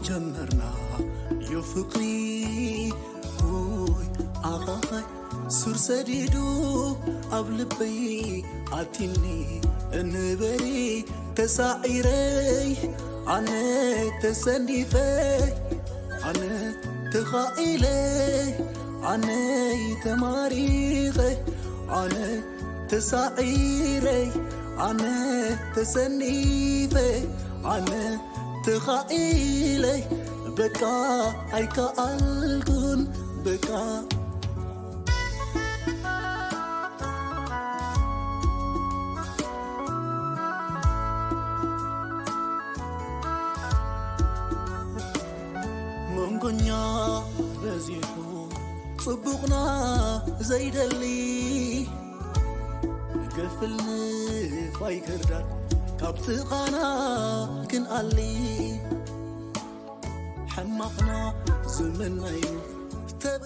ጀመርና ዮ ፍቕሪ ውይ ኣኻኻይ ሱር ሰዲዱ ኣብ ልበይ ኣቲኒ እንበሪ ተሳዒረይ ኣነ ተሰኒፈ ኣነ ተኻኢለ ኣነይ ተማሪኸ ኣነ ተሳዒረይ ኣነ ተሰኒፈ ኣነ ተኻኢለይ በቃ ኣይከኣልኩን በቃ መንጎኛ በዚሑ ጽቡቕና ዘይደሊ ገፍል ንፋይ ክርዳድ ካብ ጥቓና ክንኣሊ ሕማቕና ዝምነዩ ተበ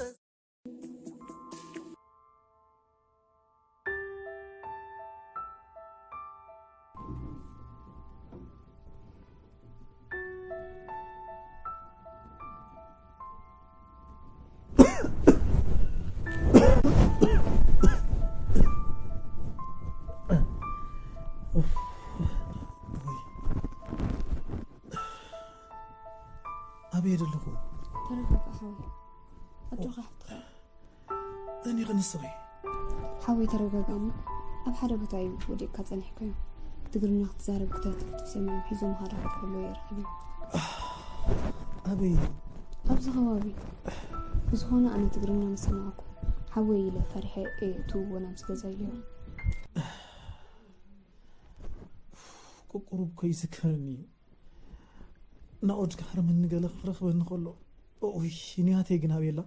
ኣበይ ዘለኹ? ተረጋጋ ሓወይ። ኣጆኻ ሓፍትኻ። እኔ ክንስኺ ሓወይ ተረጋጋሞ ኣብ ሓደ ቦታ እዩ ወዲቕካ ጸኒሕካዮ። ትግርኛ ክትዛረብ ክተትፍትፍ ሰሚዖም ሒዞም ሃዳ ክትከሎ የርኪቦም። ኣበይ? ኣብዚ ከባቢ። ብዝኾነ ኣነ ትግርኛ ምሰማዕኩ ሓወይ ኢለ ፈሪሐ እየ እትውዎ ናብዚ ገዛ ኢለዮ። ቁቁሩብ እኮ ይዝክረኒ እዩ። ናኦድ ክሃርመኒ ገለ ክረኽበኒ ከሎ፣ ኦይ፣ ንያተይ ግን ኣበይ ኣላ?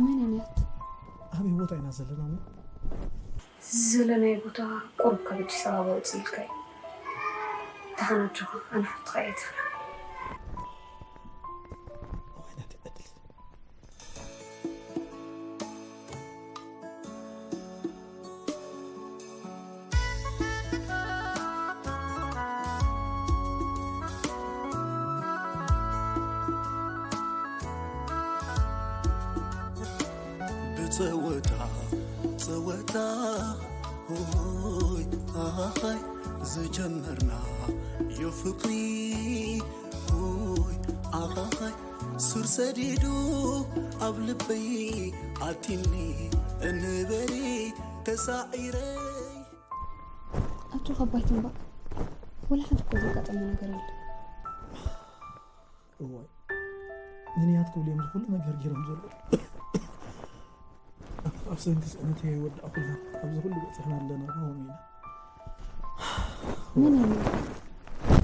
መን እያ ንያት? ኣበይ ቦታ ኢና ዘለና እሞ? ዘለናዮ ቦታ ቁሩብ ካብ ኣዲስ ኣበባ ውፅእ ኢልካ እዩ። ደሓን ኣጆኻ፣ ኣነ ሓፍትኻ እየ፣ ትፍራ። እዋይ፣ ናተይ ዕድል። ብጸወታ ጸወታ ሆይ ኣኻኻይ ዝጀመርና ዮ ፍቕሪ ሆይ ኣኻኻይ ሱር ሰዲዱ ኣብ ልበይ ኣቲኒ እንበሪ ተሳዒረይ ኣጆኻ ኣባይ ትንባእ፣ ወላ ሓንቲ እኮ ዘጋጠመ ነገር የለን። እዋይ፣ ንንያት ክብሉ እዮም ዝኹሉ ነገር ገይሮም ዘለዉ። ኣብ ሰንኪ ስእነተይ ኣይወዳእኩላ፣ ኣብዚ ኩሉ በፂሕና ኣለና፣ ብሆም ኢና። መን እዩ?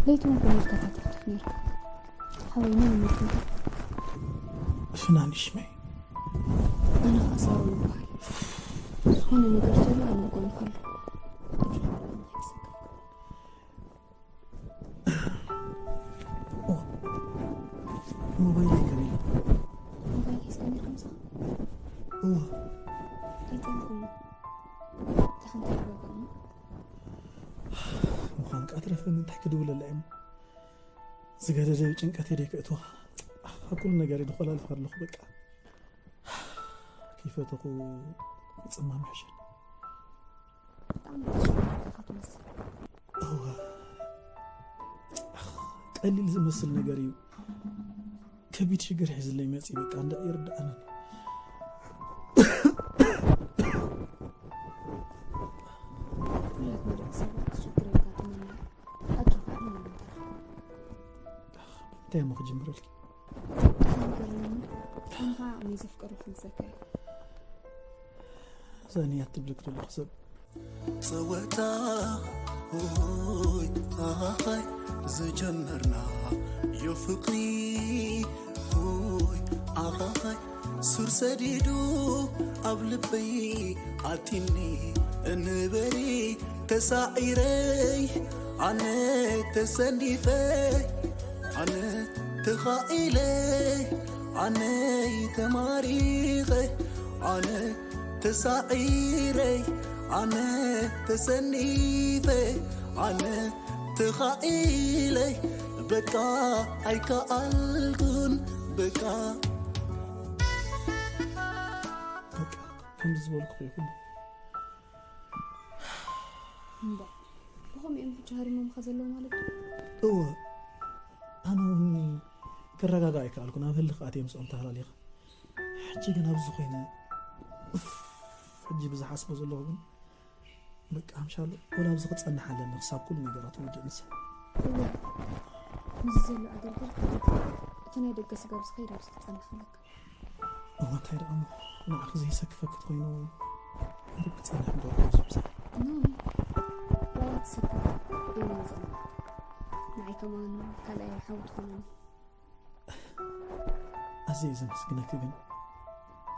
ለይቲ እውን ኮነ ኢልካ ተትፍትፍ ነይርካ። ሓወይ፣ መን እዩ? ፍናን ሽመይ። ኣነ ኸኣ ሳሮን ይበሃል። ዝኾነ ነገር ተሎ ኣነ ኣብ ጎንኻ ኣለኹ። ሞባይለይ ከመይ ኢሉ? ሞባይል ሒዝካ ነይርካ ምሳኻ? እወ። ኣይጠንኩን። እታ ሓንቲ ተረጋጋእሞ። ምዃን ከኣ ትረፈኒ፣ እንታይ ክድውለላ እየ እሞ? ዝገደደ ጭንቀት የደይ ክእትዋ። ኣብ ኩሉ ነገር እየ ዝኾላልፍ ኣለኹ በቃ። ከይፈተኹ ምጽማም ይሕሸኒ። ብጣዕሚ ተሸጊዕካ ኢኻ ትመስል። እወ። ቀሊል ዝመስል ነገር እዩ። ከቢድ ሽግር ሒዝለይ መጺኡ በቃ እንዳ ይርድኣኒ። ብዙሓት መርዑት ሰባት ሽግር የጋጥመና እዩ። ኣጆኻ፣ ኣነ እውን ይምከራ። እንታይ እሞ ክጅምረልኪ? ኣይንገረኒ። ኣነ ኸዓ ዓቕመይ ዘፍቀዶ ክሕግዘካ እየ። እዛ ንያት ትብለኪ ዘለኹ ሰብ። ጸወታ ሆይ ኣኻኻይ ዝጀመርና ዮ ፍቕሪ ሆይ ኣኻኻይ ሱር ሰዲዱ ኣብ ልበይ ኣቲኒ እንበሪ ተሳዒረይ ኣነ ተሰኒፈ ኣነ ተኻኢለ ኣነይ ተማሪኸ ኣነ ተሳዒረይ ኣነ ተሰኒፈ ኣነ ተኻኢለይ በቃ ኣይከኣልኩን በቃ። በቃ ከምዚ ዝበልኩ ይኹን። እምባ ብኸምኡ እዮም ሕጂ ሃሪሞምኻ ዘለዉ ማለት እዩ? እወ፣ ኣነ እውን ክረጋጋእ ኣይከኣልኩን። ኣብ ህልኽ ኣትየ ምስኦም ተሃላሊኸ። ሕጂ ግን ኣብዚ ኮይነ፣ ኡፍ፣ ሕጂ ብዝሓስቦ ዘለኹ ግን በቃ ኣምሻሎ ወላ ኣብዚ ክጸንሕ ኣለኒ ክሳብ ኩሉ ነገራት ውድእ ንሳ። እወ፣ ምስዚ ዘሎ ኣገልግል ክብረት እቲ ናይ ደገ ስጋብ ዝኸይድ ኣብዚ ክትጸንሕ ኣለካ። እወ፣ እንታይ ደኣ እሞ ንዓኺ ዘይሰክፈኪ ኮይኑ ርብ ክጸንሕ እንዶ ዝብዛ። ኖ፣ ዋላ ትሰክፍ ደይነ ይጸንሕ። ንዓይ ከማን ካልኣይ ሓው ትኾነኒ። ኣዝየ እየ ዘመስግነኪ ግን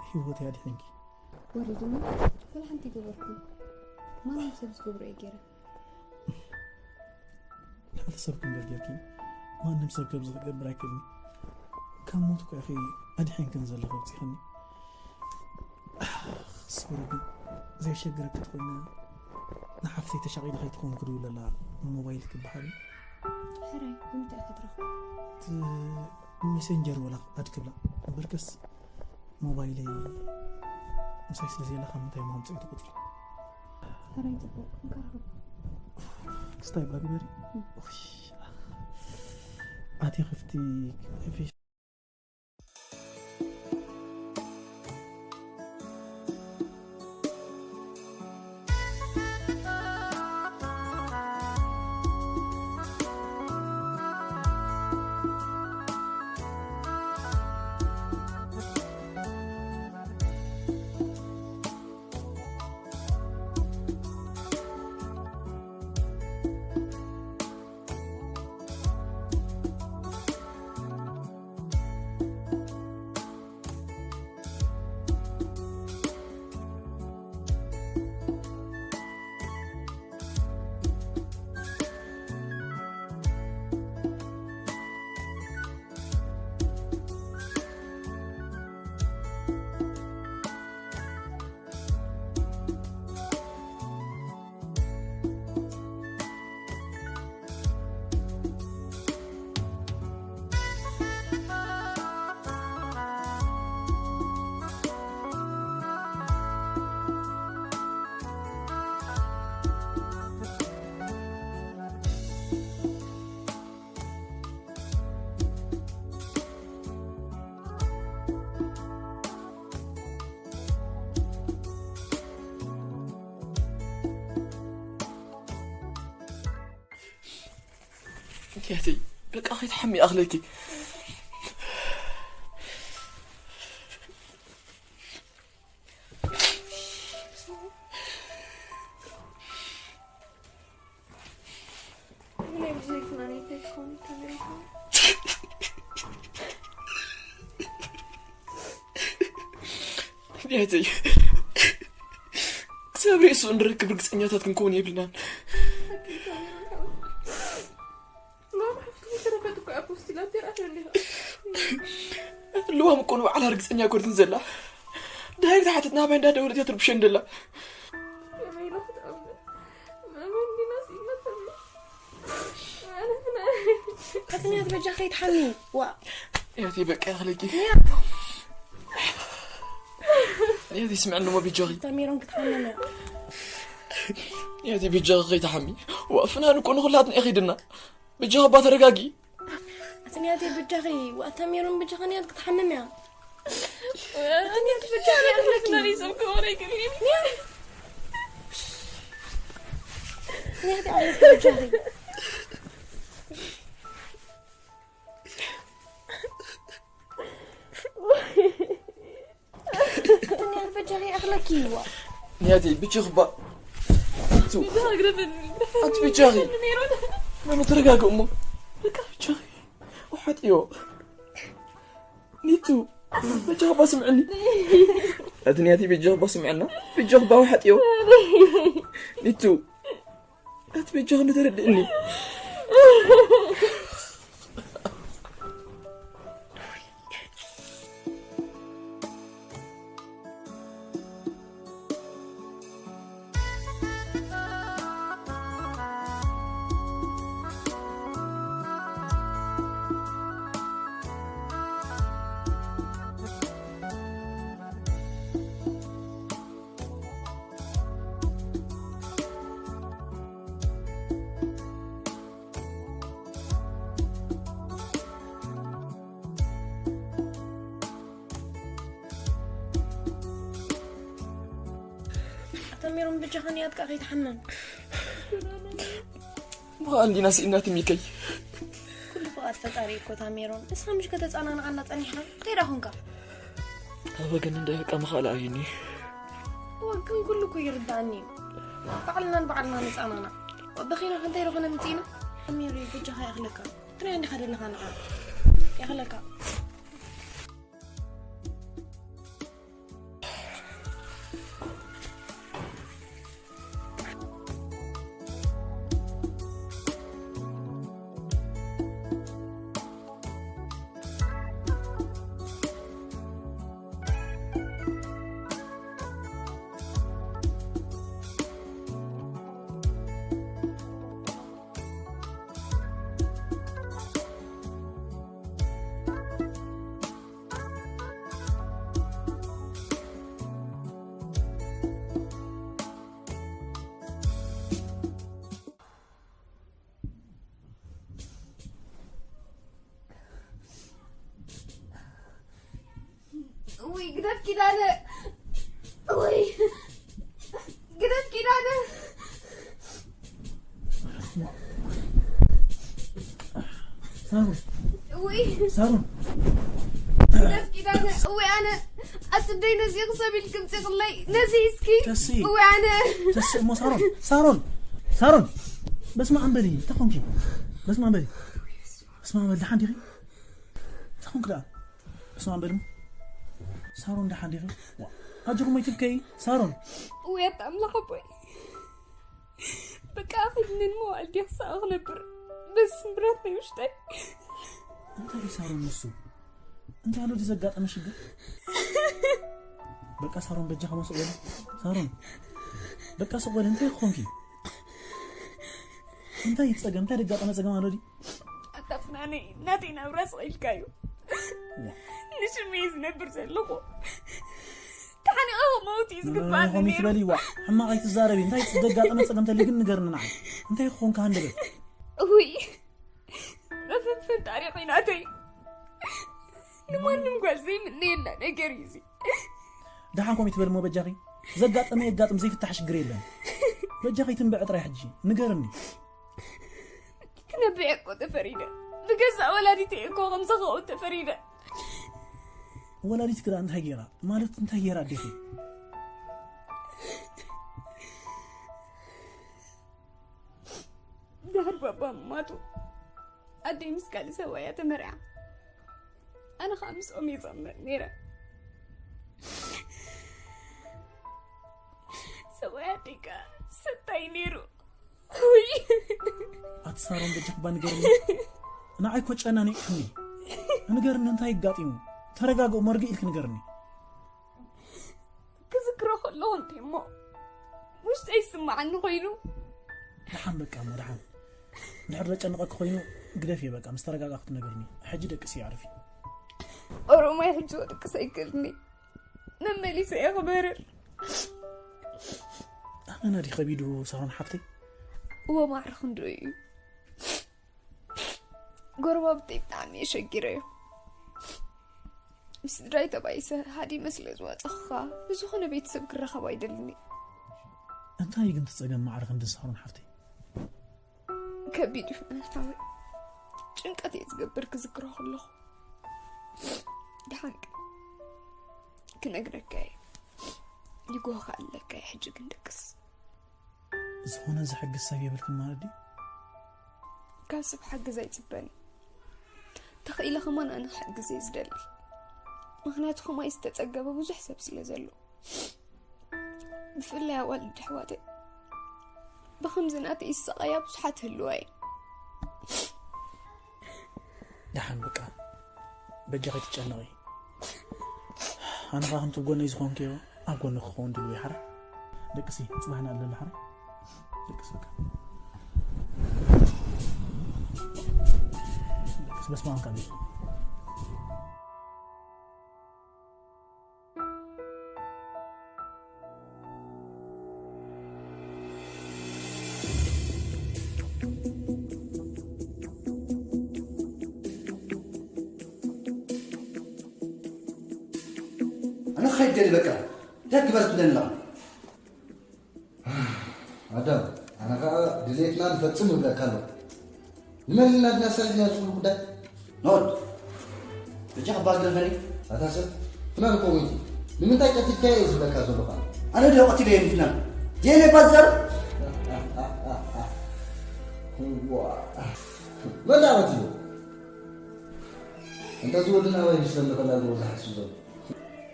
ህይወት ኣድሒንኪ። ወሪድኒ ወላ ሓንቲ ገበርኩ። ማንም ሰብ ዝገብሮ እየ ገይረ። ልዕሊ ሰብ ክንበር ጌርኪ ማንም ሰብ ከምዚ ክገብር ኣይክእልን። ካብ ሞት እኮ ኢኺ ኣድሒንክን ዘለኺ ኣውፂኽኒ። ሶሪ ግን ዘይሸግረኪ ተኮይነ ንሓፍተይ ተሻቒለ ከይትኸውን ክድውለላ ሞባይል ክበሃል እዩ። ሕራይ ብምንታይ ኢኻ ትረኽቦ? እቲ ሜሴንጀር ወላ ኣድ ክብላ እምበርከስ ሞባይለይ ምሳይ ስለ ዘየላ ካብ ምንታይ ማምፅኡ እቲ ቁፅሪ? ሕራይ ፅቡቅ እንካ ረኽብካ። ክስታይ እባ ግበሪ። እም። ኡሽ፣ ኣቲ ክፍቲ ፊሽ እንኪ ኣተይ በቃ ከይትሓሚ ኣኽለኪ። ያተይ ክሳብ ርእሱ እንረክብ ርግፀኛታት ክንከውን የብልናን። ልዋም እኮ ንባዕላ ርግፀኛ ኣይኮነትን ዘላ። ዳይሬክት ሓተት ናባይ እንዳደወለት እያ ትርብሸን ዘላ። ኣትንያት በጃ ከይትሓሚ። ዋ። ያተይ በቃ ያኽለኪ። ያተይ ስምዕኒ እሞ ብጃኺ። ተሚሮም ክትሓመም እያ። ያተይ ብጃኺ ከይትሓሚ። ዋ፣ ፍናን እኮ ንኹላትና እዩ ኸይድና። ብጃኺ እባ ተረጋጊ። ኣትንያተይ በጃኺ፣ ዋ፣ ተሚሮም ብጃኺ ንያት ክትሓመም እያ። ኣትንያት በጃኺ ኣለኪ። ፍናን ይሰምከ ወረ ይግሪም። ኣትንያተይ ኣለኪ በጃኺ። ኣትንያት በጃኺ ኣኽለኪ ዋ። ንያተይ ብጃኺ እባ። ቱ። ኣቲ ብጃኺ። መመ ተረጋግኡ እሞ። በቃ ብጃኺ። ውሓጥዮ። ኒቱ። በጃኺ እባ ስምዕኒ። ኣቲ ንያተይ በጃኺ እባ ስምዕና። በጃኺ እባ ውሓጥዮ። ኒቱ። ኣቲ በጃኺ እንተረድእኒ። ሜሮን፣ ብጃኻ ንያትካ ከይትሓመም። ብኸኣ እንዲና ስኢናት ሚከይ። ኩሉ ፍቓድ ፈጣሪ እኮ እታ ሜሮን። ንስኻ ምሽ ከተጸናንዓና ጸኒሕካ? እንታይ ደኣ ኾንካ? ኣብ ወገን እንዳ በቃ ምኻል ኣይኒ። እወ፣ ግን ኩሉ እኮ ይርዳእኒ እዩ። ባዕልና ንባዕልና ንጸናናዕ። በኺና ክንታይ ደኾነ ምጺና? ሜሪ፣ ብጃኻ ይኣኽለካ። ትሪኦ እንዲኻ ደለኻ ንዓ። ይኣኽለካ። ውይ፣ ግደፍ ኪዳነ። ውይ፣ ግደፍ ኪዳነ። ሳሮን። ውይ። ሳሮን። ግደፍ ኪዳነ። ውይ፣ ኣነ ኣጽደይ ነዚ ክሰብ ኢልክም ጽቕለይ። ነዚ እስኪ። ተሲ። ውይ፣ ኣነ። ተሲ እሞ ሳሮን። ሳሮን። ሳሮን። በስመ ኣብ በሊ። እንታይ ኾንኪ? በስመ ኣብ በሊ። በስመ ኣብ በሊ። ደሓን ዲኺ? እንታይ ኾንኪ ደኣ? በስመ ኣብ በሊ። ሳሮን ደሓን ዲኺ? ዋ፣ ኣጆኹም ኣይትብከዪ። ሳሮን። ውያት ኣምላኽ ኣቦይ። በቃ ኣኺልኒ ንመዋእል ድየ ክሳቐ ክነብር? በዚ ስምብራት ናይ ውሽጠይ። እንታይ ድዩ ሳሮን ንሱ? እንታይ ኣሎ ድዩ ዘጋጠመ ሽግር? በቃ ሳሮን በጃኻ መስ በሊ። ሳሮን። በቃ ስቕ በሊ። እንታይ ክኾንኪ? እንታይ ጸገም? እንታይ ደጋጠመ ጸገም ኣሎ ድዩ? ኣታ ፍናነይ፣ ናተይ ናብራ ስቕ ኢልካዮ። ዋ። ንሽመይ ዝነብር ዘለኹ። ተሓኒቐ ክመውት እዩ ኖ፣ ኖ፣ ኖ፣ ዝግባእ ኖ፣ ኮሚት ነይሩ። በሊ፣ ዋ። ሕማቕ ኣይትዛረቢ። እንታይ ደጋጠመ ጸገም ተልዩ ግን ንገርኒ ንዓይ። እንታይ ክኾንካ ሃንደበት? ውይ፣ መፈንፈን ታሪኸይ ናተይ። ንማንም ጓል ዘይምነየላ ነገር እዩ እዚ። ደሓን ኮሚት በሊ እሞ በጃኺ። ዘጋጠመ የጋጥም፣ ዘይፍታሕ ሽግር የለን። በጃኺ ትንብዒ ጥራይ ሕጂ። ንገርኒ። ክነብዕ እኮ ተፈሪደ። ብገዛእ ወላዲተይ እኮ ከም ዝኸውን ተፈሪደ። ወላዲትኪ ደኣ እንታይ ገይራ? ማለት እንታይ ገይራ ኣዴኺ? ድሕሪ ባባ ምማቱ ኣደይ ምስ ካልእ ሰብኣያ ተመርዓ። ኣነ ኸዓ ምስኦም እየ ዝቕመጥ ነይረ። ሰብኣይ ኣደይ ከኣ ሰታይ ነይሩ። ውይ። ኣቲ ሳሮን በጃኺ እባ ንገርኒ። ንዓይ እኮ ጨናኒቕክኒ። ንገርኒ እንታይ ኣጋጢሙ? ተረጋግኡ እሞ ርግእ ኢልኪ ንገርኒ። ክዝክሮ ከለኹ እንተ እሞ ውሽጠይ ይስምዓኒ ኮይኑ። ደሓን በቃ እሞ ደሓን። እንድሕር ዘጨንቐኪ ኮይኑ ግደፍዮ በቃ፣ ምስ ተረጋጋእኪ ትነግርኒ። ሕጂ ደቅሲ ኣዕርፊ። ኦሮማይ ሕጂ ክድቅስ ኣይክእልኒ። መመሊሰ እየ ክበርር። ኣመና ድዩ ከቢዱ ሳሮን ሓፍተይ? እወ ማዕረ ክንድኡ እዩ። ጎረባብተይ ብጣዕሚ እየ ሸጊረዮ። ምስ ስድራይ ተባኢሰ ሃዲመ ስለ ዝወፀኹ ብዝኾነ ቤተሰብ ክራኸብ ኣይደልን እየ። እንታይ እዩ ግን እቲ ፀገም ማዕረ ክንዲ ሳሮን ሓፍተይ? ከቢድ እዩ ሓወይ። ጭንቀት እየ ዝገብር ክዝክሮ ከለኹ። ደሓን ግን ክነግረካ እየ። ይጎኻ ኣለካ እየ ሕጂ ግን ደቅስ። ዝኾነ ዝሕግዝ ሰብ የብልክን ማለት ድዩ? ካብ ሰብ ሓገዝ ኣይጽበን። ተኽኢለ ከማን ኣነ ክሕግዝ እየ ዝደሊ። ምኽንያቱ ከማይ ዝተጸገበ ብዙሕ ሰብ ስለ ዘሎ። ብፍላይ ኣዋልድ ኣሕዋተይ ብኸምዚ ናተይ ዝሰቐያ ብዙሓት ህልዋ እየን። ደሓን በቃ በጃኺ ትጨነቒ። ኣነ ኸዓ ከምቲ ጎነይ ዝኾንክዮ ኣብ ጎንኺ ክኸውን ድልው እየ ሓራይ። ደቅሲ ጽባሕ ንኣለሉ ሓራይ። ደቅሲ በቃ። ደቅሲ በስመ ኣብ ካብ ኣነ ክኸይድ ደሊ በቃ። እንታይ ግበር ትብለኒ ኣለኻ? ፈጽም እብለካ ኣሎ። ንመን እናድና ሰሪሕና ዝኹሉ ጉዳይ? ኖድ፣ በጃ ክባል ግረፈኒ። ኣታ ሰብ፣ ፍናን እኮ ወይቲ። ንምንታይ ቀቲልካዮ እየ ዝብለካ ዘለኹ ኣነ። ኣነ ድዮ ቀቲለዮ ፍናን? ጀኔ ባዘር? ዋ። መን ደኣ ቀቲሉ? እንተ ዝወድን ኣባይ ምስለ ንኸላ ዝወዛ ሓስብ ዘሎ።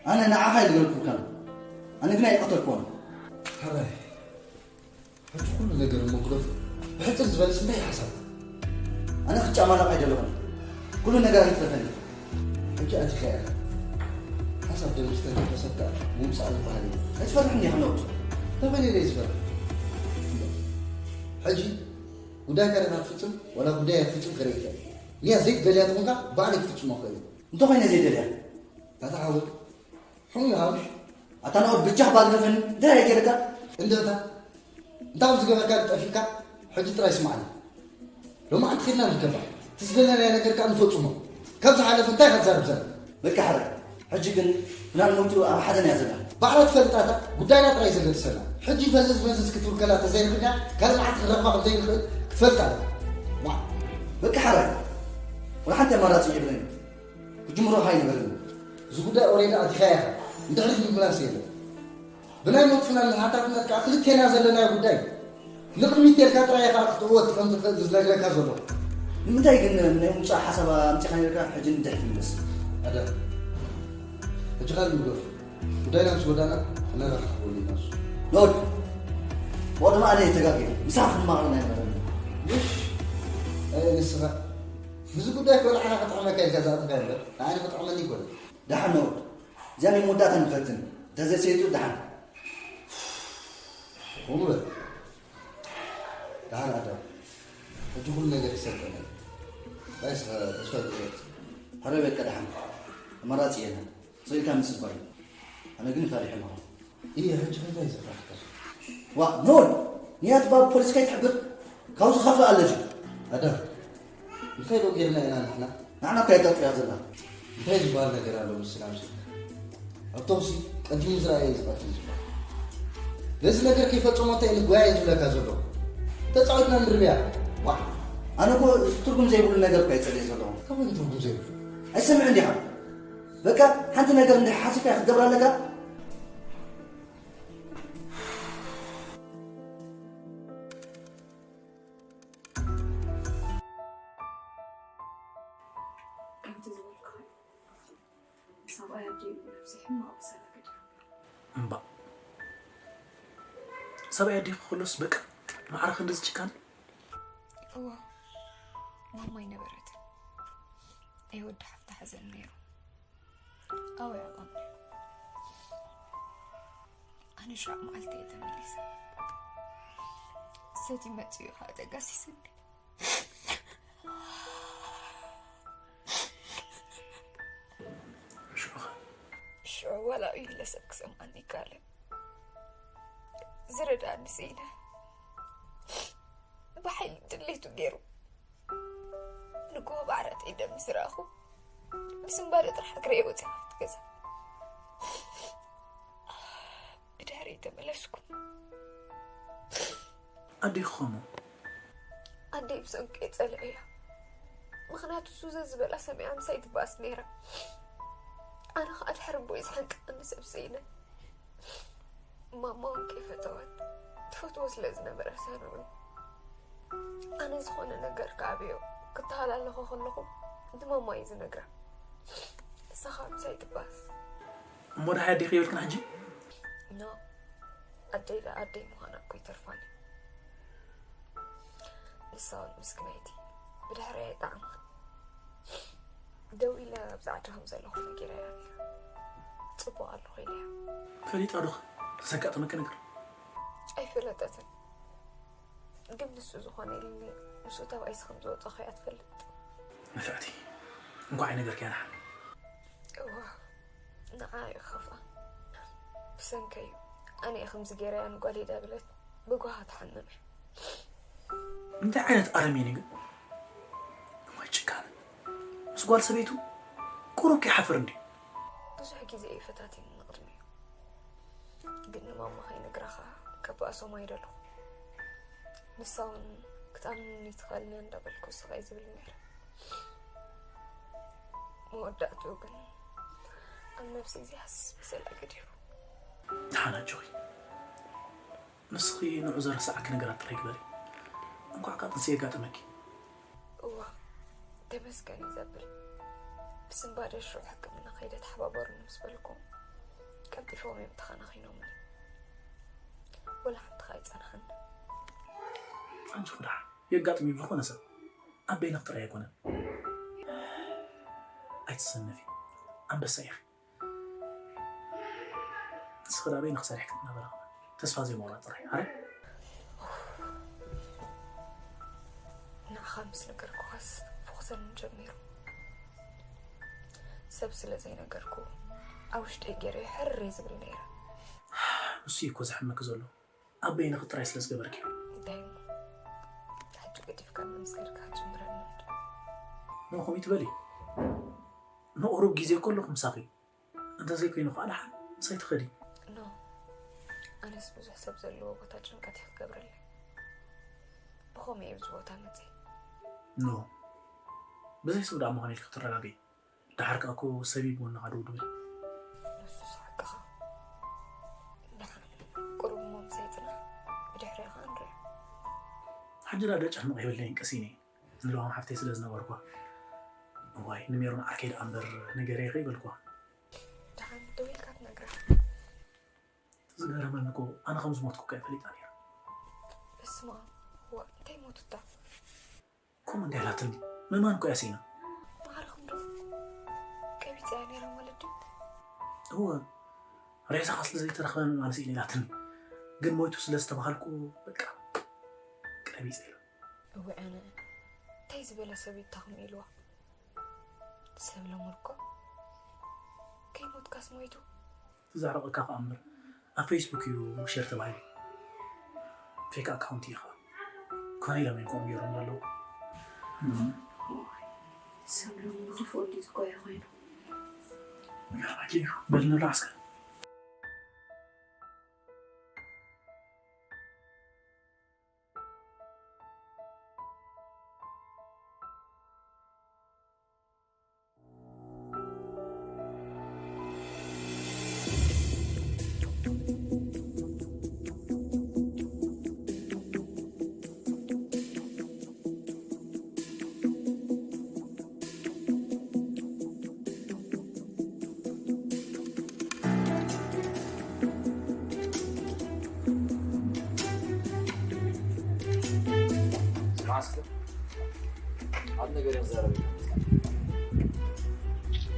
ኣነ ንዓኻ ኣይደለኩካን። ኣነ ግን ኣይቀተልኩዎን። ሓራይ። ሕጂ ኩሉ ነገር እሞ ግደፉ። ብሕጽር ዝበለስ እንታይ ሓሳብ? ኣነ ክጫማላቕ ኣይደለኹን። ኩሉ ነገር ኣይትረፈኒ። ሕጂ ኣቲኻ ኢኻ። ሓሳብ ደም ዝተንፈሰካ ምውጻእ ዝበሃል የለን። ኣይትፈርሕን ዲኻ ነውድ? እንታይ ኮይነ ኢለ ዝፈርሕ? ሕጂ ጉዳይካ ዲኻ ትፍጽም ዋላ ጉዳይ ኣይትፍጽም ክርኢ እየ። ንያ ዘይትደልያ ተኾንካ ባዕለይ ክፍጽሞ ክእል እየ። እንተኾይነ ዘይደልያ? ታታ ሓወይ፣ ሕሙም ኢኻ ምሽ? ኣታ ናኦድ ብጃኽ ባል ግረፈኒ፣ እንታይ እየ ገይረካ? እንደታ፣ እንታይ ከም ዝገበርካ ጠፊእካ፣ ሕጂ ጥራይ ስማዕኒ። ሎማዓንቲ ኬድና ንርከባ። እቲ ዝደለናዮ ነገር ከኣ ንፈጽሞ። ካብ ዝሓለፈ እንታይ ኢኻ ትዛረብ ዘላ? በቃ ሓራይ፣ ሕጂ ግን ፍናን ሞይቱ ኣብ ሓዘን እያ ዘላ። ባዕላ ትፈልጣ እታ ጉዳይና ጥራይ ዘገድሰና። ሕጂ ፈዘዝ መዘዝ ክትብል ከላ ተዘይረኺብና ካልእ መዓልቲ ክንረኽባ ከም ዘይንኽእል ክትፈልጥ ኣለካ። ዋ። በቃ ሓራይ፣ ወላ ሓንቲ ኣማራጺ የብለይን። ክጅምሮ ኣይነበረን። እዚ ጉዳይ ኦሬዲ ኣቲኻ ኢኻ። ንድሕሪት ምምላስ የለን። ብናይ ሞት ፍናን ንሓታትነት ከኣ ክልቴና ዘለናዮ ጉዳይ እዩ። ንቕድሚት ቴልካ ጥራይ ኢኻ ክትእወት ከም ትኽእል ዝነግረካ ዘለኹ። ንምንታይ ግን ናይ ምውጻእ ሓሳብ ኣምጺኻ ነርካ፣ ሕጂ ንድሕሪት ምለስ? ኣደ፣ ሕጂ ካልእ ንገሩ። ጉዳይና ምስ ወዳእና ክነራኻኽበሉ ኢና እሱ። ኖድ፣ ብቐደም ኣነ እየ ተጋግየ። ምሳኻ ክንማቐል ኣይነበረኒ። ምሽ፣ ኣየ ንስኻ። ምስዚ ጉዳይ እኮ ንዓኻ ክጥዕመካ ኢልካ ዝኣተኻ እምበር፣ ንዓይ ንኽጥዕመኒ ኣይኮነን። ደሓን ኖድ። እዚኣ ናይ መወዳእታ ንፈትን። እንተዘይሰይጡ ደሓን። ከምኡ በል። ደሓን ኣዳም። ሕጂ ኩሉ ነገር ይሰልጠና እዩ። ባይስ ተስፋ ይቁረጽ። ሕረ በቃ ደሓን። ኣማራጺ የለን። ስኢልካ ምስባር እዩ። ኣነ ግን ፈሪሐ ኣለኹ። እየ፣ ሕጂ እንታይ ዘፍራሕካ? ዋ፣ ኖድ! ንያት ባብ ፖሊስ ከይትሕብር፣ ካብዚ ከፍእ ኣለጂ። ኣዳም፣ እንታይ ዶ ጌርና ኢና ንሕና? ንዓና እኮ እያ ጠርጥያ ዘላ። እንታይ ዝበሃል ነገር ኣሎ ምስላ ምሽ? ኣብ ተኹሲ ቀዲሙ ዝረኣየ እዩ ዝቐትል ዝበሃል። ነዚ ነገር ከይፈጸሞ እንታይ ንጓየ ዝብለካ ዘሎ? ተጻዊትና ንርብያ። ዋ፣ ኣነ እኮ እዚ ትርጉም ዘይብሉ ነገር እኮ እየ ጸልየ ዘለኹ። ከመይ ትርጉም ዘይብሉ? ኣይሰምዕን ዲኻ? በቃ ሓንቲ ነገር እንድሕር ሓሲብካ ክትገብራ ኣለካ። ከምቲ ዝበልኩኻ እዩ። ሰብኣይ ኣደይ እውን ኣብዚ ሕማቕ መሰላ ገዲፉ። እምባእ። ሰብኣይ ኣደይ ክኽሎስ በቃ ማዕረ ክንድዚ ጭካነ? እዋ፣ ማማ ኣይነበረትን። ናይ ወዲ ሓፍታ ሓዘን ነይሩ። ኣወ፣ ኣቐም ነይሩ። ኣነ ሽዑ መዓልቲ እየ ተመሊሰ። ሰቲ መጺኡ ከዓ ተጋሲስኒ። ሽዑ ኸ? ሽዑ ዋላ ኢለ ሰብ ክሰምዓኒ ይከኣለ። ዝረድኣኒ ስኢነ። ብሓይሊ ድሌቱ ገይሩ። ንግሆ ብዓራት ኢደ ምስ ረኣኹ፣ ብስንባደ ጥራሕ እግረይ ወፂኣ ካብቲ ገዛ። ብድሕሪ ተመለስኩ። ኣዴኺ ኸ እሞ? ኣደይ ብሰንኪ እየ ጸልአያ። ምኽንያቱ ሱዘ ዝበላ ሰሚዓ ምሳይ ትበኣስ ነይራ። ኣነ ኸኣ ድሕሪ ኣቦይ ዝሓንቀቐኒ ሰብ ስኢነ። ማማ እውን ከይፈተወት ትፈትዎ ስለ ዝነበረት ሰንዑ። ኣነ ዝኾነ ነገር ክኣብዮ ክተሃላለኾ ከለኹ ንማማ እየ ዝነግራ። ንሳ ኸኣ ምሳይ ትበኣስ። እሞ ደሓይ ኣዴኺ የብልክን ሕጂ? ኖ፣ ኣደይ ደኣ ኣደይ ምዃና እኮ ይተርፋኒ። ንሳ እውን ምስክናይቲ ብድሕረይ ኣይጠዓማን። ደው ኢለ ኣብዚ ዓዲ ከም ዘለኹ ነጊረያ ነይረ። ጽቡቕ ኣለኹ ኢለያ። ፈሊጣ ዶ ዘጋጠመኪ ነገር? ኣይፈለጠትን። ግን ንሱ ዝኾነ ኢልኒ ምስኡ ተባኢሱ ከም ዝወጸ ከያ ትፈልጥ። ንፍዕቲ፣ እንኳዕ ኣይነገርክያ ደሓን። እዋ፣ ንዓ እዩ ክኸፍኣ። ብሰንከይ እዩ። ኣነ እየ ከምዚ ገይረያ ንጓለይ ዳበለት ብጓሃ ትሓምም እያ። እንታይ ዓይነት ኣረሜን እዩ ግን? እዋይ ጭካነ። ምስ ጓል ሰበይቱ ቁሩብ ከይሓፍር እንድዩ። ብዙሕ ግዜ እዩ ፈታቲኒ ንቕድሚኡ። ግን ንማማ ከይነግራ ከኣ ከባእሶም ኣይደለኹ። ንሳ እውን ክትኣምንኒ ትኽእልኒ እንዳበልኩ ስቕ እየ ዝብል ነይረ። መወዳእትኡ ግን ኣብ ነብሰይ ዘይሃስስ በሰላ ገዲፉ። ደሓን ኣጆኺ። ንስኺ ንዑ ዘረስዓኪ ነገራት ጥራይ ግበሪ። እንኳዕ ካብ ጥንሲ የጋጠመኪ። እዋ ተመስገን እዩ ዘብል። ብስንባደ ሽዑ ሕክምና ከይደ ተሓባበሩኒ ምስ በልኩም ቀልጢፎም እዮም ተኸናኺኖምኒ። ወላ ሓንቲ ኸኣ ኣይጸንሓኒ። ኣንቺ ኹ ደሓን የጋጥም እዩ ዝኾነ ሰብ ኣብ በይንኺ ጥራይ ኣይኮነን። ኣይትሰነፊ፣ ኣንበሳ ኢኺ። ንስኺ ደኣ በይንኺ ሰሪሕኪ ክትናበሪ ኸዓ ተስፋ ዘይምቑራጽ ጥራይ። ኣረ ንዓኻ ምስ ነገርኩኻስ ፍኹሰኒ ጀሚሩ። ሰብ ስለ ዘይነገርኩ ኣብ ውሽጠይ ገይረ ሕርር እየ ዝብል ነይረ። ንሱ እዩ እኮ ዘሕመኪ ዘሎ፣ ኣብ በይንኺ ጥራይ ስለ ዝገበርኪ። እንታይ እሞ ሕጂ ገዲፍካኒ ምስ ከድካ ጀምረኒ እንዶ። ኖ ከምኡ ትበሊ። ንቑሩብ ግዜ እኮ ኣለኹ ምሳኺ። እንተዘይኮይኑ ኸዓ ደሓን ምሳይ ትኸዲ። ኖ ኣነስ ብዙሕ ሰብ ዘለዎ ቦታ ጭንቀት እዩ ክገብረለይ። ብኸመይ እየ ኣብዚ ቦታ መፅየ? ኖ ብዘይ ሰብ ደኣ ምዃን ኢልኪ ክትረጋገኢ። ደሓር ከኣ እኮ ሰብ እዩ ብጎንኻ ደው ድብል። ንሱስ ሓቅኻ። ደሓን ቁሩብ እሞ ምሳይ ፅናሕ፣ ብድሕሪኡ ኸዓ ንሪኦ። ሕጂ ደኣ ደጨንቕ የብለይን ቀሲነ ንልዋም ሓፍተይ ስለ ዝነገርኳ። እዋይ ንሜሮን ዓርከይ ደኣ እምበር ንገርያ ከይበልኳ። ደሓን ደዊልካ ትነግራ። እቲ ዝገረመኒ እኮ ኣነ ከም ዝሞትኩ እኮ እያ ፈሊጣ ነይራ። በስመ ኣብ ዋ እንታይ ሞቱታ? ከምኡ እንድያ ኢላትኒ ምእማን እኮ እያ ስኢና። ማዕርኹም ዶ ቀቢፀ እያ ነይራ ማለት ድዩ? እወ ሬሳኻ ስለ ዘይተረኽበ ምእማን ስኢነ ኢላትኒ። ግን ሞይቱ ስለ ዝተባሃልኩ በቃ ቀቢፀ ኢለ። እወ ኣነ እንታይ ዝበለ ሰብ እዩ እታ ከምኡ ኢልዋ? ሰብ ለሙድ እኮ ከይሞትካስ ሞይቱ። ትዛረበካ ከኣ እምበር ኣብ ፌስቡክ እዩ ሸር ተባሂሉ። ፌክ ኣካውንት እዩ ከኣ። ኮነ ኢሎም እዮም ከምኡ ገይሮም ዘለዉ። ሰብ ሎሚ ብኽፉእ እንድዩ ዝጎየ ኮይኑ። ይገርመኪ እዩ። በል ንብላዕ እስከ።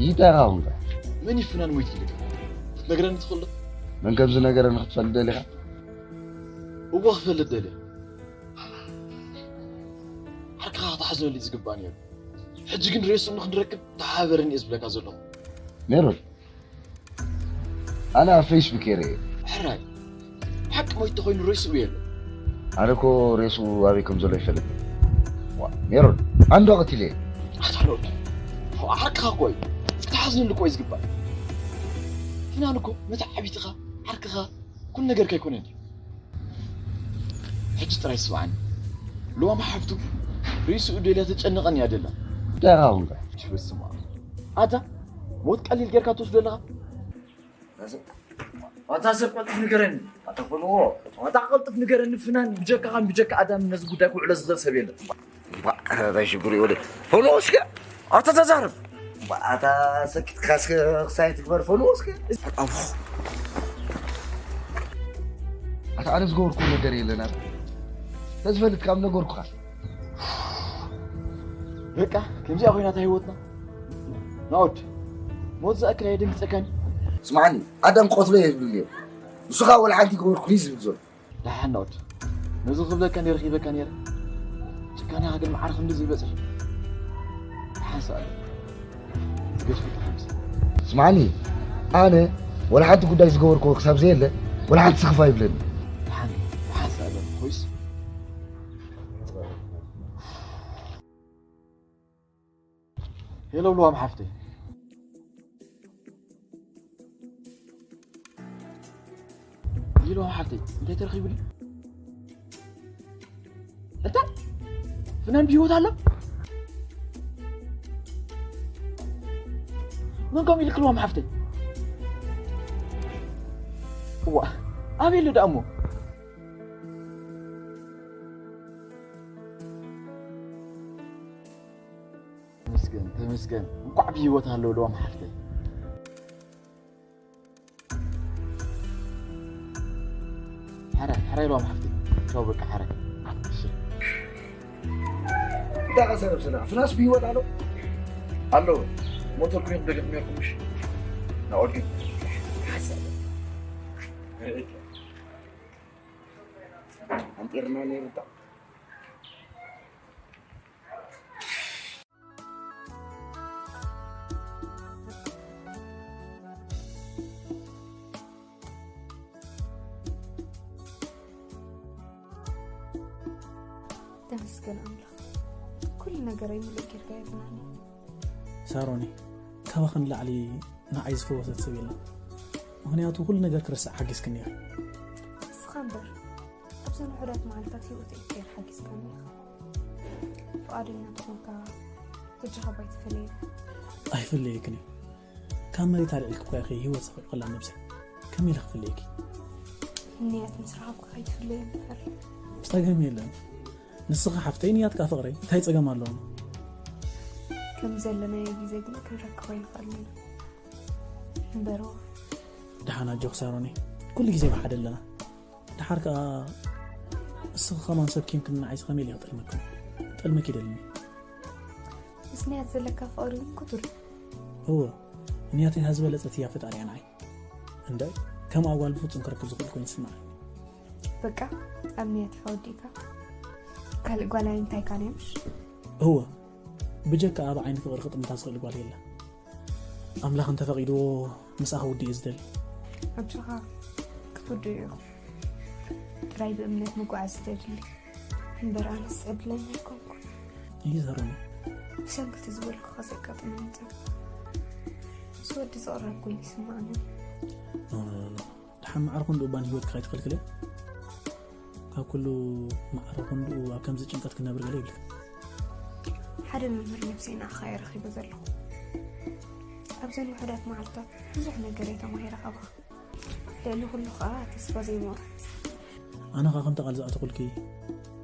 ይጠራውንካ መን ይፍናን ሞይት ይልካ ክትነግረኒ ትኽእል ዶ? መን ከም ዝነገረኒ ክትፈልጥ ደሊኻ? እወ ክፈልጥ ደልየ። ዓርክኻ ክትሓዝነሉ እዩ ዝግባእ ነይሩ። ሕጂ ግን ሬስኡ ንክንረክብ ተሓባበረኒ እየ ዝብለካ ዘለኹ። ሜሮን ኣነ ኣብ ፌስቡክ እየ ርእየ። ሕራይ ሓቂ ሞይት ተኾይኑ ሬስኡ የሎ። ኣነ እኮ ሬስኡ ኣበይ ከም ዘሎ ይፈልጥ። ዋ ሜሮን ኣንዶ ቀቲለ እየ። ኣታ ሎርኪ ዓርክኻ እኮ እዩ ክትሓዝነሉ እኮ እዩ ዝግባእ። ፍናን እኮ መተዓቢትኻ ዓርክኻ ኩሉ ነገርካ ኣይኮነን ድዩ? ሕጂ ጥራይ ስምዓኒ። ልዋም ሓፍቱ ርእስኡ ደልያ ተጨንቐኒ እያ ደላ። እንታይ ኢኻ ኾንካ? እሺ በስመ ኣብ። ኣታ ሞት ቀሊል ጌርካ ትወስዶ ኣለኻ? ኣታ ሰብ ቀልጥፍ ንገረኒ። ኣታ ፈልዎ። ኣታ ቀልጥፍ ንገረኒ ፍናን ብጀካኻን ብጀካ ኣዳምን ነዚ ጉዳይ ክውዕሎ ዝኽእል ሰብ የለን። እምባእ ኣታ እንታይ ሽግሩ እዩ ወደ ፈልዎ እስከ ኣታ ተዛረብ። እምባእ ኣታ ሰኪትካ እስከ ክሳይ ትግበር ፈልዎ እስከ። ኣቦ ኣታ ኣነ ዝገበርኩ ነገር የለን ኣታ ተዝፈልጥ ካብ ነገርኩኻ። በቃ ከምዚኣ ኮይና እታ ህይወትና። ናኦድ ሞት ዝኣክል ኣየደንግጸካን እዩ። ስምዓኒ ኣዳም ክቐትሎ እየ ዝብል ነይሩ ንሱ ኸኣ ወላ ሓንቲ ይገበርኩ እዩ ዝብል ዘሎ። ደሓን ናኦድ ነዚ ክብለካ ነይረ ኺበካ ነይረ። ጭካኔኻ ግን መዓር ክንድዚ ይበጽሕ። ደሓን ሰኣል ዝገድፈካ ሓምስ። ስምዓኒ ኣነ ወላ ሓንቲ ጉዳይ ዝገበርክዎ ክሳብ ዘየለ ወላ ሓንቲ ስኽፍ ኣይብለኒ። ደሓን ደሓን ሰኣል ኮይስ ሄሎ ልዋም ሓፍተይ ይልዋም ሓፍተይ እንታይ ተረኺቡኒ እንታይ ፍናን ብህይወት ኣሎ? መን ከም ኢልክልዎም ሓፍተይ? እዋ፣ ኣበይ ኣሎ ደኣ እሞ? ተመስገን፣ ተመስገን። እንኳዕ ብህይወት ኣሎ ለዎም ሓፍተይ። ሓራይ፣ ሓራይ ለዎም ሓፍተይ። ቻው በቃ ሓራይ። እሺ። እንታይ ቀሰረብ ስለ ፍናስ ብህይወት ኣሎ? ኣሎ። ሞተር ኮይንኩም ደገፍ ነርኩም ምሽ? ናኦል ግን ሓሰብ። ኣንጢርና ነይሩ ዳ። ተመስገን ኣምላኽ፣ ኩሉ ነገረይ ምሉእ ጌርካዮ ፍናኒ። ሳሮኒ፣ ካባኺ ንላዕሊ ንዓይ ዝፈወሰት ሰብ የለን። ምኽንያቱ ኩሉ ነገር ክርስዕ ሓጊዝክኒ ኢኺ። ንስኻ እምበር ኣብዘን ውሑዳት መዓልታት ህይወተይ ገይር ሓጊዝካኒ ኢኻ። ፍቓደኛ ተኾንካ በጃኻ ባይትፈለየኒ። ኣይፍለየክን እዩ። ካብ መሬት ኣልዒልኪ እኳ ኢኺ ህይወት ሰኺቕላ ነብሰይ። ከመይ ኢለ ክፍለየኪ? ንያት ምስ ረኸብኩ ከይትፍለየኒ ፈር። ጸገም የለን። ንስኺ ሓፍተይ ንያት ከኣ ፍቕረይ እንታይ ጸገም ኣለዎ? ከም ዘለናዮ ግዜ ግን ክንረክቦ ይንኽእል ኢና። እምበሮ ደሓን ኣጆኺ ሳሮኒ፣ ኩሉ ግዜ ብሓደ ኣለና። ደሓር ከኣ እስኺ ከማን ሰብ ኬንክኒ ንዓይሲ ከመይ ኢለ ክጠልመክን? ጠልመኪ ይደልኒ። ምስ ንያት ዘለካ ፍቕሪ ግን ክቱር እዩ። እወ፣ ንያተይ እታ ዝበለጸት እያ ፈጣሪኣ ንዓይ። እንድዒ፣ ከምኣ ጓል ብፍጹም ክረክብ ዝኽእል ኮይኑ ይስምዓኒ። በቃ፣ ኣብ ንያትካ ወዲእካ ካልእ ጓል ኣይንታይካን እያ ምሽ? እወ፣ ብጀካ ኣብ ዓይኒ ፍቕሪ ክጥምታ ዝኽእል ጓል የለን። ኣምላኽ እንተፈቒድዎ ምስኣ ክውድእ እየ ዝደሊ። ኣጆኻ ክትውድኡ ኢኹም። ጥራይ ብእምነት ምጉዓዝ እዩ ዘድሊ። እምበር ኣነስ ዕድለኛ ኣይኮንኩን። ይዘረኒ። ብሰንኪ እቲ ዝበልኩኻ ዘጋጠመኒ ጸገም ምስ ወዲ ዝቕረብ ኮይኑ ይስምዓኒ። ኖ ኖ ኖ ኖ። ደሓን ማዕረ ክንድኡ እባ ንህይወትኪ ከይትኽልክልያ። ካብ ኩሉ ማዕረ ክንድኡ ኣብ ከምዚ ጭንቀት ክነብር ገለ የብልክን። ሓደ መምህር ነብሰይ ንዓኻ እየ ረኺበ ዘለኹ። ኣብዘን ውሑዳት መዓልታት ብዙሕ ነገር እየ ተማሂረ ካባኻ። ልዕሊ ኩሉ ኸኣ ተስፋ ዘይምቑራጽ። ኣነ ኸኣ ከምቲ ቃል ዝኣተኹልኪ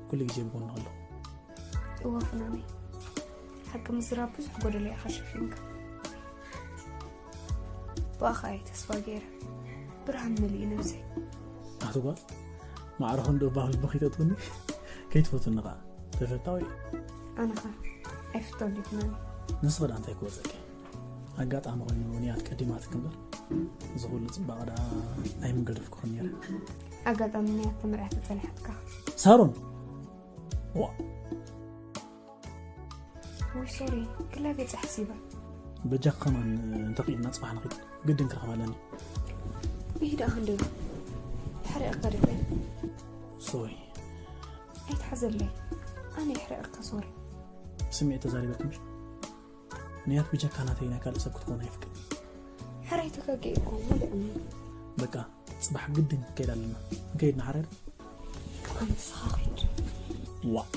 ኩሉ ግዜ ብጎንኺ ኣለኹ። እወ ፍናነይ፣ ሓቂ ምዝራብ ብዙሕ ጎደሎ ኢኻ ሸፊንካ። ብኣኻ እየ ተስፋ ገይረ፣ ብርሃን መሊኡ ነብሰይ። ኣቲ ጓል፣ ማዕረ ክንድኡ እባ ኣብ ልቢ ከይተእትውኒ፣ ከይትፈትውኒ ኸኣ። ተፈታዊ። ኣነኸ ኣይፍቶን ዲኹ ናኒ። ንስኺ ደኣ እንታይ ክወጸኪ? ኣጋጣሚ ኮይኑ ንያት ቀዲማትኪ እምበር፣ እዚ ኩሉ ጽባቐ ደኣ ኣይምገደፍኩኽን ነይረ። ኣጋጣሚ ንያት ተመርዕያ ተጸኒሓትካ። ሳሮን! ዋእ! ውይ ሶሪ፣ ክላገጽ ሓሲበ። በጃኺ ከማን እንተኽኢልና ጽባሕ ንኺድ፣ ግድን ክረኽባ ኣለኒ። ይህ ደኣ ክንደይ ሕሪቕካ ዲኺ? ሶሪ። ኣይትሓዘለይ፣ ኣነ የሕርቐካ ሶሪ። ብስምዒት ተዛሪበኪ ምሽ? ንያት ብጀካ ናተይ ናይ ካልእ ሰብ ክትኮን ኣየፍቅድን። ሕራይ ተጋግየ እኮ ሙሉእ እምኒ። በቃ ጽባሕ ግድን ክንከይድ ኣለና። ክንከይድ ንሓረር። ኣንስኻ ኺድ። ዋእ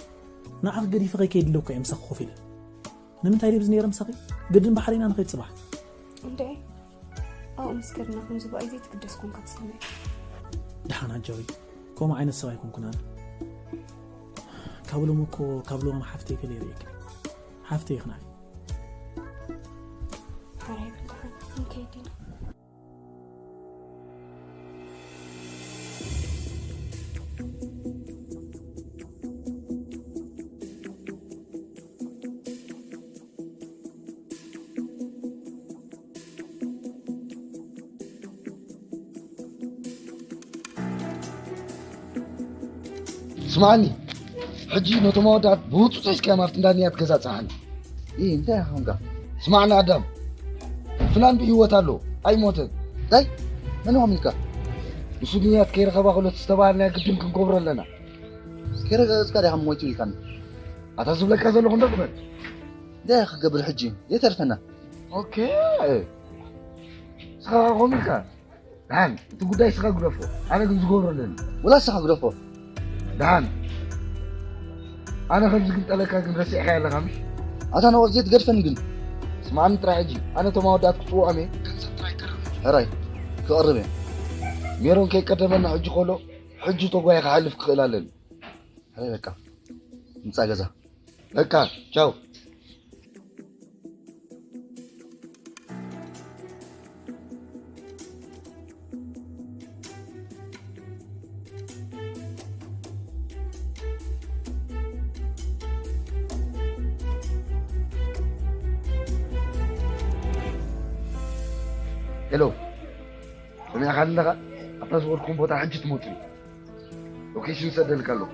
ንዓኺ ገዲፈ ከይከይድ ኢለ እኮ እየ ምሳኺ ኮፍ ኢለ። ንምንታይ ድየ ኣብዚ ነይረ ምሳኺ? ግድን ባሕሪ ኢና ንኸይድ ጽባሕ። እንድዒ ኣብኡ ምስ ከድና ከም ዝባኢ ዘይትግደስ ኮንካ ትስምዕ። ደሓን ኣጆኺ፣ ከምኡ ዓይነት ሰብ ኣይኮንኩን ኣነ። ካብ ሎሚ እኮ ካብ ሎሚ ሓፍተይ ፈለየ ርእየኪ። ሓፍተይ ኢኺ ንዓይ። ሓራይ በል ደሓን ክንከይድ ኢና። ስምዓኒ፣ ሕጂ ነቶም ኣወዳት ብህጹጽ ሒዝካዮም ኣብቲ እንዳ ንያት ገዛ ጽንሓኒ። ኢ እንታይ ኢኻ ኾንካ? ስማዕኒ ኣዳም፣ ፍላን ብህይወት ኣሎ፣ ኣይሞተን። እንታይ? መን ኢኹም ኢልካ? ንሱ ንያት ከይረኸባ ከሎ እቲ ዝተባህልናዮ ግድን ክንገብሮ ኣለና። ከይረጋገጽካ ዲኻ ሞይቱ ኢልካኒ? ኣታ ዝብለካ ዘለኹ እንዶ ግበር። እንታይ ኢኻ ክገብር ሕጂ? ዘይተርፈና። ኦኬ። ንስኻ ከምኡ ኢልካ? ደሓን፣ እቲ ጉዳይ ንስኻ ግደፎ። ኣነ ግን ዝገብሮ ኣለኒ። ወላ ንስኻ ግደፎ። ደሓን። ኣነ ከም ዝግንጠለካ ግን ረሲዕካዮ ኣለኻ ምሽ? ኣታ ነውር ዘይትገድፈኒ ግን። ስማዕኒ ጥራይ ሕጂ፣ ኣነ እቶም ኣወዳት ክጽውዖም እየ። ገንዘብ ጥራይ ቀርብ። ሕራይ፣ ክቐርብ እየ። ሜሮን ከይቀደመና ሕጂ ከሎ፣ ሕጂ ተጓይ ክሓልፍ ክኽእል ኣለኒ። ሕራይ በቃ፣ ምጻ ገዛ። በቃ፣ ቻው። ሄሎ፣ ሰሚዕካ ኣለኻ? ኣብታ ዝበልኩም ቦታ ሕጂ ትመጹ። ሎኬሽን ሰደልካ ኣለኹ።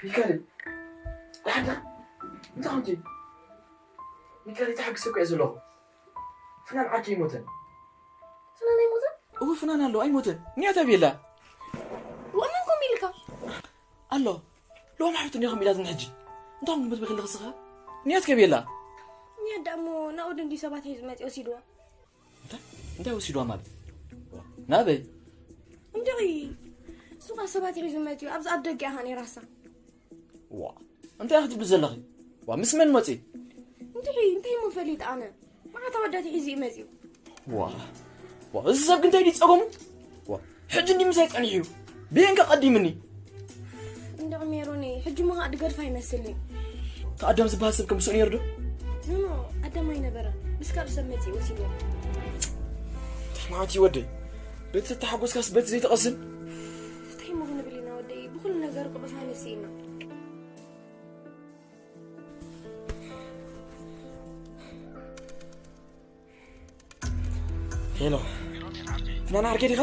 ሚካኤል፣ ደሓን ዲኻ? እንታይ ኾንኪ? ሚካኤል፣ ተሓግሰ እኮ እየ ዘለኹ። ፍናን ዓርከይ ኣይሞተን። ፍናን ኣይሞተን? እወ፣ ፍናን ኣሎ፣ ኣይሞተን። ንያት ኣበይ ኣላ? ወመን ኮም ኢልካ? ኣሎ። ሎም ሓፍቱ እኒኦም ኢላትኒ ሕጂ። እንታይ ኾንኩም ክትበኪ ኣለኺ ስኻ? ንያት ከበይ ኣላ? ንያት ደኣ እሞ ናኦድ እንድዩ ሰባት ሒዙ መፂኡ ወሲድዋ። እንታይ? እንታይ ወሲድዋ ማለት? ናበይ? እንድዒ፣ እሱ ኸኣ ሰባት ሒዙ መፂኡ፣ ኣብዚ ኣብ ደገ ኢኻ ነይራሳ። ዋ፣ እንታይ ክትብል ዘለኺ? ዋ፣ ምስ መን መፂ? እንድዒ፣ እንታይ እሞ ፈሊጥ ኣነ? መዓት ኣወዳት ሒዙ እዩ መፂኡ። ዋ፣ ዋ፣ እዚ ሰብ ግን እንታይ ድዩ ጸገሙ? ዋ፣ ሕጂ እንዲ ምሳይ ጸኒሑ እዩ። ብየን ከቐዲምኒ። እንድዒ ሜሮነይ፣ ሕጂ እሞ ኸኣ ድገድፋ ይመስልኒ። እቲ ኣዳም ዝበሃል ሰብ ከም ምስኡ ነይሩ ዶ? ኖ፣ ኖ፣ ኣዳም ኣይነበረን። ምስ ካልእ ሰብ መፂኡ ወሲድዎ። እንታይ ማለት እዩ ወደይ? በቲ ተሓጎስካስ በቲ ዘይትቐስን? እንታይ እሞ ክንብል ኢና ወደይ? ብኹሉ ነገር እኮ ቅሳነት ስኢና። ሄሎ። ሜሮን፣ ሜሮን ዓርከይ። ፍናን ዓርከይ ዲኻ?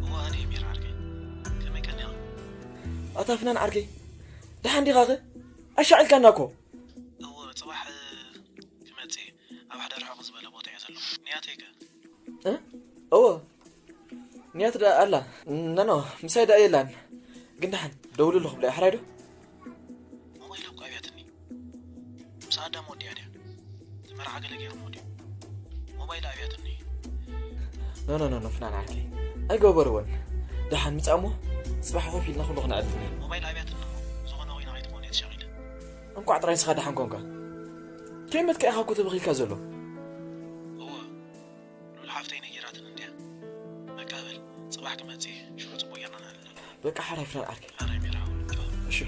እወ፣ ኣነ እየ ሜሮን ዓርከይ። ከመይ ቀኒኻ? ኣታ ፍናን ዓርከይ፣ ደሓን ዲኻኸ? ኣሻቒልካና እኮ። እወ፣ ጽባሕ፣ እ፣ ክመጽእ እየ። ኣብ ሓደ ርሕቕ ዝበለ ቦታ እየ ዘለኹ። ንያተይ ከ? እ? እወ። ንያት ደኣ ኣላ። ኖ፣ ኖ፣ ምሳይ ደኣ የላን። ግን ደሓን፣ ደውልሉ ክብላ እየ፣ ሕራይ ዶ? ሞባይላ እኮ ኣብያትኒ። ምስ ኣዳም ወዲኣ ድያ? እቲ መርዓ ገለ ገይሮሞ ድዩ? ሞባይላ ኣብያትኒ። ኖ፣ ኖ፣ ኖ፣ ኖ፣ ፍናን ዓርከይ። ኣይገበርዎን። ደሓን ምጻእ እሞ፣ ጽባሕ ኮፍ ኢልና ኩሉ ክነዕልል ኢና። ሞባይል ኣብያትኒ እሞ፣ ዝኾነ ኮይና ከይትኾን እየ ተሻቒለ። እንቋዕ ጥራይ ንስኻ ደሓን ኮንካ። ከይመትካ ኢኻ እኮ ተበኺልካ ዘሎ። እወ፣ ሉል ሓፍተይ ነጊራትኒ እንድያ። በቃ በል፣ ጽባሕ ክመጽእ እየ፣ ሽዑ ጽቡቕ ጌርና ነዕልለሉ። በቃ ሓራይ ፍናን ዓርከይ። ሓራይ ሜራ ሓወይ፣ ቻው። እሺ።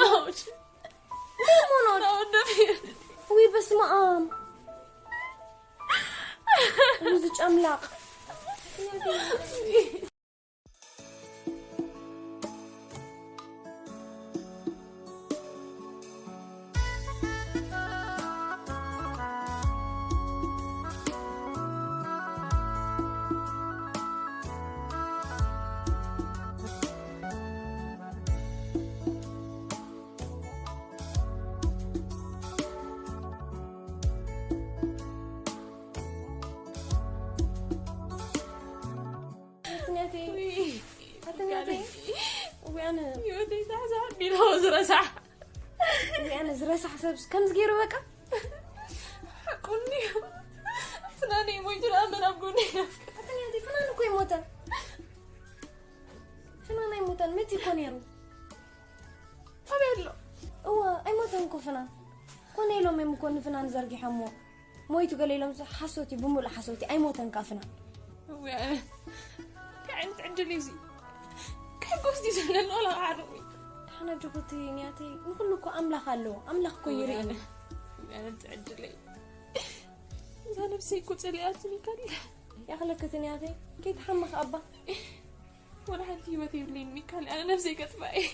Ouch. ደሞ ነው። No, don't feel. ውይ በስመ አብ። ውይ ዝጨምላቕ። ኣትኛተይ ኣትኛተይ። ውይ ኣነ ህይወተይ ሳሕሳሕ ቢልዎ ዝረሳሕ ውይ ኣነ ዝረሳሕ ሰብስ ከምዚ ገይሩ በቃ። ሓቁኒ ፍናነይ ሞይቱ ደኣ መን ኣብ ጎኒ ኣትኛተይ ፍናን እኮ ይሞተን። ፍናን ኣይሞተን መቲ እኮ ነይሩ። ኣበይ ኣሎ? እወ ኣይሞተን እኮ ፍናን። ኮነ ኢሎም እዮም እኮ ንፍናን ዘርጊሖምዎ። ሞይቱ ገለ ኢሎም ሓሶት እዩ ብምሉእ ሓሶት እዩ። ኣይሞተን እካ ፍናን። እውይ ኣነ እንታይ ዓይነት ዕድል እዩ እዚ? ክሕጎስ ድዩ ዘለኒ ዋላ ክሓርቕ እዩ? ሓና ጆኮቲ ንያተይ ንኩሉ እኮ ኣምላኽ ኣለዎ። ኣምላኽ እኮ ይርኢ። ኣነ እንታይ ዕድለይ? እዛ ነብሰይ እኮ ጸሊኣትኒ ካለ ያኽለክቲ ንያተይ ከይትሓምኽ ኣባ። ወላ ሓንቲ ህይወት የብለይን ሚካል፣ ኣነ ነብሰይ ከጥፋእ እየ።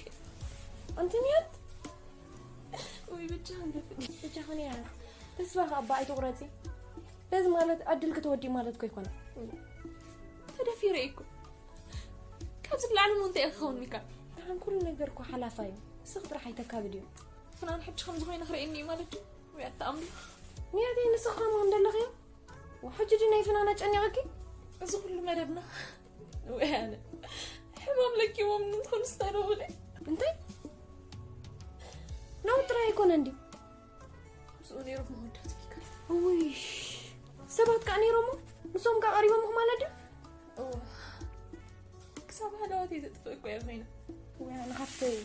ኣንቲ ንያት ወይ ብቻ ንደፍእ ብቻ ኸንያት ተስፋ ከኣባ ኣይትቑረፂ። በዚ ማለት ዕድል ክትወዲ ማለት እኮ ይኮነ። ተደፊረ እየ እኮ። ካብዚ ንላዕሊ እውን እንታይ ክኸውን ሚካል? ደሓን ኩሉ ነገር እኮ ሓላፋ እዩ። ንስኽ ጥራሕ ኣይተካብድ እዩ። ፍናን ሕጂ ከምዚ ኮይነ ክርእየኒ እዩ ማለት እዩ? ወይ ኣታ ኣምላኽ። ንያተይ ንስኽ ከምኡ እንደለኽዮ ሕጂ ድዩ ናይ ፍናን ኣጨኒቕኪ? እዚ ኩሉ መደብና ወይ ኣነ ሕማም ለኪሞም እንትኾኑ ዝተረፉ ደ እንታይ ነውሪ ጥራይ ኣይኮነ እንዲ ምስኡ ነይሩ መወዳት ሚካል። ውይ ሰባት ከዓ ነይሮሞ ንሶም ከዓ ቀሪቦምኹ ማለት ድዩ? እዎ ክሳብ ሃለዋተይ ዘጥፍእ እኮ እየ ኮይነ። ወይ ኣነ ካብተይ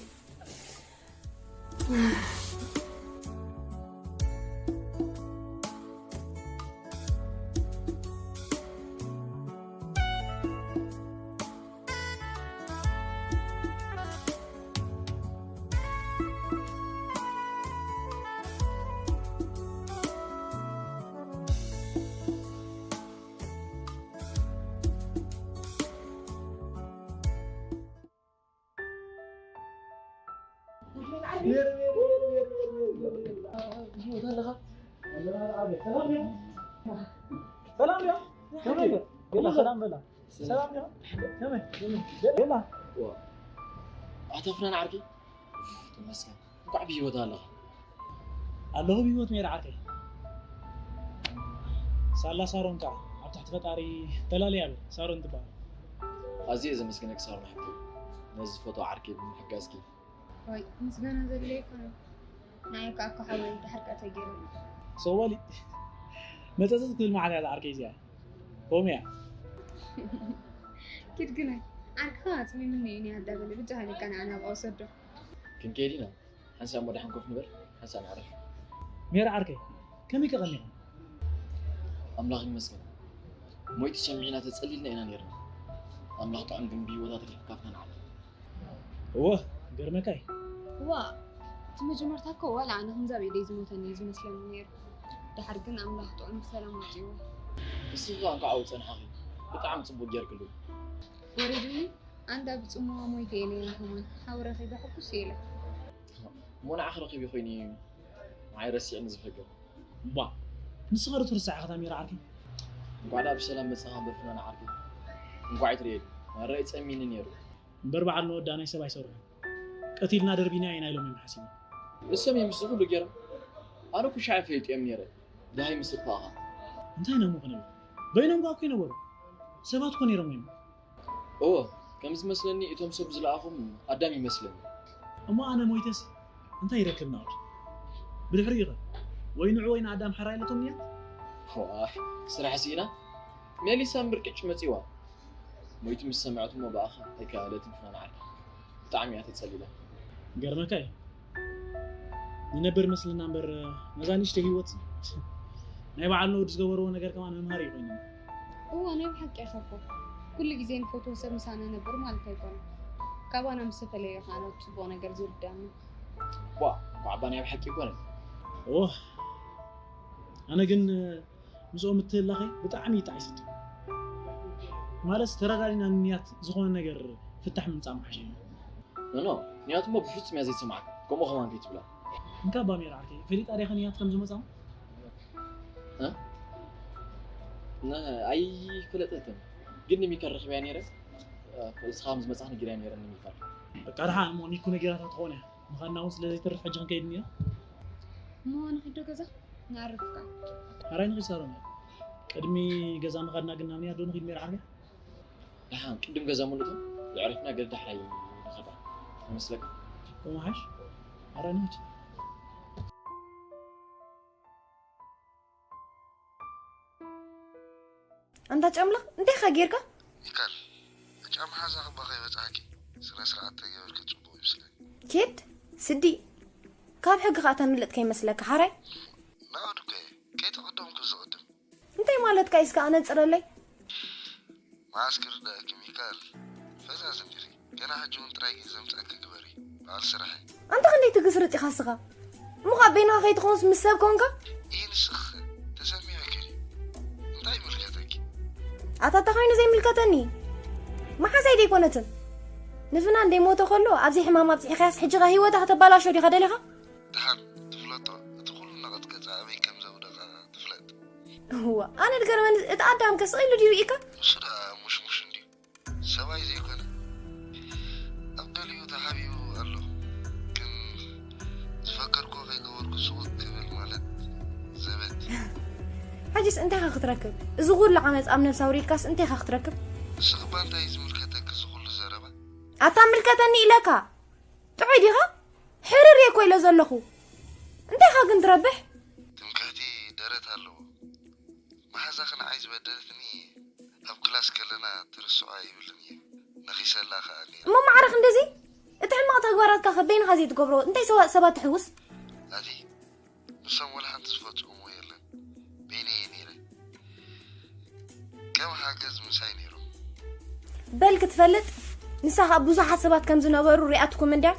ሰላም ያ ከመይ ገለ ሰላም በላ ሰላም ያ ከመይ ገለ ኣታ ፍናን ዓርኪ ተመስገን እንኳዕ ብህይወት ኣለኻ ኣለኹ ብህይወት ነይረ ዓርከይ ሳላ ሳሮን ከዓ ኣብ ትሕቲ ፈጣሪ ተላለያ በል ሳሮን ትበሃል ኣዝየ ዘመስግነኪ ሳሮን ሓብተይ ነዚ ዝፈትዎ ዓርከይ ብምሕጋዝኪ ወይ ምስጋና ዘድልዮ ኣይኮነን ንዓይ ከዓ እኮ ሓወይ ድሓር ከዓ ተገይሩ እዩ ሶበሊ መፀፀፅ ክብል መዓት እያ ዓርከይ እዚኣ ሆም እያ ኪድ ግነ ዓርክኻ ኣፅሚምኒ እዩ ኒያ እንዳበለ ብጃኻ ኢልካ ንዓና ኣብኣ ውሰዶ ክንከይድ ኢና ሓንሳእ እሞ ደሓን ኮፍ ንበል ሓንሳእ ንዕረፍ ሜራ ዓርከይ ከመይ ከቐኒኻ ኣምላኽ ይመስገን ሞይቲ ሰሚዕና ተጸሊልና ኢና ነርና ኣምላኽ ጥዑም ግን ብህይወት ኣትሪፍካ ፍናን ዓርከይ እወ ገርመካይ ዋ እቲ መጀመርታ እኮ ዋላ ኣነ ከምዛ ብኢደይ ዝሞተኒ እዩ ዝመስለኒ ነይሩ ድሓር ግን ኣምላኽ ጥዑም ብሰላም ኣውፅእዎ ንስኺ ከኣ እንኳዕ ኣብኡ ጸንሓኺ ብጣዕሚ ጽቡቅ ጌርክሉ ወሪዱኒ ኣንዳ ብጽምዋ ሞይተ እየ ነይረ ከማን ሓው ረኺበ ሕጉስ እየ ኢለ እሞ ንዓኺ ረኺበ ኮይኑ እዩ ንዓይ ረሲዕኒ ዝፈገር እባ ንስኻ ዶ ትርስዕ ኢኻ ታሚራ ዓርከይ እንኳዕ ደኣ ብሰላም መጻኻ እምበር ፍናን ዓርከይ እንኳዕ ይትርእየሉ ማራ እዩ ጸሚኒ ነይሩ እምበር በዓል ንወዳ ናይ ሰብ ኣይሰርሑ ቀቲልና ደርቢና ኢና ኢሎም እዮም ሓሲቦም እሶም እዮም ምስ ኩሉ ገይሮም ኣነ ኩሻዕ ፈሊጡ እዮም ነይረ ድሃይ ምስ እኳ ኣኻ እንታይ ነሞ ክንብል በይኖም ጓ እኮ ይነበሩ ሰባት ኮ ነይሮም እዮም እዎ ከም ዝመስለኒ እቶም ሰብ ዝለኣኹም ኣዳም ይመስለኒ እሞ ኣነ ሞይተስ እንታይ ይረክብ ናኦድ ብድሕሪኡ ኸ ወይ ንዑ ወይ ንኣዳም ሓራይ ኣለቶም እያ ዋሕ ስራሕ ስኢና ሜሊሳ እምብርቅጭ መጺዋ ሞይቱ ምስ ሰምዐት እሞ ብኣኻ ኣይከኣለትን ፍናን ዓርከይ ብጣዕሚ እያ ተጸሊላ ገርመካ እዩ ንነብር መስልና እምበር ነዛ ንእሽተይ ህይወት ናይ በዓል ነውድ ዝገበርዎ ነገር ከማን መምሃሪ እዩ ኮይኑ እዋ ናይ ብሓቂ ኢኻ እኮ ኩሉ ግዜ ንፈትዎ ሰብ ምሳና ነብር ማለት ኣይኮነ ካባና ምስ ተፈለየ ከዓ ናብ ፅቡቅ ነገር ዝርዳና ዋ፣ እንኳዕ ኣባ ናይ ብሓቂ ይኮነ። ኦ፣ ኣነ ግን ምስኦም ምትህላኸይ ብጣዕሚ ይጣዒሰት። ማለት ተረዳዲና ንንያት ዝኾነ ነገር ፍታሕ ምምጻእ ምሓሸ እዩ። ኖ፣ ኖ፣ ንያት እሞ ብፍጹም እያ ዘይትሰምዓካ። ከምኡ ከማን ከይትብላ። እንካ ኣባ ሜራ ዓርከይ፣ ፈሊጣ ዲኻ ንያት ከም ዝመጻ? እ? ነ-፣ ኣይፈለጠትን። ግን ንሚካል ረኺበያ ነይረ። እ፣ እስኻ ከም ዝመጻኻ ነጊረያ ነይረ ንሚካል። በቃ ደሓን እሞ ሚኩ ነጊራታ ትኾን እያ። ምኻድና እውን ስለ ዘይተርፍ ሕጂ ክንከይድ እኒኣ። እሞ ንኺድ ዶ ገዛ? ንዓርፍካ። ሓራይ ንኺድ ሳሮን። ቅድሚ ገዛ ምኻድና ግን ናብ ንያት ዶ ንኺድ ሜራ ዓርከይ? ደሓን ቅድም ገዛ ምልእቶ የዕረፍና ገለ ዳሕራይ ንኸዳ ይመስለካ። ወመሓሽ ኣረ ንሂድ። ኣንታ ጨምላቕ እንታይ ኢኻ ጌርካ? ሚካል፣ ጫማ ሓዛ ክባ ከይበጽሓኪ ስነ ስርዓት ተገበርኪ ጽቡቕ ይመስለኒ። ኬድ ስዲ ካብ ሕጊ ከኣ ተምልጥ ከይመስለካ ሓራይ። ናኦድ እኮ እየ ከይተቐደምኩ ዝቕድም። እንታይ ማለትካ ኢስካ ኣነጽረለይ? መዓስ ክርዳእኪ ሚካል፣ ፈዛዝ እንዲኺ። ገና ሕጂ እውን ጥራይ ግዜ ዘምጻእኪ ግበሪ። በዓል ስራሕ። ኣንታ ክንደይ ትግስርጥ ኢኻ እስኻ? እሞ ካብ በይንኻ ከይትኾንስ ምስ ሰብ ኮንካ? ኢንስኽ ተሰሚዑኪ ድዩ? እንታይ ይምልከተኪ? ኣታ እንታይ ኮይኑ ዘይምልከተኒ? መሓዛይ ደይኮነትን? ንፍናን ደይሞተ ከሎ ኣብዚ ሕማም ኣብጺሕካያስ ሕጂ ኸ ህይወታ ከተባላሾ ዲኻ ደሊኻ? ደሓን ትፍለጦ፣ እቲ ኩሉ ነቐጽ ገጻ ኣበይ ከም ዘውደቐ ትፍለጥ። እዋ፣ ኣነ ድገርመኒ፣ እቲ ኣዳም ከ ስቕ ኢሉ ድዩ ርኢካ? ንሱ ደኣ ሙሽሙሽ እንድዩ። ሰብኣይ ዘይኮነ ኣብ ገሊኡ ተሓቢኡ ኣሎ። ግን ዝፈከርኩ ከይገበርኩ ስቕ ክብል ማለት ዘበት። ሕጅስ እንታይ ኢኻ ክትረክብ? እዚ ኩሉ ዓመት ኣብ ነብሲ ኣውሪድካስ እንታይ ኢኻ ክትረክብ? ንስኺ እባ እንታይ እዩ ዝምልከተኪ እዚ ኩሉ ዘረባ? ኣታ ምልከተኒ ኢለካ። ጥዑይ ዲኻ? ሕርር እየ እኮ ኢለ ዘለኹ። እንታይ ኢኻ ግን ትረብሕ? ትምክሕቲ ደረት ኣለዎ። መሓዛኺ ንዓይ ዝበደለትኒ ኣብ ክላስ ከለና ትርስዖ ኣይብልን እየ። ነኺሰላ ከኣ ነይረ። እሞ ማዕረ ክንድዚ? እቲ ሕማቕ ተግባራትካ ከ በይንኻ ዘይትገብሮ እንታይ ሰዋ-፣ ሰባት ትሕውስ? ናቲ፣ ንሶም ወላ ሓንቲ ዝፈጽምዎ የለን። በይነይ እየ ነይረ። ከም ሓገዝ ምሳይ ነይሮም። በል ክትፈልጥ፣ ንሳ ከኣ ብዙሓት ሰባት ከም ዝነበሩ ሪኣትኩም እንድያ?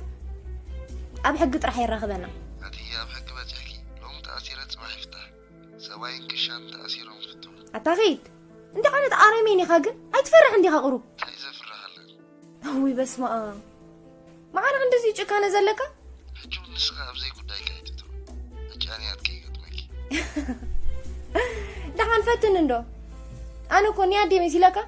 ኣብ ሕጊ ጥራሕ የራኽበና። ናቲ፣ ኣብ ሕጊ በጺሕኪ፣ ሎሚ ተኣሲረ ጽባሕ ይፍታሕ። ሰብኣይን ክሻን ተኣሲሮም ፍትሑ። ኣታ ኺድ። እንታይ ዓይነት ኣረሜን ኢኻ ግን? ኣይትፈርሕ እንዲኻ ቁሩብ። እንታይ ዘፍርሕ ኣለኒ? እውይ በስመ ኣብ። መዓረ ክንድዚ ጭካነ ዘለካ? ሕጂ እውን ንስኻ ኣብ ዘይጉዳይካ ኣይትእትው። ዕጫንያት ከይገጥመኪ። ደሓን ፈትን እንዶ። ኣነ እኮ ንያት ድየ መሲለካ?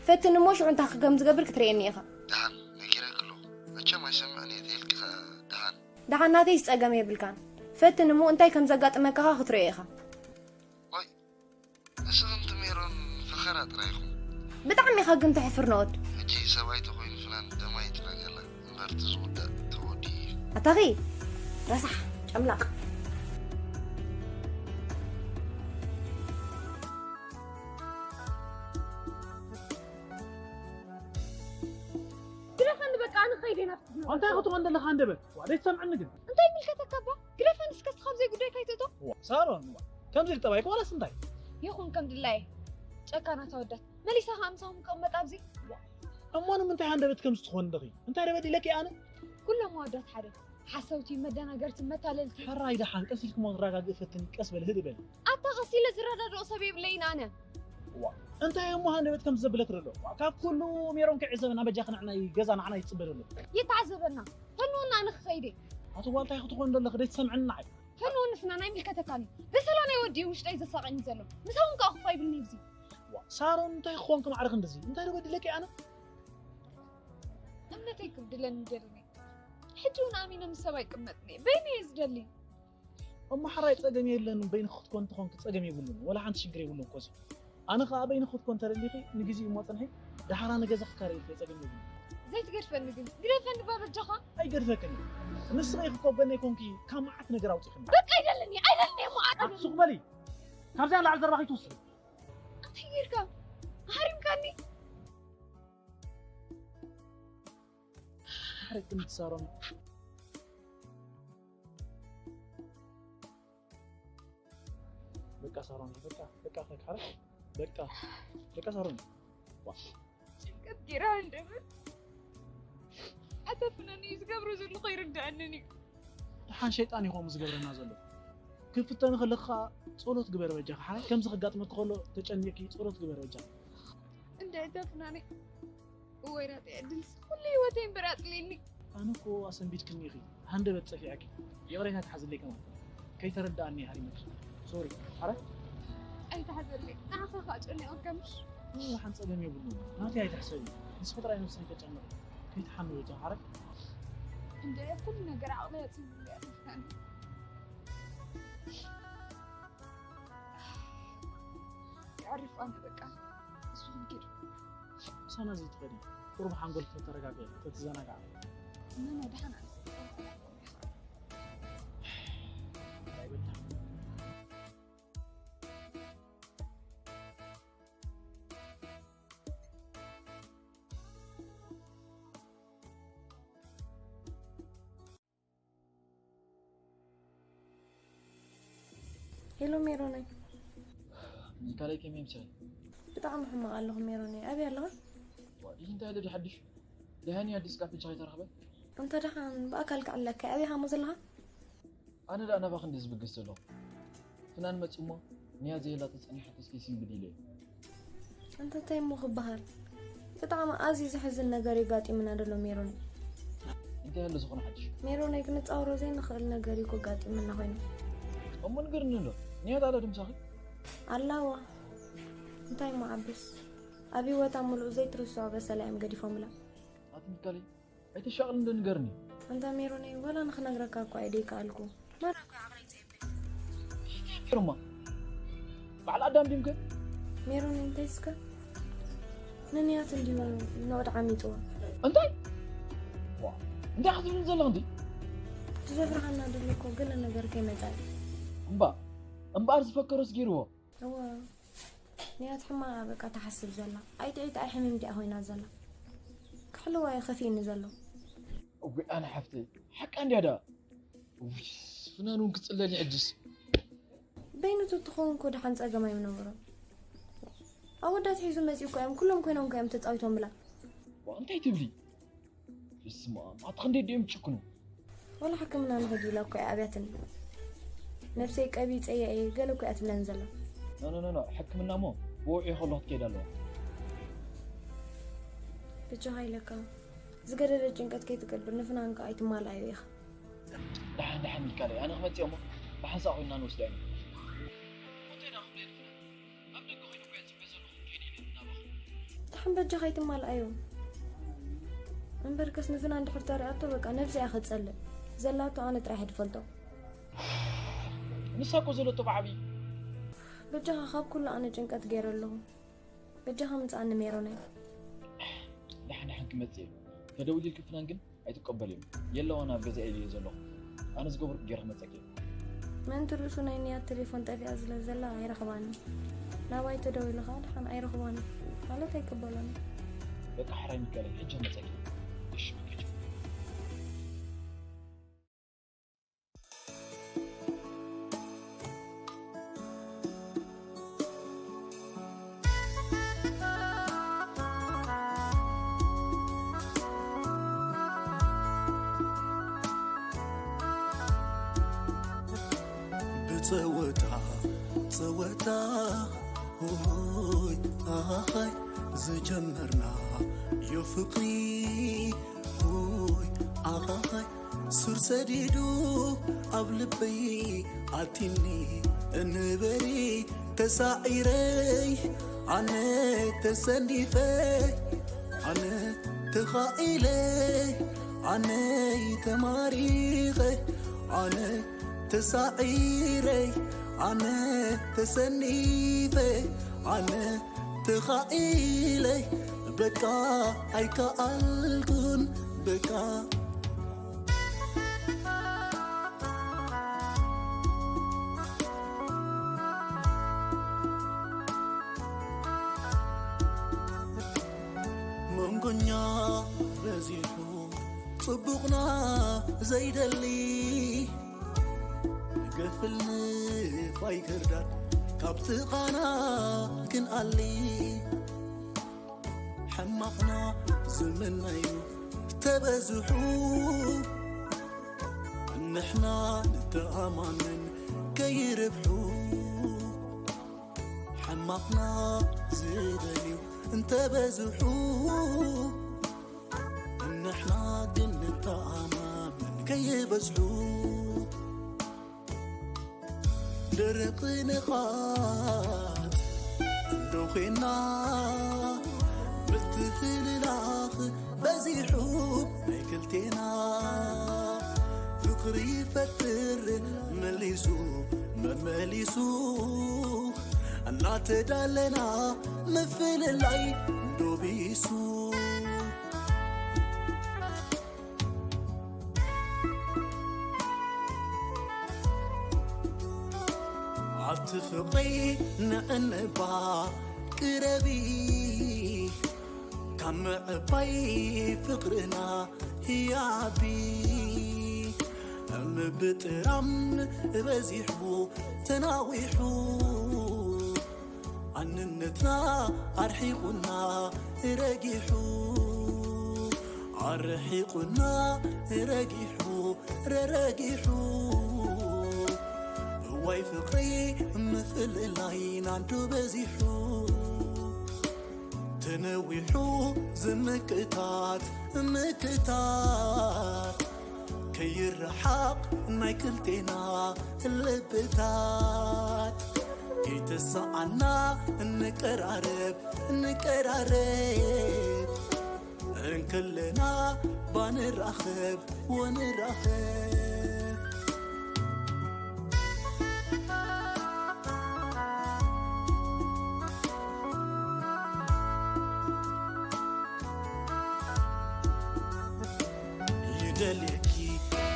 ፈትን እሞ ሽዑ እንታይ ከም ዝገብር ክትርእየኒ ኢኻ። ደሓን ነጊረኪ ኣለኹ። መቸም ኣይሰምዕን እየ ተይልኪ ኸኣ ደሓን። ደሓን ናተይስ ጸገም የብልካን። ፈትን እሞ እንታይ ከም ዘጋጥመካ ኸኣ ክትርእዮ ኢኻ። ዋይ፣ ንስኽን ትሜሮን ፈኸራ ጥራይ ኢኹም። ብጣዕሚ ኢኻ ግን ተሕፍር ነኦድ። ሕጂ ሰብኣይ ተኾይኑ ፍናን ደማ ይጥረገላ እምበር እቲ ዝውዳእ ተወዲኡ እዩ። ኣታ ኺድ ረሳሕ ጨምላቕ። ግደፈኒ በቃ፣ ኣነ ኸይደ ናብቲ ዝነበርኩ። እንታይ ክትኾን ዘለኻ ሃንደበት? ዋ፣ ዘይትሰምዕኒ ግን? እንታይ ይምልከተካ እባ? ግደፈኒ እስከ፣ እስኻ ኣብ ዘይጉዳይ ካይትእቶ። ዋ፣ ሳሮን፣ ዋ፣ ከምዚ ኢል ጠባይኪ ዋላስ እንታይ? ይኹን ከም ድላየ። ጨካናት ኣወዳት። መሊሳ ኸኣ ምሳኹም ክቕመጥ ኣብዚ? ዋ፣ እሞ ንምንታይ ሃንደበት ከምዚ ትኾን ኣለኺ? እንታይ ዶ በዲለኪ ኣነ? ኩሎም ኣወዳት ሓደ። ሓሰውቲ፣ መደናገርቲ፣ መታለልቲ። ሕራይ ደሓን፣ ቀስ ኢልኪ እሞ ክረጋግእ ፈትኒ፣ ቀስ በሊ፣ ህድእ በሊ። ኣታ ቀስ ኢለ ዝረዳድኦ ሰብ የብለይን ኣነ። ዋ፣ እንታይ እሞ ሃንደበት ከምዚ ዘብለኪ ዘሎ? ዋ፣ ካብ ኩሉ ሜሮን ክዕዘበና በጃኺ ንዓና ገዛ ንዓና ይጽበ ዘሎ። ይተዓዘበና። ፈንወና ኣነ ክኸይድ እየ። ኣቲ ጓል እንታይ ክትኾን ዘለኺ? ደይትሰምዕኒ ንዓይ። ፈንወኒ ፍናን ኣይምልከተካን እዩ። ብሰላም ኣይወድእን ውሽጠይ ዘሳቕየኒ ዘሎ። ምሳኹም ከኣ ኮፍ ኣይብልን እዩ እዚ። ዋ፣ ሳሮን እንታይ ክኾንኪ ማዕረ ክንድዚ? እንታይ ዶ በዲለኪ ኣነ? እምነተይ ክብድለኒ ደሊኒ። ሕጂ እውን ኣሚነ ምስ ሰብ ኣይቅመጥን እየ። በይነይ እየ ዝደሊ። እሞ ሓራይ ጸገም የለን፣ በይንኺ ክትኮን እንተኾንኪ ጸገም የብሉን፣ ወላ ሓንቲ ሽግር የብሉን ኮዚ። ኣነ ኸኣ በይንኺ ክትኮን እንተደሊኺ ንግዜኡ እሞ ጽንሒ፣ ደሓራ ንገዛኺ ካረ ኢልኪ ጸገም የብሉን። ዘይትገድፈኒ ግን፣ ግደፈኒ እባ በጃኻ። ኣይገድፈክን እየ። ንስኺ ኢኺ እኮ ጎነይ ኮንኪ ካብ መዓት ነገር ኣውጺኽኒ። በቃ ኣይደልን እየ፣ ኣይደልን እየ እሞ ኣነ። ኣቲ ሱቕ በሊ። ካብዚኣ ንላዕሊ ዘረባ ከይትውስኺ። እንታይ ጌርካ? ሃሪምካኒ? ሓረቅን ትሳሮም። በቃ ሳሮን፣ በቃ፣ በቃ፣ ሓረቅ። በቃ፣ በቃ ሳሮን። ዋ። ጭንቀት ጌራ እንደምን? ኣታ ፍናን እዩ ዝገብሮ ዘሎ ከይርድኣንን እዩ። ደሓን ሸይጣን እዩ ከምኡ ዝገብረና ዘሎ። ክፍተን ከለኻ ጸሎት ግበር በጃኻ። ሓራይ ከምዚ ከጋጥመኪ ከሎ ተጨኒቕኪ ጸሎት ግበር በጃኻ። እንደ ተፍናኒ ወይራ ዕድልስ ኩሉ ህይወተይ እምበር ኣጥልየኒ። ኣነ እኮ ኣሰንቢድክኒ ኢኺ፣ ሃንደበት ጸፊዐኪ። ይቕሬታ ትሓዝለይ ከማን። ከይተረድኣኒ ሃሪመኪ። ሶሪ። ሓራይ ኣይትሓዘለይ። ንዓኻ ከዓ ጨኒቐካ ምሽ? ደሓን ጸገም የብሉን። ናተይ ኣይትሕሰቢ። ንስኺ ጥራይ ነብስኺ ከጨንቕ። ከይትሓሚ በጃ ሓራይ። እንደ ኩሉ ነገር ዓቕሊ ኣጽንብሉ እያ ተፍናኒ። የዕርፍ ኣነ በቃ እሱ ንጌር ምሳና ዘይትኸዲ ቁሩብ ሓንጎል ተተረጋግዒ ተትዘናግዓ ምን ደሓን ኣንስ ኣይበልካ። ሄሎ ሜሮነይ። ሚካለይ ከመይ ምሳይ? ብጣዕሚ ሕማቕ ኣለኹ ሜሮነይ። ኣበይ ኣለኻ? ዋእ፣ እንታይ ኣሎ ሓድሽ? ደሃኒ ኣዲስ ቃል ብቻ ኣይተረኽበ? እንተ ደሓን ብኣካል ክዕለካ ኣበይ ሃሞ ዘለኻ? ኣነ ደኣ ናባኺ እንዲ ዝብገስ ዘለኹ። ፍናን መጺኡ እሞ ንያ ዘየላ ተጸኒሓ ተስኪ ሲንግል ኢለ። እንተ እንታይ እሞ ክበሃል? ብጣዕሚ ኣዝዩ ዘሕዝን ነገር እዩ ጋጢምና ዘሎ ሜሮነይ። እንታይ ኣሎ ዝኾነ ሓድሽ? ሜሮነይ ክንጻወሮ ዘይንኽእል ነገር እዩ ከጋጢመና ኮይኑ። እሞ ንገርኒ ኣሎ። ንያ ዳላ ድምሳኺ? ኣላዋ እንታይ እሞ ዓብስ ኣብ ህይወታ ምሉእ ዘይትርስዖ በሰላ እዮም ገዲፎምላ። ኣቲ ሚካለይ ኣይተሻቕል እንደ ንገርኒ። ኣንታ ሜሮነይ ዋላ ንኽነግረካ እኳ እየ ደይከኣልኩ። ማራ እኮ ዓቕለይ ጸይበ። ፊርማ በዓል ኣዳም ድምከ? ሜሮነይ እንታይ እስከ ንንያት እንዲሁ ኖድ ዓሚጥዋ። እንታይ? ዋ እንታይ ክትብል ዘለኽ እንዲ? ትዘፍርሃና ደሎ እኮ ገለ ነገር ከይመጻ እዩ። እምባ እምበኣር ዝፈከሮስ ገይርዎ። እወ ንያት ሕማቕ በቃ ትሓስብ ዘላ ኣይትዒት ኣይሕምም ዲኣ ኮይና ዘላ ክሕልዋ እዩ ከፊእኒ ዘሎ። እዊ ኣነ ሓፍተይ ሓቃ እንድያ ደኣ። ውይ ፍናን እውን ክጽለኒ ሕጅስ። በይኑ ተትኸውን እኮ ደሓን ጸገም ኣይምነበሮን። ኣወዳት ሒዙ መጺኡ እኮ እዮም ኩሎም ኮይኖም እኮ እዮም ተጻዊቶምላ። ዋ እንታይ ትብሊ? በስመ ኣብ ኣቲ ክንደይ ድኦም ይጭክኑ። ዋላ ሕክምና ንኸይድ ኢላ እኮ እያ ኣብያትኒ። ነብሰይ ቀቢጸያ እየ ገለ እኮ እያ ትብለኒ ዘላ። ኖ ኖ ኖ ኖ ሕክምና እሞ ብውዑይ ከሎ ክትከይድ ኣለዋ። ብቻኻ ኢለካ ዝገደደ ጭንቀት ከይትገብር ንፍናን ከኣ ኣይትማልኣዮ ኢኻ። ደሓን ደሓን ሚካለይ ኣነ ክመጽእ እሞ ብሓንሳእ ኮይንና ንወስዳ ኢና። ድሓን በጃኻ ኣይትማልኣዮ እምበርከስ ንፍናን ድሕር ተሪኣቶ በቃ ነብሳ እያ ክትጸልእ ዘላቶ ኣነ ጥራሕ እየ ድፈልጦ። ንሳ እኮ ዘለቶ ብዓብዪ በጃኻ ካብ ኩሉ ኣነ ጭንቀት ገይረ ኣለኹ። በጃኻ ምጽኣኒ ሜሮነይ። ደሓን ደሓን ክመጽእ እየ። ተደዊልልኪ ፍናን ግን ኣይትቀበልዮም። የለዋን ኣብ ገዛ ኢለዮ ዘለኹ። ኣነ ዝገበርኩ ገይረ ክመጸኪ እየ። ምእንቲ ርእሱ ናይ ንያት ቴሌፎን ጠፊኣ ስለ ዘላ ኣይረኽባን ናባይ ተደዊሉ ኸዓ ደሓን ኣይረኽባን ማለት ኣይቀበሎን። በቃ ሕራይ ሚካለይ ሕጂ ክመጸኪ እየ። እሺ በቃ ቻው። ብጸወታ ጸወታ ሆይ ኣኻኻይ ዝጀመርና ዮ ፍቕሪ ሆይ ኣኻኻይ ሱር ሰዲዱ ኣብ ልበይ ኣቲኒ እንበሪ ተሳዒረይ ኣነ ተሰኒፈ ኣነ ተኻኢለ ኣነ ተማሪኸ ኣነ ተሳዒረይ ኣነ ተሰኒፈ ኣነ ተኻኢለይ በቃ ኣይከኣልኩን በቃ መንጎኛ በዚሑ ጽቡቕና ዘይደሊ ገፍል ንፋይ ክርዳድ ካብ ጥቓና ክንኣሊ ሕማቕና ዝምነዩ ተበዝሑ ንሕና ንተኣማመን ከይርብሑ፣ ሕማቕና ዝደልዩ እንተበዝሑ፣ ንሕና ግን ንተኣማመን ከይበዝሑ። ደረቕ ንቓት እንዶ ዄንና፣ ምትህልላኽ በዚሑ ናይ ክልቴና፣ ፍቕሪ ይፈጥር መሊሱ መመሊሱ፣ እናተዳለና ምፍልላይ እንዶ ቢሱ። ኣብቲ ፍቕሪ ንዕንባ ቅረቢ፣ ካብ ምዕባይ ፍቕርና ህያቢ። ምብጥራም በዚሑ ተናዊሑ፣ ኣንነትና ኣርሒቑና ረጊሑ፣ ኣርሒቑና ረጊሑ፣ ረረጊሑ። እዋይ ፍቕሪ ምፍልላይና እንዶ በዚሑ፣ ተነዊሑ ዝምክታት ምክታት፣ ከይረሓቕ ናይ ክልቴና ልብታት። ከይተሰኣና ንቀራረብ ንቀራረብ፣ እንከለና ባንራኸብ ወንራኸብ። ይደልየኪ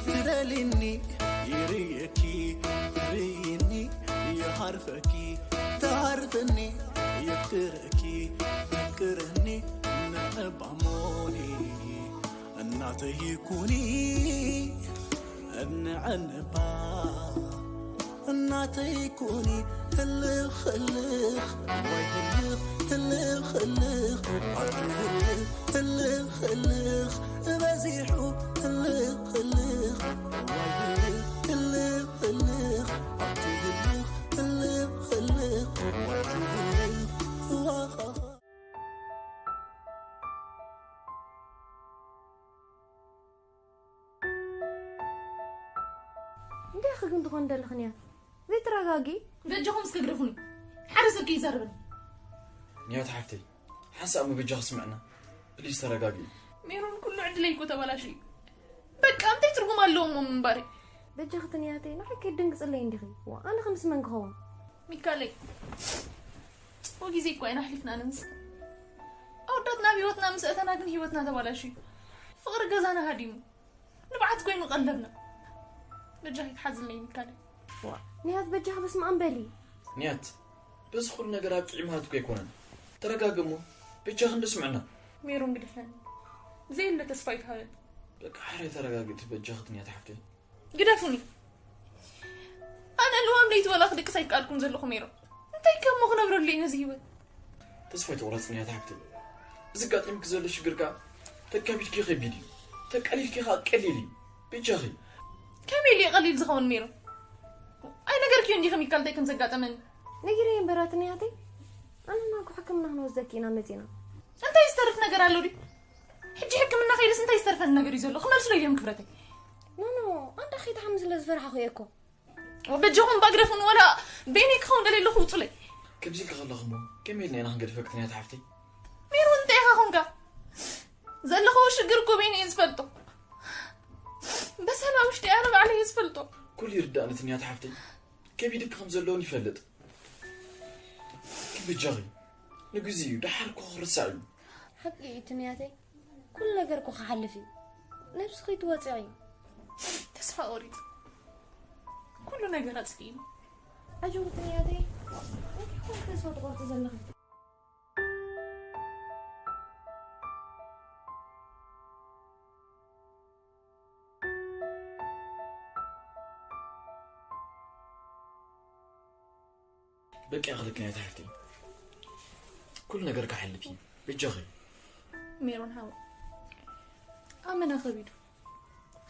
ትደልኒ፣ ይርእየኪ ትርእይኒ፣ ይሃርፈኪ ትሃርፍኒ፣ የፍቅረኪ የፍቅረኒ፣ ንዕባሞኒ እናተይ ኩኒ እንዕንባ። እናተይ ኩኒ ህልኽ ህልኽ፣ ዋይ ህልኽ ህልኽ ህልኽ፣ ኣቲ ህልኽ ህልኽ ህልኽ፣ በዚሑ ህልኽ ህልኽ፣ ዋይ ህልኽ ህልኽ ህልኽ፣ ኣቲ ህልኽ ህልኽ ህልኽ፣ ዋይ ህልኽ ዋኻኻ። እንታይ ኢኺ ግን ትኾን ደለኽን እያ? ዘይትረጋጊ? በጃኹም እስከ ግደፉኒ። ሓደ ሰብ ከይዛረበኒ። ንያት ሓፍተይ፣ ሓንሳእ እሞ በጃኺ ስምዕና። ፕሊዝ ተረጋጊ። ሜሮን፣ ኩሉ ዕድለይ እኮ ተበላሽዩ። በቃ እንታይ ትርጉም ኣለዎ እሞ ምንባረይ? በጃኺ ትንያተይ፣ ንዓይ ከይትድንግጽለይ እንዲኺ። ዋ፣ ኣነ ከምስ መን ክኸውን? ሚካለይ፣ ጽቡቕ ግዜ እኮ ኢና ኣሕሊፍና ኣነ ምስ ኣወዳት ናብ ህይወትና ምስ ኣእተና ግን ህይወትና ተባላሽዩ። ፍቕሪ ገዛና ሃዲሙ። ንብዓት ኮይኑ ቀለብና። በጃኺ ክትሓዝለይ ሚካለይ። ዋ፣ ንያት በጃኺ በስመ ኣብ በሊ። ንያት፣ በዚ ኩሉ ነገር ኣብ ቂም ሃትኩ ኣይኮነን። ተረጋጊ እሞ በጃኺ እንዶ ስምዕና። ሜሮን ግደፈኒ። ዘየለ ተስፋ ይትሃበኒ። በቃ ሕራይ ተረጋጊ እቲ በጃኺ እቲ ንያት ሓፍተይ። ግደፉኒ። ኣነ ልዋም ለይቲ ወላ ክድቅስ ኣይከኣልኩን ዘለኹ ሜሮን። እንታይ ከሞ ክነብረሉ እየ ነዚ ህይወት? ተስፋ ኣይትቑረጽ ንያት ሓፍተይ። እዚ ኣጋጢሙኪ ዘሎ ሽግር ከኣ ተካቢድኪ ከቢድ እዩ። ተቃሊልኪ ከኣ ቀሊል እዩ። በጃኺ። ከመይ ኢሉ እዩ ቀሊል ዝኸውን ሜሮን? ኣይነገርክዮ እንዲኺ ሚካል እንታይ ከም ዘጋጠመኒ? ነጊረዮ እምበር ኣቲ ንያተይ። ኣነና እኮ ሕክምና ክንወስደኪ ኢና መጺና። እንታይ ዝተርፍ ነገር ኣሎ ድዩ? ሕጂ ሕክምና ከይደስ እንታይ ዝተርፈኒ ነገር እዩ ዘሎ? ክመልስሎ ኢለ ክብረተይ። ኖ፣ ኖ፣ ኣንዳ ከይትሓሚ ስለ ዝፈራሕኹ እየ እኮ። በጃኹም እባ ግደፉኒ፣ ወላ በይነይ ክኸውን ደልየ ኣለኹ፣ ውጹለይ። ከምዚ ኢልኪ ከለኺ እሞ ከመይ ኢልና ኢና ክንገድፈኪ ትንያት ሓፍተይ? ሜሮን እንታይ ኢኻ ኾንካ? ዘለኽዎ ሽግር እኮ በይነ እየ ዝፈልጦ። በሰላ ውሽጢ ኣነ ባዕለይ እየ ዝፈልጦ። ኩሉ ይርዳእኒ ትንያት ሓፍተይ። ከቢድኪ ከም ዘለውን ይፈልጥ። ግን በጃኺ፣ ንግዜኡ እዩ፣ ደሓር እኮ ክርሳዕ እዩ። ሓቂ እዩ ትንያተይ፣ ኩሉ ነገር እኮ ክሓልፍ እዩ። ነብስኺ ትወፅዒ። ተስፋ ቆሪፅ። ኩሉ ነገር ኣፅሊእኒ። ኣጆኺ ትንያተይ፣ እንታይ ኮን ተስፋ ትቆርፂ ዘለኺ? በቃ ይኽልክን እያ ትሓፍተይ። ኩሉ ነገር ክሓልፍ እዩ። በጃኺ። ሜሮን ሓወይ፣ ኣመና ከቢዱ።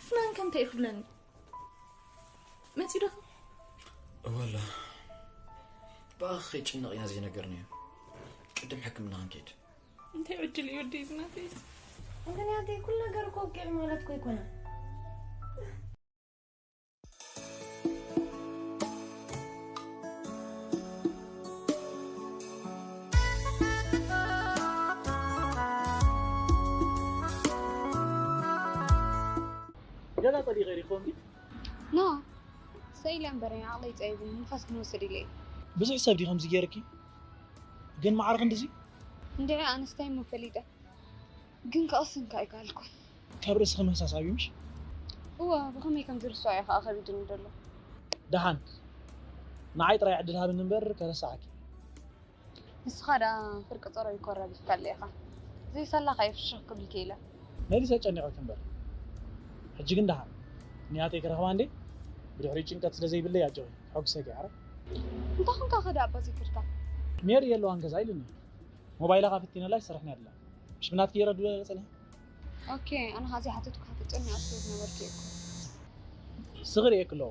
ፍናን ከ እንታይ እዩ ክብለኒ? ይደኸ ወላ ብኣኺ ከይጭነቕ ኢና ዘይነገርናዮ። ቅድም ሕክምና ክንከይድ። እንታይ ዕድል እዩ ወደይ ዝናተይስ? ምኽንያተይ ኩሉ ነገር እኮ ውቅዕ ማለት እኮ ኣይኮነን። ገዛ ጸሊቐ ሪኾንኪ? ኖ፣ ሰኢለ እምበር፣ ዓቕለይ ጸቢቡ ንፋስ ክንወስድ ኢለ እየ። ብዙሕ ሰብ ድዩ ከምዚ ገይርኪ? ግን ማዕረ ክንድዚ? እንድዒ ኣነስታይ እሞ ፈሊጠ፣ ግን ክቕስን ከ ኣይከኣልኩን። ካብ ርእስኺ ምህሳስ ኣብዩ ምሽ? እወ፣ ብኸመይ ከም ዝርስዖ እዩ ከኣ ከቢድኒ ዘሎ። ደሓን፣ ንዓይ ጥራይ ዕድል ሃብኒ እምበር ከረስዓኪ። ንስኻ ደኣ ፍርቂ ጸሮይ ኮረቢፍካለ ኢኻ። ዘይሳላኻ እየ ፍሽኽ ክብልኪ ኢለ። መሊሰ ጨኒቐኪ እምበር። ሕጂ ግን ደሓን ንያተይ ክረኽባ እንዴ? ብድሕሪኡ ጭንቀት ስለ ዘይብለይ ኣጆኺ፣ ከሐጉሰኪ እየ። ኣረ እንታይ ኾንካ ከ ደኣ ኣባ ዘይከድካ? ሜሪ የለዋን ገዛ ኢሉኒ። ሞባይላ ከፊቲነላ ይሰርሕን ያድላ። ምሽ ብናትኪ ይረዱ ጸኒሐ። ኦኬ፣ ኣነ ኸዚ ሓተትኩ ክትጨነቕ ስለ ዝነበርኪ እኮ። ስኽሪ እየ ክለዎ።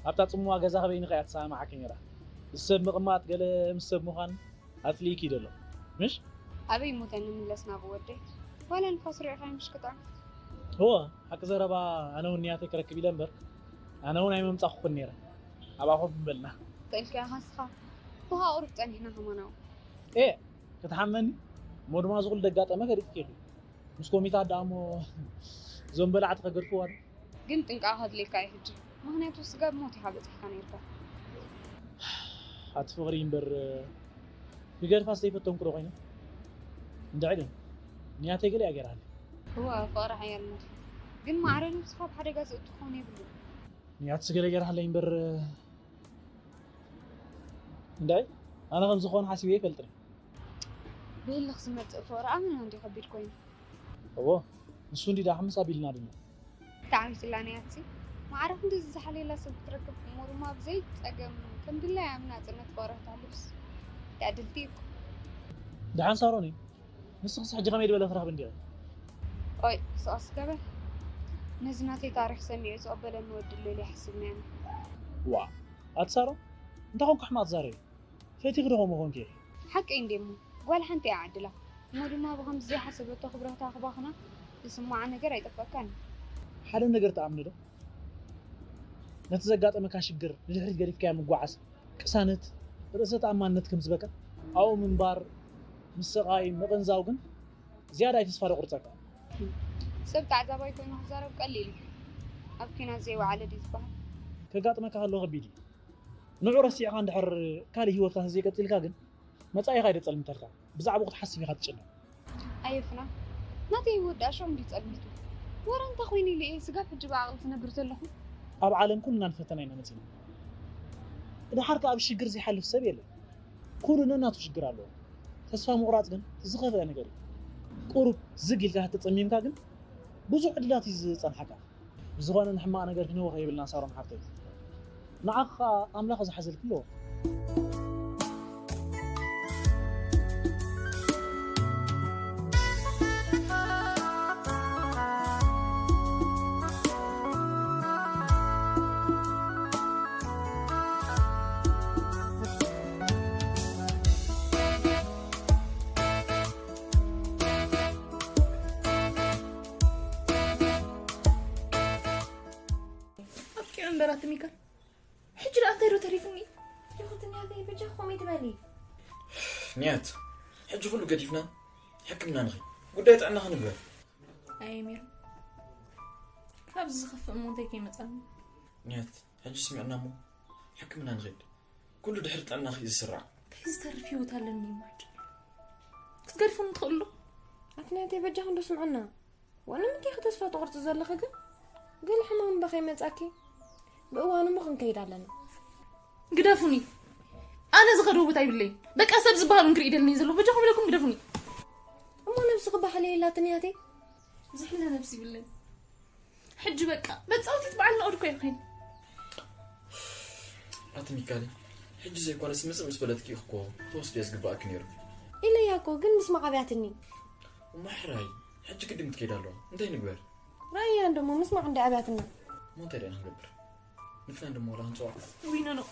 ኣብታ ጽምዋ ገዛ ከበይኒ ከያ ትሰማማዓኪ ነይራ። ምስ ሰብ ምቕማጥ ገለ ምስ ሰብ ምዃን ኣጽሊእኪ እዩ ዘሎ። ምሽ? ኣበይ ሞተ ንምለስ ናብ ወደይ? ዋላ ንፋስ ርኢኻዮ ምሽ ክጥዕም? እወ፣ ሓቂ ዘረባ ኣነ እውን ንያተይ ክረክብ ኢለ እምበር፣ ኣነ እውን ኣይመምጻኹኹን ነይረ። ኣብኣ ኮፍ ምበልና። ተልካ ኢኻ ንስኻ። ብኻ ቁሩብ ጸኒሕና ከማን ኣብኡ። ኤ፣ ክትሓመኒ? እሞ ድማ ዝኹሉ ደጋጠመ ፈሊጥኪ ኢኺ። ምስ ኮሚታት ደኣ እሞ እዞም በላዕቲ ከገድፍዋ ዶ? ግን ጥንቃቐ ከድልየካ እዩ ሕጂ። ምኽንያቱ ስጋብ ሞት ኢኻ በጺሕካ ነይርካ። ኣቲ ፍቕሪ እምበር ክገድፋስ ዘይፈተንኩ ዶ ኮይነ? እንድዒ ግን ንያተይ ገለ እያ ገይራሃለይ። እወ፣ ፍቕሪ ሓያል ሞት እዩ። ግን ማዕረ ነብስኻ ኣብ ሓደጋ ዘእቱ ክኸውን የብሉን። ንያትስ ገለ ገይራሃለይ እምበር እንድዒ ኣነ ከም ዝኾነ ሓሲበ ኣይፈልጥን። ብህልኽ ዝመጽእ ፍቕሪ ኣመና እንድዩ ከቢድ ኮይኑ። እዎ፣ ንሱ እንዲ ደኣ ሓምስ ኣቢልና ድማ። ተዓዊትላ ንያትሲ። ማዕረ ክንድዚ ዝሓልየላ ሰብ ክትረክብ እሞ ድማ ብዘይ ጸገም ከም ድላያ ኣብ ናጽነት ፍቕሪ ክተሕልፍስ ዕድልቲ እኮ። ደሓን ሳሮን እዩ። ንስኽስ ሕጂ ከመይ ዝበለ ክረኽብ እንዲኺ? ቆይ፣ ስቕ ስገበ። ነዚ ናተይ ታሪኽ ሰሚዑ ዝቕበለኒ ወዲ ኣሎ ኢለ ይሓስብ ነይረ። ዋእ፣ ኣቲ ሳሮን፣ እንታይ ኮንኪ ሕማቕ ትዛረቢ? ፈቲኺ ዶ ከምኡ ኮንኪ? ሓቀይ እንዴ እሞ፣ ጓል ሓንቲ እያ ዓድላ። እሞ ድማ ብኸምዚ ዘይሓሰበቶ ክብረታ ክባኽና ዝስምዓ ነገር ኣይጠፍኣካን እዩ። ሓደ ነገር ትኣምኒ ዶ? ነቲ ዘጋጠመካ ሽግር ንድሕሪት ገዲፍካዮ ምጓዓዝ ቅሳነት፣ ርእሰ ተኣማንነት ከም ዝበካ፣ ኣብኡ ምንባር፣ ምስቓይ፣ ምቕንዛው ግን ዝያዳ እዩ ተስፋ ዘቑርጸካ። ሰብ ተዓዛባይ ኮይኑ ክዛረብ ቀሊል እዩ። ኣብ ኲናት ዘይወዓለ ድዩ ዝበሃል? ከጋጥመካ ከሎ ከቢድ እዩ። ንዑ ረሲዕካ እንድሕር ካልእ ህይወትካ ተዘይቀጺልካ ግን፣ መጻኢኻ እዩ ዘጸልምተልካ። ብዛዕባኡ ክትሓስብ ኢኻ ትጭነቕ። ኣየፍና፣ ናተይ ህይወት ደኣ ሸም ድዩ ጸልሚቱ? ወረ እንታይ ኮይኑ ኢለ እየ ስጋብ ሕጂ ብዓቕሊ ዝነብር ዘለኹ? ኣብ ዓለም ኩልና ንፈተና ኢና መጺና። ድሓር ከኣ ብሽግር ዘይሓልፍ ሰብ የለን። ኩሉ ነናቱ ሽግር ኣለዎ። ተስፋ ምቑራጽ ግን ዝኸፍአ ነገር እዩ። ቁሩብ ዝግ ኢልካ ተጸሚምካ ግን ብዙሕ ዕድላት እዩ ዝጸንሓካ። ብዝኾነ ንሕማቕ ነገር ክንህቦ ከይብልና ሳሮን ሓፍተይ። ንዓኺ ኸኣ ኣምላኽ ዝሓዘልኪ ኣለዎ። ኣብቂዑ እምበር ኣቲ ሚካል፣ ሕጂ ደኣ እንታይ ዶ ተሪፉኒ? ይኹትኒ ኣበይ በጃ ኮሜ ትበሊ። ንያት፣ ሕጂ ኩሉ ገዲፍና ሕክምና ንኺድ። ጉዳይ ጥዕና ክንግበር። ኣይ ሜሮን፣ ካብዚ ዝኸፍእ እሞ እንታይ ከይመጻኒ? ንያት፣ ሕጂ ስሚዕና እሞ ሕክምና ንኺድ። ኩሉ ድሕሪ ጥዕናኺ እዩ ዝስራዕ። እንታይ ዝተርፍ ህይወት ኣለኒ እሞ ሕጂ? ክትገድፉኒ ትኽእሉ ዶ? ኣቲ ናተይ በጃኹም ዶ ስምዑና። ዋእ ንምንታይ ኢኺ ተስፋ ትቖርጺ ዘለኺ ግን? ገለ ሕማም እምባ ከይመጻኪ ብእዋኑ እሞ ክንከይድ ኣለና። ግደፉኒ። ኣነ ዝኸዶ ቦታ ይብለይ። በቃ ሰብ ዝበሃል እውን ክርኢ ደልኒ ዘለኹ። በጃኹም ኢለኩም ግደፉኒ። እሞ ነብስኺ ባሕሊ የላትን ያተይ? ዝሕለ ነብሲ ይብለይ። ሕጂ በቃ መጻወቲት በዓል ናኦድ እኮ እየ ኮይነ። ኣቲ ሚካሊ፣ ሕጂ ዘይኮነስ ምጽእ ምስ በለትኪ እኮ ክትወስድዮ ዝግባኣኪ ነይሩ። ኢለያ እኮ፣ ግን ምስማዕ ኣብያትኒ። እሞ ሕራይ፣ ሕጂ ግድን ክትከይድ ኣለዋ። እንታይ ንግበር? ራእያ እንደሞ ምስማዕ እንዳ ኣብያትና። እሞ እንታይ ደኣ ክንገብር? ንፍናን ድማ ዋላ ክንፅዋዕ። ውይ፣ ኖ፣ ኖ።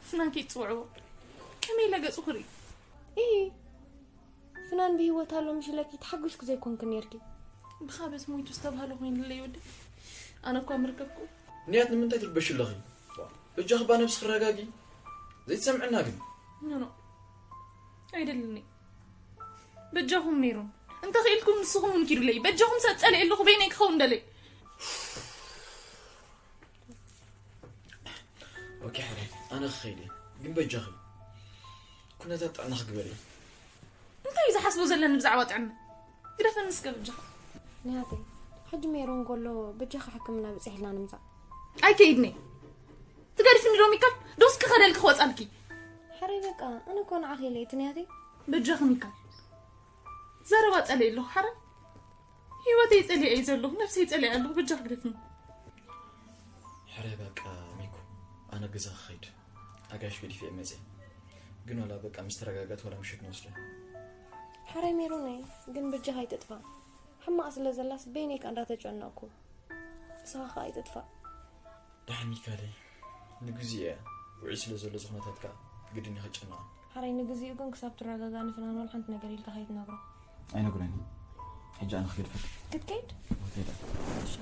ፍናን ከይትፅውዕዎ። ከመይ ኢለ ገፁ ክርኢ? ኢ፣ ፍናን ብህይወት ኣሎ ምሽ ኢለኪ ተሓጒስኪ ዘይኮንኪ ነይርኪ። ብኻበት ሞይቱ ዝተባህለ ኮይኑለይ ወዲ። ኣነ እኳ ምርከብኩ። ንያት ንምንታይ ትርበሽ ኣለኺ? በጃኺ ባ ነብስኺ ረጋጊ። ዘይትሰምዕና ግን። ኖ፣ ኖ። ኣይደልኒ። በጃኹም ሜሮን። እንተ ኽኢልኩም ንስኹም እውን ኪዱለይ። በጃኹም ሰብ ጸልኤ ኣለኹ በይነይ ክኸውን ደለይ። ኦኬ፣ ሕራይ፣ ኣነ ክኸይድ እየ። ግን በጃኺ ኩነታት ጥዕና ክግበር እየ። እንታይ እዩ ዝሓስቦ ዘለኒ ብዛዕባ ጥዕና? ግደፈኒ እስከ በጃኻ። ንያተይ፣ ሕጂ ሜሮን ከሎ በጃኻ ሕክምና ብጽሕ ኢልና ንምጻእ። ኣይከይድኒ። ትገድፍኒ ዶ ሚካል? ዶስ ክኸደልኪ ክወጻልኪ? ሕራይ በቃ፣ ኣነ እኮ ንዓኺ ኢለ እቲ ንያተይ። በጃኺ ሚካል። ዘረባ ጸልየ ኣለኹ፣ ሕራይ። ህይወተይ ጸሊአ እዩ ዘለኹ፣ ነፍሰይ ጸሊአ ኣለኹ፣ በጃኺ ግደፍኒ። ሕራይ በቃ ሚኩ፣ ኣነ ገዛ ክኸይድ። ኣጋይሽ ገዲፈ እየ መጽየ። ግን ዋላ በቃ ምስ ተረጋጋት ዋላ ምሸት ንወስደ። ሕራይ ሜሮነይ፣ ግን በጃኻ ኣይትጥፋእ። ሕማቕ ስለ ዘላስ በይነይ ከኣ እንዳተጨነቕኩ። ንስኻ ከኣ ኣይትጥፋእ። ደሓን ሚካለይ፣ ንግዜ እያ። ውዑይ ስለ ዘሎ እዚ ኩነታት ከኣ ግድን እየ ክጨነቕ። ሕራይ ንግዚኡ ግን ክሳብ ትረጋጋእ ንፍናን ዋላ ሓንቲ ነገር ኢልካ ከይትነግሮ። ኣይነግሮን እየ። ሕጂ ኣነ ክገድፈኪ። ክትከይድ? ክከይድ እየ። እሺ።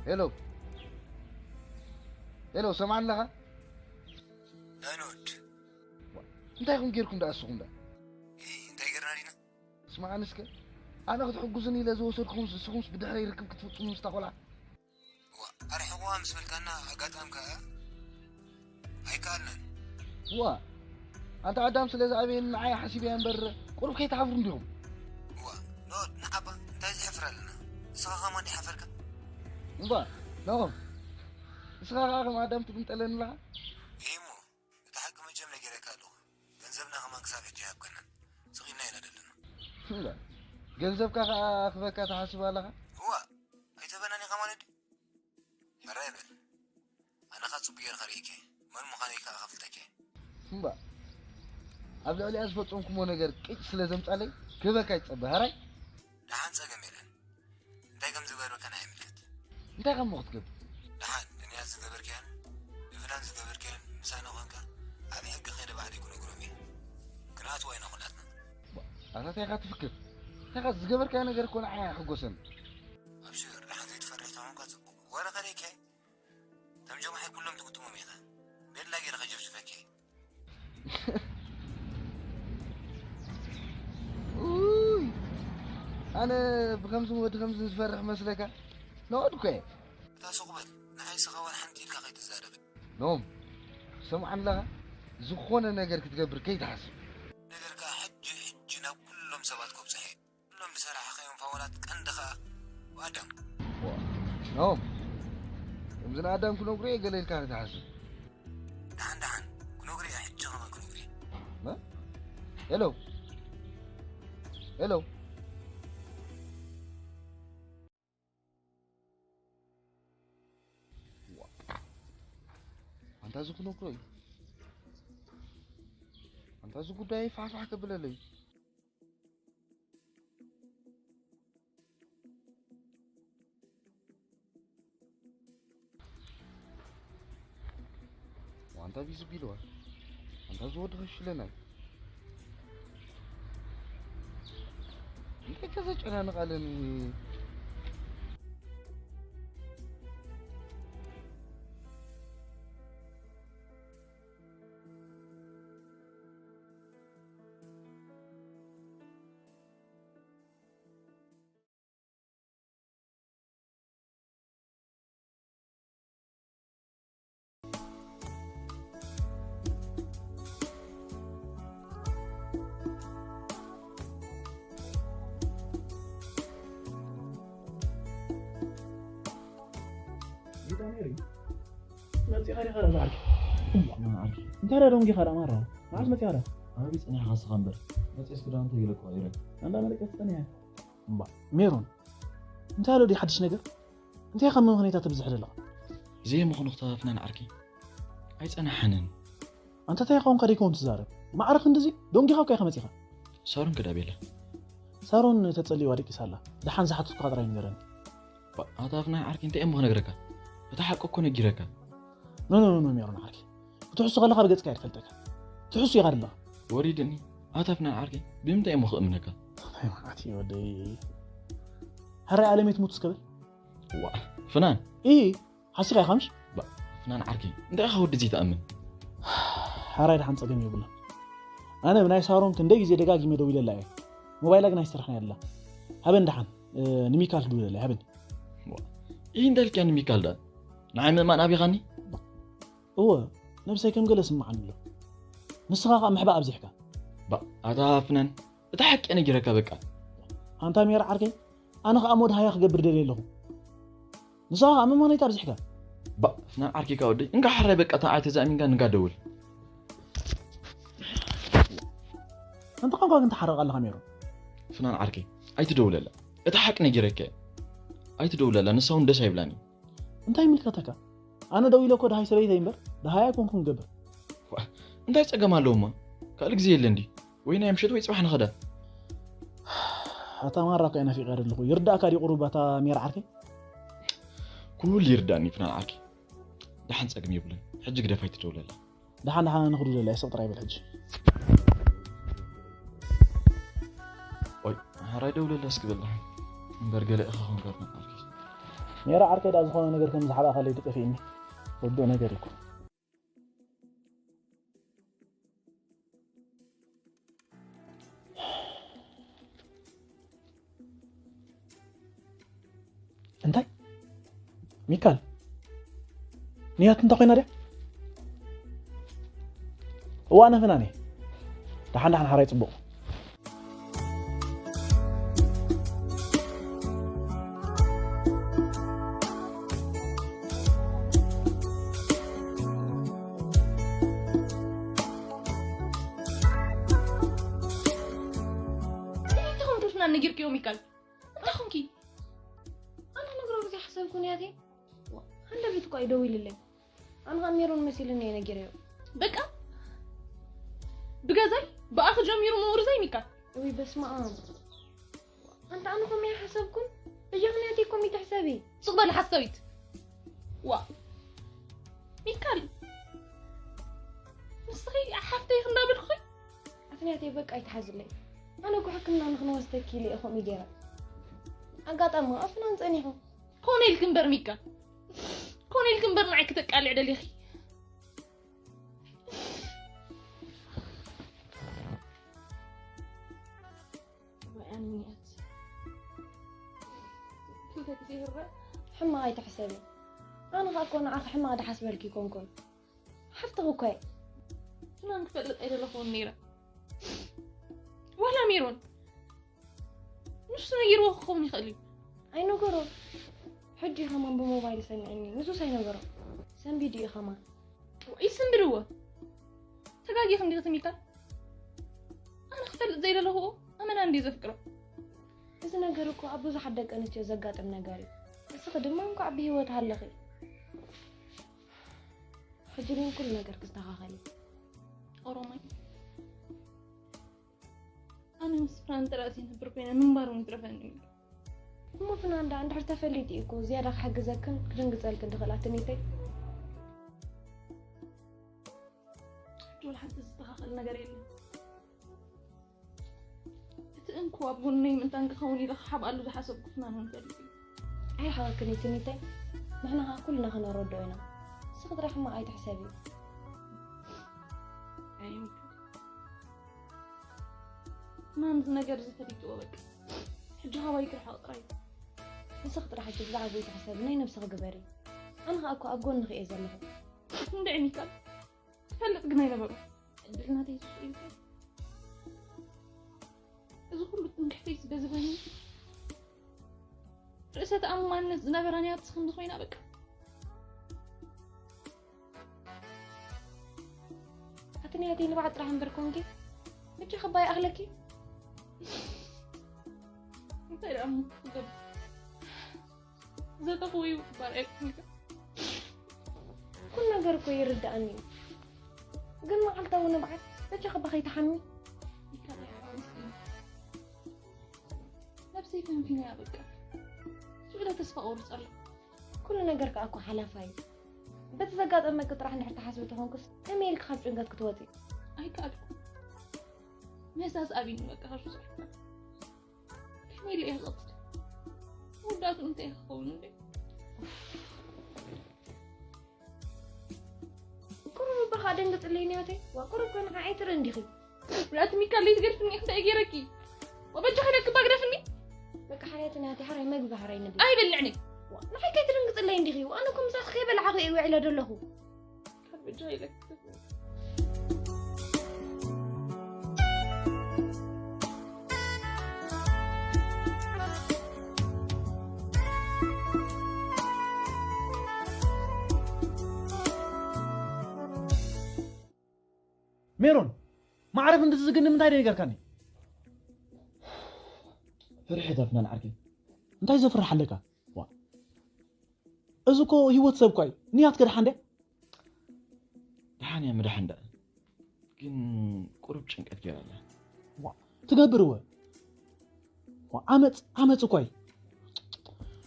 ሄሎ፣ ሄሎ፣ ሰማዕ ኣለኻ? ኣንወድ። እንታይ ኢኹም ጌርኩም ደኣ እስኹም ደኣ? ኢ፣ እንታይ ጌርና ዲና? ስማዓኒ እስከ፣ ኣነ ክትሕጉዝኒ ኢለ ዝወሰድኩምስ፣ እስኹምስ ብድሕረይ ርክብ ክትፍጽሙ ምስታ ቆልዓ? ዋ፣ ኣርሕቕዋ ምስ በልካና ኣጋጣሚ ከኣ ኣይከኣልናን። ዋ፣ ኣንታ ኣዳም ስለ ዝኣበየኒ ንዓይ ሓሲበያ እምበር ቁሩብ ከይትሓፍሩ እንዲኹም። ዋ፣ ኖድ ንዓባ እንታይ ዝሕፍር ኣለና? ንስኻ ከማን ይሓፈርካ? እምባ፣ ናሆም፣ ንስኻ ከኣ ከም ኣዳም ትግምጠለኒ ኣለኻ? ኢሂ እሞ፣ እቲ ሓቂ መቸም ነጊረካ ኣለኹ። ገንዘብና ከማን ክሳብ ሕጂ ኣይሃብካናን። ስቕ ኢልና ኢና ዘለና። እምባ፣ ገንዘብካ ከኣ ክበካ ትሓስብ ኣለኻ? እዋ፣ ኣይትህበናን ኢኻ ማለት ድዩ? ሕራይ በል። ኣነ ኸኣ ጽቡቕ ጌርካ ርኢከ፣ መን ምዃነይ ከኣ ከፍልጠከ። እምባ፣ ኣብ ልዕሊኣ ዝፈጸምኩሞ ነገር ቅጭ ስለ ዘምጻለይ ክህበካ ይጸበ፣ ሕራይ? ደሓን ጸገም የለን። እንታይ ከም ዝገበርካን ኣይምልከት። እንታይ ከም ክትገብር? ደሓን ንንያት ዝገበርካዮን ንፍናን ዝገበርካዮን ምሳና ኾንካ ኣብ ሕጊ ከይደ ባዕለይ ክነግሮም እየ። ክንኣትዋ ኢና ኩላትና። ኣታ እንታይ ኢኻ ትፍክር? እንታይ ኢኻ ዝገበርካዮ ነገር እኮ ንዓይ ኣየሐጎሰን። ኣብሽር፣ ደሓን ዘይትፈርሕ ተኾንካ ጽቡቕ። ወረ ከደይከ? እቶም ጀማዓይ ኩሎም ትግጥሞም ኢኻ። ቤላ ጌረ ከጀፍጅፈኪ። ኡይ፣ ኣነ ብኸምዚ ወዲ ከምዚ ዝፈርሕ መስለካ? ነቐድኩ እየ። እታ ሱቕ በል፣ ንዓይ ስኻ ዋላ ሓንቲ ኢልካ ከይትዛረበ። ኖም፣ ሰምዓኒ ኣለኻ? ዝኾነ ነገር ክትገብር ከይትሓስብ። ነገር ከኣ ሕጂ ሕጂ ናብ ኩሎም ሰባት ከብጽሐ እየ። ኩሎም ዝሰራሕኻዮም ፋውላት ቀንዲ ኸኣ ኣዳም። ዋ፣ ኖም፣ ከምዚ ንኣዳም ክነግሮ እየ ገለ ኢልካ ከይትሓስብ። ደሓን ደሓን ክነግሮ እየ፣ ሕጂ ኸማን ክነግሮ እየ። መ? ሄሎ፣ ሄሎ። ዋ፣ ኣንታ እዚ ክነግሮ እዩ። ኣንታ እዚ ጉዳይ ፋሕፋሕ ከብለለይ። ዋንታ ቢዚ ቢልዋ። ኣንታ ዝወዲ ከሽለናይ። እንታይ ከዘጨናንቕ ኣለኒ? ታሪኻ ዳ ዝዓርኪ? እዋ፣ እንታይ ዳ ደንጊኻ ዳ ማራ? መዓስ መጺኻ ዳ? ኣበይ ጸኒሕካ ንስኻ እምበር? መጺኤስ ክዳውንተይ ገለ እኮ ቀይረ። ኣንዳ መለቀስ ጸኒሐ። እምባ፣ ሜሮን፣ እንታይ ኣሎ ድዩ ሓድሽ ነገር? እንታይ ከም ምኽንያታት ትብዝሕ ዘለኻ? ዘይምኽንያት ፍናን ዓርኪ ኣይጸናሓንን። ኣንታ እንታይ ኾንካ ደይከውን ትዛረብ? ማዕረ ክንድዚ ደንጊኻ እኮ ኢኻ መጺኻ። ሳሮን ከ ዳ ቤላ? ሳሮን ተጸልይዋ ደቂሳ ኣላ። ደሓን ዝሓተትኩኻ ጥራይ ንገረኒ። ባ-፣ ኣታ ፍናን ዓርኪ እንታይ እሞ ክነግረካ? እቲ ሓቂ እኮ ነጊረካ። ኖ፣ ኖ፣ ኖ፣ ኖ፣ ሜሮን ዓርኪ። ክትሕሱ ከለኻ ብገጽካ እየ ዝፈልጠካ። ትሕሱ ኢኻ ዘለኻ። ወሪድኒ። ኣታ ፍናን ዓርኪ ብምንታይ እሞ ክእምነካ? ኣይ፣ መዓት እዩ ወደይ። ሕራይ ኣለመይ ትሙት እስከ በል። ዋ፣ ፍናን። ኢ፣ ሓሲኻ ኢኻ ምሽ? ባ-፣ ፍናን ዓርኪ። እንታይ ኢኻ ወዲ ዘይትኣምን? ሕራይ ደሓን ጸገም የብሉን። ኣነ ብናይ ሳሮን ክንደይ ግዜ ደጋጊመ ደዊለላ እየ። ሞባይላ ግን ኣይሰርሕን እያ ዘላ። ሃበን ደሓን፣ እ፣ ንሚካል ክድውለላ እየ፣ ሃበን። ዋ፣ ኢ፣ እንታይ ኢልካ ንሚካል ደኣ? ንዓይ ምእማን ኣቢኻኒ? እወ፣ ነብሰይ ከም ገለ ስምዓኒ ኣሎ። ንስኻ ኸኣ ምሕባእ ኣብዚሕካ። ባ-፣ ኣታ ፍናን፣ እቲ ሓቂ ነጊረካ በቃ። ኣንታ ሜራ ዓርከይ፣ ኣነ ኸኣ ሞድሃያ ክገብር ደልየ ኣለኹ። ንስኻ ኸኣ መማነይታ ኣብዚሕካ። ባ-፣ ፍናን ዓርከይ ከኣ ወደይ፣ እንካ ሓራይ በቃ፣ እታ ዓይ ተዛእሚንካ ንጋ ደውል። ኣንታ ቋንቋ ግን ትሓርቕ ኣለኻ ሜሮ። ፍናን ዓርከይ፣ ኣይትደውለላ። እቲ ሓቂ ነጊረካ እየ። ኣይትደውለላ፣ ንሳ እውን ደስ ኣይብላን እዩ። እንታይ ይምልከተካ? ኣነ ደው ኢለ እኮ ደሃይ ሰበይተይ እምበር፣ ደሃይ ኣይኮንኩን ክገብር። ዋ፣ እንታይ ጸገም ኣለዎ እሞ? ካልእ ግዜ የለን ድዩ? ወይ ናይ ምሸት ወይ ጽባሕ ንኸዳ። ኣታ ማራ እኮ እየ ናፊቐ ዘለኹ። ይርዳእካ ድዩ ቁሩብ ኣታ ሜራ ዓርከይ? ኩሉ ይርዳእኒ ፍናን ዓርከይ። ደሓን ጸገም የብሉን። ሕጂ ግደፋ ኣይትደውለላ። ደሓን ደሓን ኣነ ክድውለላ እየ፣ ስቕ ጥራይ በል ሕጂ። ኦይ፣ ሓራይ ደውለላ እስኪ በል ደሓን። እምበር ገለ ኢኻ ኮንካ ፍናን ዓርከይ። ሜራ ዓርከይ ደኣ ዝኾነ ነገር ከም ዝሓባእካለይ ተጠፊእኒ። ወዱእ ነገር እኮ። እንታይ? ሚካል? ንያት እንታይ ኮይና ድያ? እዋ፣ ኣነ ፍናን እየ። ደሓን ደሓን ሓራይ ጽቡቕ። እንታይ ትኾን ፍናን ነጊርክዮ ሚካል? እንታይ ኾንኪ? ኣነ ነግሮ ግዜ ሓሰብኩ ንያቴ። ዋ፣ ሃንደበት እኮ እዩ ደዊልለይ። ኣነ ኸኣ ሜሮን መሲልኒ እየ ነጊረዮ። በቃ ብገዛይ ብኣኺ ጀሚሩ ምውርዛይ ሚካል። እውይ በስመ ኣብ። ኣንታ ኣነ ከምኡ ኣይሓሰብኩን። በጃኺ ንያቴ ከምኡ ኣይትሕሰቢ። ስቕ በሊ ሓሳዊት። ዋ ሚካል፣ ንስኺ ሓፍተይ ኢኺ እንዳበልኩኺ። ኣቲ ንያቴ በቃ ኣይትሓዝለይ። ኣነ እኮ ሕክምና ንኽንወስደኪ ኢለ እየ ከምኡ ገይረ። ኣጋጣሚ ኸኣ ፍናን ጸኒሑ። ኮነ ኢልኪ እምበር ሚካል፣ ኮነ ኢልኪ እምበር ንዓይ ክተቃልዕ ደሊኺ። ወይ ኣንያት። ክልተ ግዜ ይረአ። ሕማቕ ኣይትሕሰቢ። ኣነ ኸኣ እኮ ንዓኺ ሕማቕ ድሓስበልኪ ኣይኮንኩን። ሓፍትኺ እኮ እየ። ፍናን ክፈልጥ ኣይደለኹን ነይረ። ዋላ ሜሮን ንሱ ነጊርዎ ክኸውን ይኽእል እዩ። ኣይነገሮ። ሕጂ እዩ ኸማን ብሞባይል ሰሚዕኒ። ንሱስ ኣይነገሮ። ሰንቢዱ እዩ ኸማን። ይስንብድዎ። ተጋጊኺ እንዲኺ ትሚካል። ኣነ ክፈልጥ ዘይደለኹ ኣመና እንዲ ዘፍቅሮ። እዚ ነገር እኮ ኣብ ብዙሓት ደቂ ኣንስትዮ ዘጋጥም ነገር እዩ። ንስኺ ድማ እንኳዕ ብህይወት ሃለኺ። ሕጂ ግን ኩሉ ነገር ክስተኻኸል እዩ። ኦሮማይ። ኣነ ምስ ፍናን ጥራይ ዘይነብር ኮይነ ምንባር እውን ይትረፈኒ እዩ። እሞ ፍናን ደኣ እንድሕር ተፈሊጡ እዩ እኮ ዝያዳ ክሕግዘክን ክድንግጸልክን ትኽእል ኣትኒተይ። ሕጂ ወላ ሓንቲ ዝስተኻኸል ነገር የለን። እቲ እንኮ ኣብ ጎነይ ምእንታን ክኸውን ኢለ ክሓብኣሉ ዝሓሰብኩ ፍናን እውን ፈሊጡ እዩ። ኣይርሓቐክን እዩ ትኒተይ። ንሕና ኸኣ ኩልና ክነረድኦ ኢና። ንስኺ ጥራሕ ሕማቕ ኣይትሕሰቢ። ኣይምልከት። ማን እዚ ነገር እዚ ፈሊጥዎ በቃ። ሕጂ ካባይ ክርሓቕ ጥራይ። ንስኺ ጥራሕ ሕጂ ብዛዕባኡ ኣይትሕሰቢ፣ ናይ ነብስኺ ግበሪ። ኣነ ኸኣ እኮ ኣብ ጎንኺ እየ ዘለኹ። እንድዒ ሚካል፣ ትፈልጥ ግን ኣይነበሮ። ዕድል ናተይ ስቕ ኢልካ። እዚ ኩሉ ትምክሕተይ ስለ ዝበኒ፣ ርእሰ ተኣማንነት ዝነበራ ንያት ክንዲ ኮይና በቃ። ትንያተይ ንባዕ ጥራሕ እምበር ኮንኪ ብቻ ክባይ ኣኽለኪ እንታይ ደኣ ክገብር ዘተኽውዩ ባር ኣይኩንከ ኩሉ ነገር እኮ ይርዳእኒ እዩ ግን መዓልታዊ ንብዓት በጃ ክባ ከይትሓሚ ነብሰይ ፈንፊና በቃ ሽዑ ተስፋ ቆርጸላ ኩሉ ነገር ከዓ እኮ ሓላፋ እዩ በቲ ዘጋጠመኪ ጥራሕ እንድሕር ትሓስቢ ተኾንኩስ ከመይ ኢልኪ ካብ ጭንቀት ክትወፂ ኣይከኣልኩ ምህሳስ ኣብይኒ በቃ ካብ ሽዑ ከመይ ኢለ እየ ክቐፅል መወዳእትኡ እንታይ ክኸውን እንደ ቁሩብ እባ ከዓ ደንግፅለይ ንያተይ ዋ ቁሩብ ከ ንዓ ኣይትርኢ እንዲኺ ብላቲ ሚካል ለይትገድፍኒ እንታይ ገይረኪ ወበጃ ከደክባ ግደፍኒ በቃ ሓርያት ናቲ ሓራይ መግቢ ሓራይ ንብል ኣይበልዕኒ ንዓይ ከይትደንግፅለይ እንዲኺ ኣነ እኮ ምሳኺ ከይበላዕኺ እየ ውዒለ ዘለኹ ካብ በጃ ኢለኪ ሜሮን ማዕረፍ እንድትዝግኒ ምንታይ ደነገርካኒ ፍርሒ ተፍነን ዓርኪ እንታይ ዘፍርሕ ኣለካ እዚ እኮ ህይወት ሰብ እኳ እዩ ንያት ከድሓ እንደ ደሓን እያ ምድሓን ደኣ ግን ቁሩብ ጭንቀት ገይራ ኣላ ትገብር እወ ዓመፅ ዓመፅ እኳ እዩ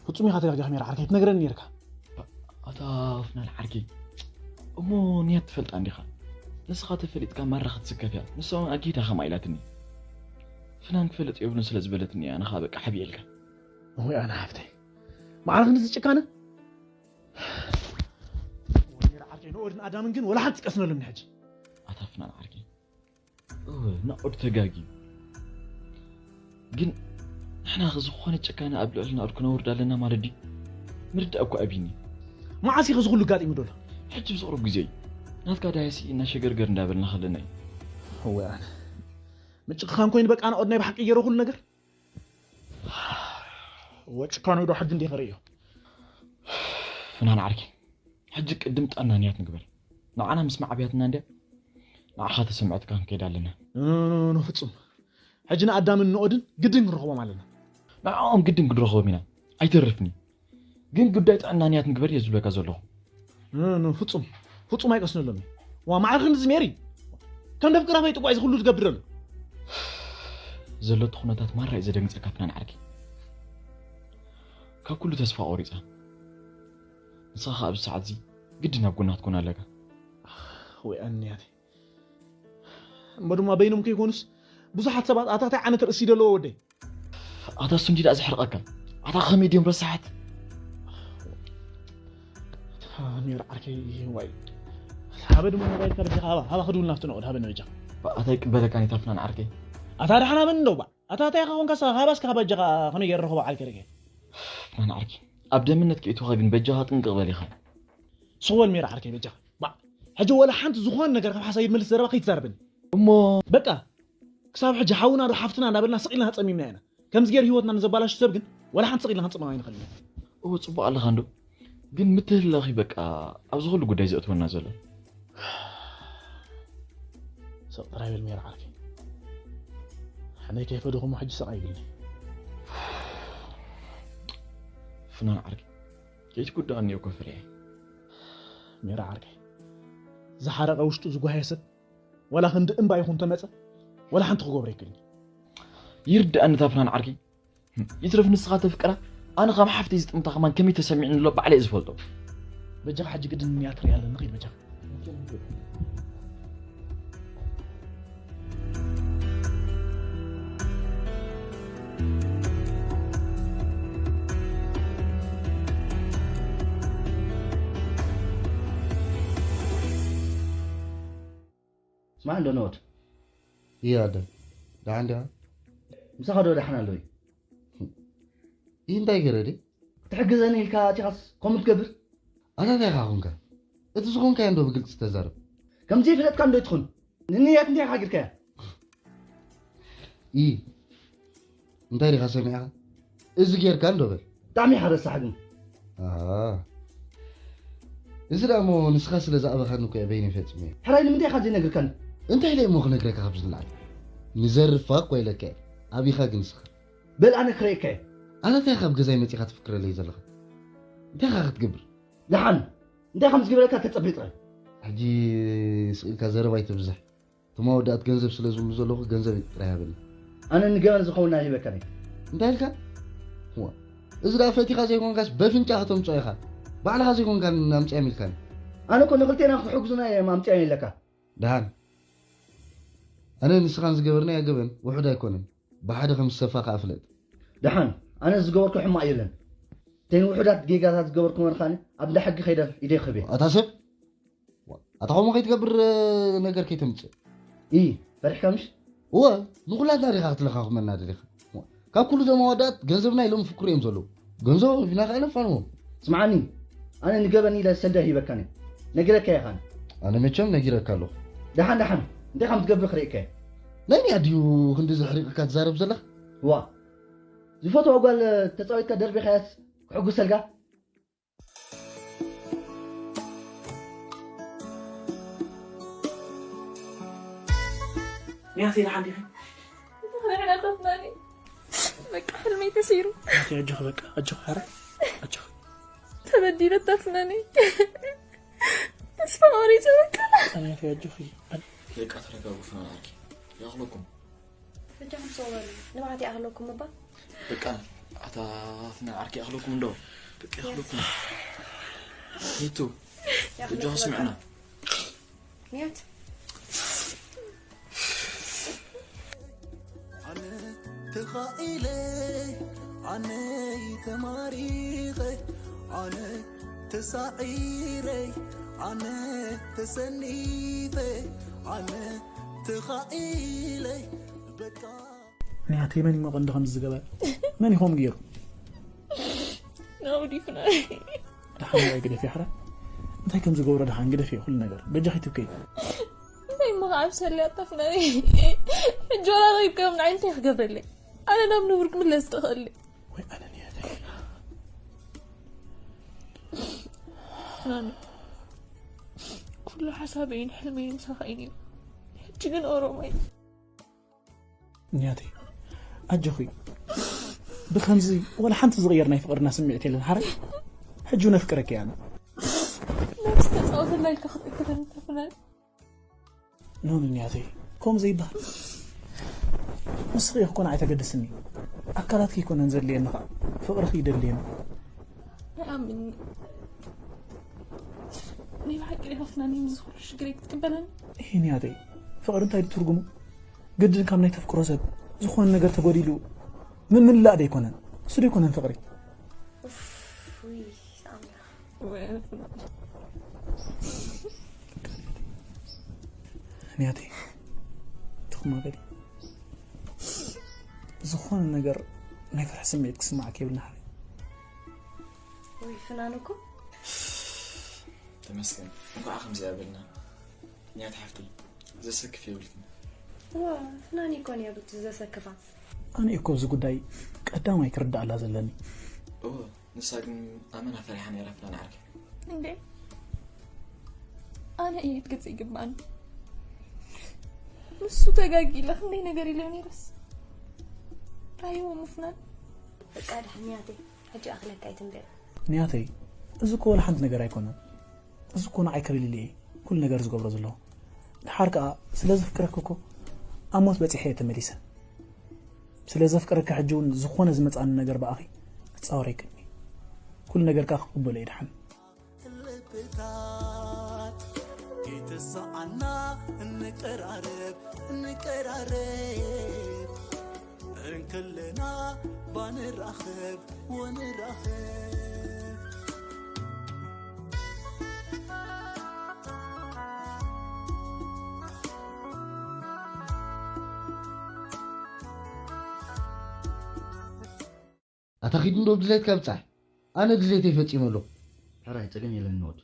ፍፁም ኢኻ ተጋጊኻ ሜራ ዓርከይ ትነግረኒ ነርካ ኣታ ፍናን ዓርከይ እሞ ንያት ትፈልጣ እንዲኻ ንስኻ ተፈሊጥካ ማራ ክትስከፍ እያ ንሳ እውን ኣጊዳ ከምኣ ኢላትኒ ፍናን ክፈልጥ የብሉን ስለ ዝበለትኒ እያ ንኻ በቃ ሓብየልካ ወይ ኣነ ሓፍተይ ማዕረ ክንዚ ጭካነ ወይኔ ዓርከይ ንኦድን ኣዳምን ግን ወላ ሓንቲ ቀስነሎም ሕጂ ኣታ ፍናን ዓርከይ እወ ናኦድ ተጋጊ ግን ንሕና ዝኾነ ጭካነ ኣብ ልዕልና ኦድ ክነውርድ ኣለና ማለት ድዩ ምርዳእ እኮ ኣቢኒ መዓስ ኢኸ ዝኹሉ ጋጢሙ ዶሎ ሕጂ ብዝቕርብ ግዜ እዩ ናትካ ዳያሲ እናሸገርገር እንዳበልና ከለና እዩ እወ ኣነ ምጭኽኻን ኮይኑ በቃ ናኦድ ናይ ብሓቂ ገይረ ኩሉ ነገር ወጭካኑ ዶ ሕጂ እንዲኸ ርእዮ ፍናን ዓርኪ ሕጂ ቅድም ጠናንያት ንግበር ንዓና ምስ ማዕብያትና እንድያ ንዓኻ ተሰምዐትካ ክንከይድ ኣለና ንፍጹም ሕጂ ንኣዳምን ንኦድን ግድን ክንረኽቦም ኣለና ንዕኦም ግድን ክንረኽቦም ኢና ኣይተርፍኒ ግን ጉዳይ ጥዕና ንያት ንግበር እየ ዝብለካ ዘለኹ ፍጹም ፍጹም ኣይቀስነሎም ዋ ማዕረ ክንድዚ ሜሪ ከም ደፍቅራ ፈይጥቋ እዚ ኩሉ ዝገብረሉ ዘለቱ ኩነታት ማራ እዩ ዘደንግጸካ ፍናን ዓርኪ ካብ ኩሉ ተስፋ ቆሪጻ ንስኻ ከዓ ኣብዚ ሰዓት እዚ ግድን ኣብ ጎና ክትኮን ኣለካ ወይ ኣንያተይ እሞ ድማ በይኖም ከይኮኑስ ብዙሓት ሰባት ኣታ እንታይ ዓይነት ርእሲ ደለዎ ወደይ ኣታ እሱ እንዲ ደኣ ዘሕርቐካ ኣታ ከመይ ድዮም ረሳሓት ሜር ዓርከይ ዋይ ሃበ ድማ ሞባይልካ በጃኻ ሃባ ሃባ ክድውል ናፍቲ ነቑድ ሃበ ነበጃ ኣታ ይቅበለካ ኔታ ፍናን ዓርከይ ኣታ ደሓና በን እንደው ባ ኣታ እንታይ ኢኻ ኮንካ ሰ ሃባ እስካ በጃኻ ከመይ ገይረ ረኽቦ ዓርከይ ርከ ፍናን ዓርከይ ኣብ ደምነት ክእትኻ ግን በጃኻ ጥንቅቕ በል ኢኻ ስወል ሜር ዓርከይ በጃኻ ባ ሕጂ ወላ ሓንቲ ዝኾነ ነገር ካብ ሓሳብ ይመልስ ዘረባ ከይትዛረበኒ እሞ በቃ ክሳብ ሕጂ ሓውና ዶ ሓፍትና እንዳበልና ስቕ ኢልና ተጸሚምና ኢና ከምዚ ገይሩ ህይወትና ንዘባላሹ ሰብ ግን ወላ ሓንቲ ስቕ ኢልና ክንጽመም ኣይንኽእልን ኢና እወ ጽቡቕ ኣለኻ እንዶ ግን ምትህልላኺ በቃ ኣብዚ ኩሉ ጉዳይ ዘእትወና ዘሎ ስቕ ጥራይ በል ሜራ ዓርከይ ሓነይ ከይፈደኹሞ ሕጂ ስቕ ኣይብልኒ ፍናን ዓርከይ ከይትጉዳእኒ እኮ ፍርየ ሜራ ዓርከይ ዝሓረቐ ውሽጡ ዝጓሃየ ሰብ ወላ ክንዲ እምባ ይኹን ተመፀ ወላ ሓንቲ ክገብሮ ይክእል ይርድኣኒ ታፍናን ዓርኪ ይትረፍ ንስኻ ተፍቅራ ኣነ ከም ሓፍተይ ዝጥምታ ከማን ከመይ ተሰሚዕኒ ኣሎ ባዕለ እየ ዝፈልጦ በጃኻ ሕጂ ግድን እያ ትሪኣ ኣለኒ ኺድ በጃኻ ስማዕ እንዶ ነወድ እያ ኣደ ደሓን ዲኻ ምሳኻ ዶ ደሓን ኣሎ እዩ ይህ እንታይ ገይረ ድየ ክትሕግዘኒ ኢልካ ኣቲኻስ ከምኡ ትገብር ኣታ እንታይ ኢኻ ኾንካ እቲ ዝኾንካዮ እንዶ ብግልፂ ተዛረብ ከምዚ ይፍለጥካ እንዶ ትኹን ንንያት እንታይ ኢኻ ጌርካያ ይ እንታይ ዲኻ ሰሚዕኻ እዚ ጌርካ እንዶ በል ብጣዕሚ ኢኻ ረሳሕ ግን እዚ ደኣ እሞ ንስኻ ስለ ዝኣበኻኒ እኮ እየ በይነይ ፈጺመዮ ሕራይ ንምንታይ ኢኻ ዘይነግርካኒ እንታይ ኢለ እሞ ክነግረካ ካብ ዝንዓል? ንዘርፋ እኮ ኢለካ እየ። ኣቢኻ ግን ንስኻ? በል ኣነ ክርእየካ እየ። ኣነ እንታይ ካብ ገዛይ መጺኻ ትፍክረለይ ዘለኻ? እንታይ ኢኻ ክትገብር? ደሓን እንታይ ከም ዝግበረካ ተጸቢጠ። ሕጂ ስእልካ ዘረባ ኣይተብዝሕ። እቶም ኣወዳት ገንዘብ ስለ ዝብሉ ዘለኹ ገንዘብ ጥራይ ሃበኒ። ኣነ ንገበን ዝኸውን ኣይህበካን እየ። እንታይ ኢልካ? ዋ፣ እዚ ደኣ ፈቲኻ ዘይኮንካስ በፍንጫ ከተምጽኦ ኢኻ። ባዕልኻ ዘይኮንካ ኣምጽኦም ኢልካኒ። ኣነ እኮ ንኽልቴና ክትሕግዙና እዮም ኣምጽኦም ኢለካ። ደሓን። ኣነ ንስኻን ዝገበርናዮ ገበን ውሑድ ኣይኮነን። ብሓደ ከም ዝሰፋ ከኣ ፍለጥ። ደሓን፣ ኣነ ዝገበርኩ ሕማቕ የለን። እተን ውሑዳት ጌጋታት ዝገበርኩ መርኻኒ ኣብ እንዳ ሕጊ ከይደ ኢደይ ክህብ እየ። ኣታ ሰብ፣ ኣታ ከምኡ ከይትገብር፣ እ፣ ነገር ከይተምጽእ። ኢ፣ ፈሪሕካ ምሽ? እወ፣ ንኹላትና ዲኻ ክትለኻኽመና ደሊኻ? ካብ ኩሉ እዞም ኣወዳት ገንዘብና ኢሎም ፍክሩ እዮም ዘለዉ። ገንዘብ ቢና ከኣ ነፋንዎም። ስምዓኒ፣ ኣነ ንገበን ኢለ ሰልዲ ኣይሂበካን እየ። ነጊረካ እየ ኻን። ኣነ መቸም ነጊረካ ኣለኹ። ደሓን ደሓን፣ እንታይ ከም ትገብር ክርእየካ እየ። ናይ ኒያ ድዩ ክንዲ ዘሕሪቕካ ትዛረብ ዘለኻ? ዋ፣ ዝፈትዋ ጓል ተጻዊትካ ደርቢኻያስ ክሕጉሰልካ? ኒያተይ ደሓን ዲኺ? ንሕና ጠፍናኒ። በቃ ሕልመይ ተሰይሩ። ኒያተይ ኣጆኺ በቃ፣ ኣጆኺ፣ ኧረ ኣጆኺ። ተበዲለ ጠፍናኒ። ተስፋ ቆሪጸ በቃ። ኒያተይ ኣጆኺ። በቃ ተረጋጉ ፍናን ዓርኪ። ይኣኽለኩም። በጃኹም ሰው በሉ። ንብዓት ይኣኽለኩም እባ። በቃ ኣታ ፍናን ዓርኪ ይኣኽለኩም እንዶ። በቃ ይኣኽለኩም። ኒቱ። ይኣኽለኩም በጃኹ ስምዕና። በቃ። ኒያት። ኣነ ተኻኢለ፣ ኣነ ተማሪኸ፣ ኣነ ተሳዒረ፣ ኣነ ተሰኒፈ፣ ኣነ ተኻኢለ፣ በቃ። ኒያተይ መን እዩ መቐንዲ ከምዚ ዝገበር? መን እዩ ከምኡ ገይሩ? ናውዲ ፍናን። ደሓን ዋይ ግደፊ፣ ሕራ። እንታይ ከም ዝገብሮ ደሓን ግደፊ፣ ኩሉ ነገር። በጃኺ ትብከይ። እንታይ እሞ ከዓ ብሰለይ ኣታ ፍናን። ሕጂ ዋላ ረኺብካዮም ንዓይ እንታይ ክገብረለይ? ኣነ ናብ ንቡር ክምለስ ዝኽእል። ወይ ኣነ ኒያተይ። ፍናን። ኩሉ ሓሳበይን ሕልመይን ምሳኻ እዩ ነይሩ። ሕጂ ግን ኦሮማይ። ኒያተይ፣ ኣጆኺ። ብኸምዚ ወላ ሓንቲ ዝቕየር ናይ ፍቕርና ስምዒት የለን። ሓራይ፣ ሕጂ እውን ኣፍቅረኪ እየ ኣነ። ነብስ ተጻወተላ ኢልካ ክትእክበኒ ተፍናን። ኖ፣ ኖ፣ ኒያተይ፣ ከምኡ ዘይበሃል። ንስኺ ኢኺ ኮነ ኣይተገድስኒ። ኣካላትኪ ኣይኮነን ዘድልየኒ ኸኣ፣ ፍቕርኺ ይደልየኒ። ኣይኣምንን። ናይ ብሓቂ ዲኻ ፍናን፣ ምስ ኩሉ ሽግረይ ክትቅበለኒ? እሂ ኒያተይ፣ ፍቕሪ እንታይ ድዩ ትርጉሙ? ግድን ካብ ናይ ተፍቅሮ ሰብ ዝኾነ ነገር ተጎዲሉ ምምላእ ዶ ኣይኮነን? እሱ ዶ ኣይኮነን ፍቕሪ? ኡፍ፣ ውይ፣ ኣምላኽ። ወይ ኣነ ፍናን። ኒያተይ፣ ትኹማ በሊ። ዝኾነ ነገር ናይ ፍርሒ ስምዒት ክስማዓኪ የብልና ሓወይ። ወይ ፍናን እኮ። ተመስገን፣ እንኳዕ ከምዚ ኣበልና። ኒያት ሓፍተይ፣ ዘሰክፍ የብልክን። እዋ፣ ፍናን እኮ ነይሩ እቲ ዘሰክፋ። ኣነ እኮ ኣብዚ ጉዳይ ቀዳማይ ክርዳኣላ ዘለኒ። እወ፣ ንሳ ግን ኣመና ፈሪሓ ነይራ ፍናን ዓርከይ። እንዴ? ኣነ እየ ክትገጽ ይግባኣኒ። ንሱ ተጋጊለ ክንደይ ነገር ኢለ ነይረስ። ራይዎ ምፍናን። በቃ ድሓን ኒያተይ፣ ሕጂ ኣኽለካ ኣይትንበ። ኒያተይ፣ እዚ እኮ ወላ ሓንቲ ነገር ኣይኮነን። እዚ እኮ ንዓይ ክብል ኢለ እየ ኩሉ ነገር ዝገብሮ ዘለኹ። ድሓር ከኣ ስለ ዘፍቅረኪ እኮ ኣብ ሞት በጺሐ እየ ተመሊሰ። ስለ ዘፍቅረኪ ሕጂ እውን ዝኾነ ዝመጽኣኒ ነገር ብኣኺ ክጻወር ኣይክእልን እየ። ኩሉ ነገር ከኣ ክቕበሎ እየ ድሓን። ልብታት ከይተሰኣና እንቀራረብ፣ እንቀራረብ። እንክልና ባንራኸብ ወንራኸብ። ኣታ ኺድ እንዶ ድሌትካ ብጻሕ። ኣነ ድሌተይ ፈጺመ ኣለኹ። ሕራይ ጸገም የለን ንወድ።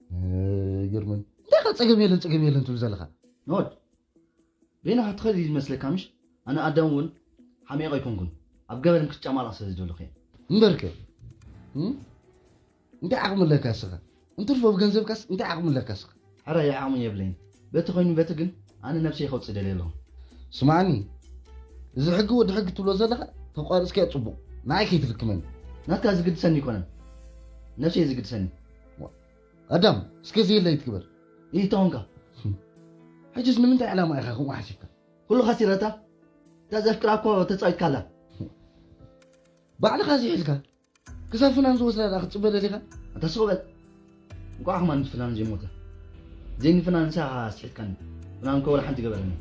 እ፣ ግርምን። እንታይ ኢኻ ጸገም የለን፣ ጸገም የለን ትብል ዘለኻ? ንወድ። በይንኻ ትኸድ እዩ ዝመስለካ ምሽ? ኣነ ኣዳም እውን ሓሚቕ ኣይኮንኩን። ኣብ ገበን ክትጨማለቕ ስለ ዝደለኹ እየ። እምበርከ። እም? እንታይ ዓቕሚ ኣለካ እስኻ? እንትርፎ ብገንዘብካስ እንታይ ዓቕሚ ኣለካ እስኻ? ሕራይ ዓቕሚ የብለይን። በቲ ኮይኑ በቲ ግን ኣነ ነብሰይ ከውፅእ ደልየ ኣለኹ። ስማዕኒ፣ እዚ ሕጊ ወዲ ሕጊ ትብሎ ዘለኻ ተቋርፅካዮ ፅቡቕ፣ ንዓይ ከይትልክመኒ። ናትካ ዝግድሰኒ ኣይኮነን፣ ነብሰይ ዝግድሰኒ። ኣዳም፣ እስከ ዘየለ ይትግበር። ይተወንካ። ሕጅስ ንምንታይ ዕላማ ኢኻ ከምኡ ሓሲብካ? ኩሉ ከሲረታ፣ እታ ዘፍቅራ እኮ ተጻዊትካላ። ባዕልኻ ዝሒልካ ክሳብ ፍናን ዝወስዳ ደኣ ክትጽበ ደሊኻ? ኣታ ስቕ በል። እንቋዕ ከማን ፍናን ዘይሞተ። ዘይንፍናን ንሳ ኢኻ ኣስሒትካኒ። ፍናን እኮ ወላ ሓንቲ ገበረኒ።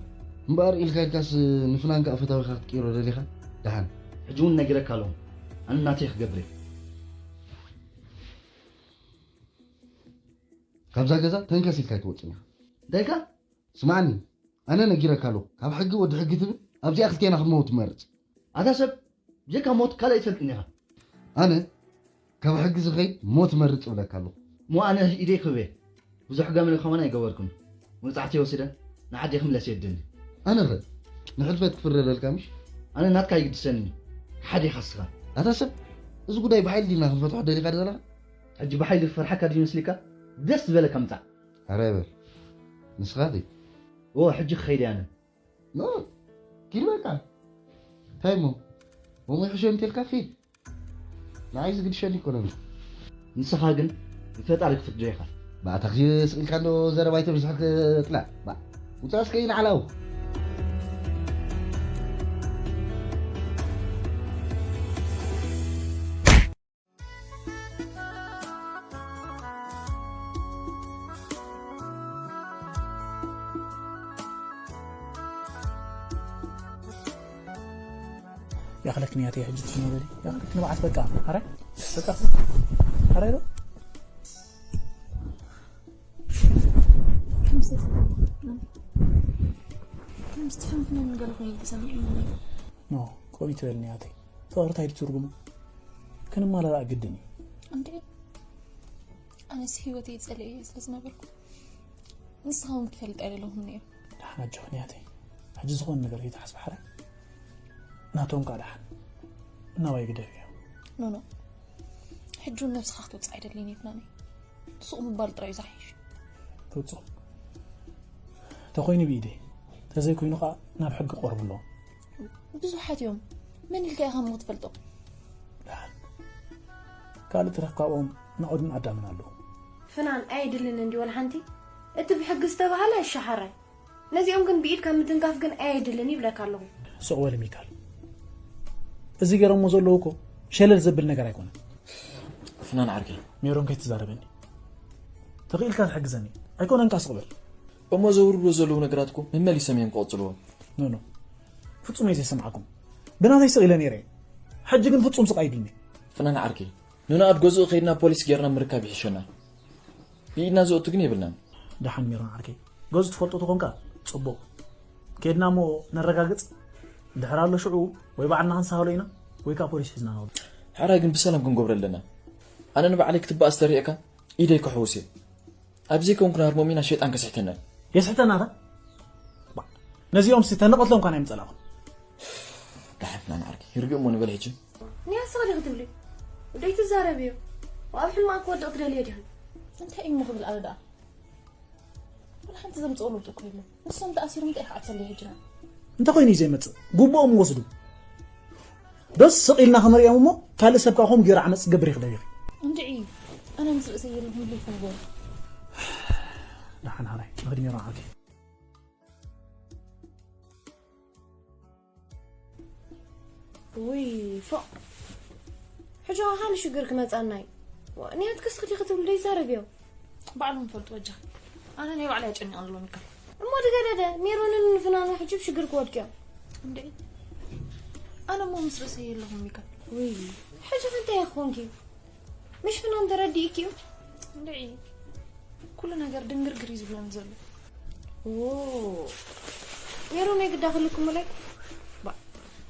እምበኣር ኢልካ ኢልካስ ንፍናን ከኣ ፈታዊኻ ክትቅይሮ ደሊኻ? ደሓን። ሕጂ እውን ነጊረካ ኣለኹ። ኣነ ናተይ ክገብር እየ። ካብዛ ገዛ ተንከስ ኢልካ ኣይትወጽን ኢኻ። እንታይ ኢልካ? ስማዕኒ፣ ኣነ ነጊረካ ኣለኹ። ካብ ሕጊ ወዲ ሕጊ ትብል፣ ኣብዚኣ ክልቴና ክንመውት ትመርጽ። ኣታ ሰብ፣ ብጀካ ሞት ካልእ ኣይትፈልጥን ኢኻ። ኣነ ካብ ሕጊ ዝኸይድ ሞት መርጽ እብለካ ኣለኹ። እሞ ኣነ ኢደይ ክህብ እየ። ብዙሕ ገመል ከማን ኣይገበርኩን። መብጻሕቲ ወሲደ ንዓዲ ክምለስ የድልኒ። ኣነ ኸ ንሕልፈት ክፍረደልካ ምሽ? ኣነ ናትካ ይግድሰኒ። ሓደ ኢኻ እስኻ። ኣታ ሰብ፣ እዚ ጉዳይ ብሓይሊ ዲና ክንፈትሖ ደሊኻ ዘለኻ? ሕጂ ብሓይሊ ክፈርሓካ ድዩ መስሊካ? ደስ ዝበለካ ምጻእ። ኣረ በል። ንስኻ ኸ? ዎ፣ ሕጂ ክኸይድ እየ ኣነ። ኖ፣ ኪድ በቃ። እንታይ እሞ? ከምኡ ይሕሸ እንተልካ ኪድ። ንዓይ ዝግድሸኒ ኣይኮነን። ንስኻ ግን ንፈጣሪ ክትፍርዶ ኢኻ። ባእታኺ ስቕ ኢልካ እንዶ ዘረባ ኣይተብዝሕ ክጥላዕ። ባ፣ ውጻእ እስከ ይንዓላው። ያኽለክ ንያት ሕጂ ትነብሪ ያኽለክ ንብዓት በቃ። ኣረ በቃ። ኣረ ዶ ከምዚ ትፍንፍን ነገር ኮይኑ ተሰሚዑ። ኖ፣ ከምኡ ይትበል ንያተይ። ፍቕሪ እንታይ ትርጉሙ? ክንመላላእ ግድን እዩ። እንዴ፣ ኣነስ ህይወተይ ጸሊኤ ስለ ዝነበርኩ፣ ንስኻ እውን ክትፈልጥ ኣይደለኹም ነይሩ። ደሓን ኣጆኺ ንያተይ። ሕጂ ዝኾነ ነገር ከይትሓስቢ ሓራይ። ናቶም ከኣ ደሓን ናባይ ግደፍዮ። ኖ፣ ኖ። ሕጂ እውን ነብስኻ ክትወጽእ ኣይደልን እየ ፍናነይ። ስቕ ምባል ጥራይ እዩ ዝሓይሽ። ፍጹም። ተኾይኑ ብኢደይ፣ ተዘይኮይኑ ኸኣ ናብ ሕጊ ክቐርቡ ኣለዎም። ብዙሓት እዮም። መን ኢልካ ኢኻ እሞ ክትፈልጦም? ደሓን። ካልእ ትረፍ ካብኦም ናኦድን ኣዳምን ኣለዉ። ፍናን ኣየድልን እንዲ ወላ ሓንቲ። እቲ ብሕጊ ዝተባህለ ይሸሓራይ። ነዚኦም ግን ብኢድካ ምትንካፍ ግን ኣየድልን ይብለካ ኣለኹ። ስቕ በል ሚካል። እዚ ገይሮሞ ዘለዉ እኮ ሸለል ዘብል ነገር ኣይኮነን። ፍናን ዓርከይ። ሜሮን ከይትዛረበኒ። ተኽኢልካ ትሕግዘኒ። ኣይኮነን ከኣ ስቕ በል። እሞ ዘውርድዎ ዘለዉ ነገራት እኮ መመሊሶም እዮም ክቕጽልዎ። ኖ፣ ኖ። ፍጹም እየ ዘይሰምዓኩም። ብናተይ ስቕ ኢለ ነይረ እየ። ሕጂ ግን ፍጹም ስቕ ኣይብልኒ። ፍናን ዓርከይ። ንናኦድ ገዝኡ ከይድና ፖሊስ ጌርና ምርካብ ይሕሸና። ብኢድና ዘእቱ ግን የብልናን። ደሓን ሜሮን ዓርከይ። ገዝኡ ትፈልጦ ተኾንካ ጽቡቕ። ከይድና እሞ ነረጋግጽ። ድሕር ኣሎ ሽዑ ወይ ባዕልና ክንሳህሎ ኢና ወይ ከኣ ፖሊስ ሒዝና ንኸዶ። ሕራይ ግን ብሰላም ክንገብሮ ኣለና። ኣነ ንባዕለይ ክትበኣስ ተሪእካ ኢደይ ክሕውስ እየ። ኣብ ዘይኮንኩ ናርሞም ኢና ሸይጣን ከስሕተና። የስሕተና ኸ? ባ፣ ነዚኦም ሲ ተንቐትሎም ኳን ኣይምጸላኹም። ደሓን ፍናን ዓርከይ። ይርግእ እሞ ንበል ሕጂ። ንያት ስቕ ዲኺ ትብሊ? ደይትዛረብዮ። ኣብ ሕልማ ክወድቕ ትደልዮ ዲኺ? እንታይ እሞ ክብል ኣነ ደኣ? ወላ ሓንቲ ዘምጽኦ ለውጢ እኮ የለን። ንሶም ተኣሲሮም እንታይ ክዓብሰለይ ሕጂ? እንተ ኮይኑ እዩ ዘይመጽእ፣ ግቡኦም ወስዱ። ዶስ ስቕ ኢልና ክንሪኦም እሞ ካልእ ሰብ ከኣ ከምኡ ገይሩ ዓመጽ ክገብር ይኽእል እዩ። እንድዒ፣ ኣነ ምስ ርእሰይ የለኹን ኢለ ይፈልጎ። ደሓን ሓራይ፣ ንኽድሚ ይረዓልኪ። ውይ፣ ፎእ። ሕጂ ኸኣ ካልእ ሽግር ክመጻና እዩ። ዋ፣ ንያትክስ ኽዲ ክትብል ዶ ይዛረብ እዮም? ባዕሎም ይፈልጡ በጃ። ኣነ ናይ ባዕለይ ኣጨኒቐሎም ኢልካ። እሞ ድገደደ፣ ሜሮንን ፍናኑ ሕጂ ብሽግር ክወድቁ እዮም። እንዴ? ኣነ እሞ ምስ ርእሰይ የለኹም ኢልካ። ውይ፣ ሕጂ ኸ እንታይ ክኾንኪ? ምሽ ፍናን ተረዲእኪ እዩ? እንዴ? ኩሉ ነገር ድንግርግር እዩ ዝብለኒ ዘሎ። ዎ። ሜሮን ናይ ግዳ ክልክሙለይ? ባ፣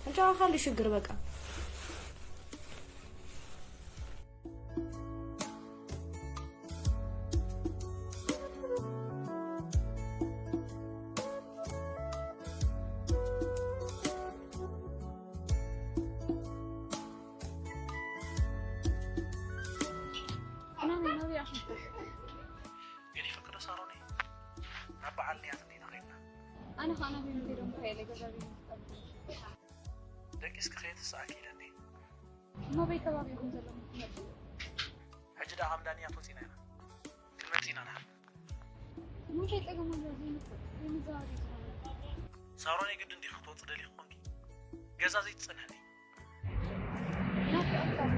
ሕጂ ኸኣ ካልእ ሽግር በቃ። የኔ ፍቅር ሳሮኔ፣ ናብ በዓል ኣልንያት እንዲና ኸይድና። ኣነ ከዓ ናበይ ከይዶም ከየለ ገዛ ቤት ዝጠብቁ። ደቂስኪ ከየትስኣኪ ኢለኒ። እሞ በይ ከባቢ ኢኹም ዘለኹም ትመፁ? ሕጂ ደኣ ከም ዳንያት ወፂና ኢና። ክንመፅእ ኢና ንሓ። እሞ እንታይ ፀገም ኣሎ? ዘይመፅእ ዘይመዘባበይ ዝኾነ። ሳሮን፣ የግድን ዲኺ ክትወፂ ደሊኺ ኮንኪ? ገዛ ዘይትፀንሕኒ። ናፍቆት ካብ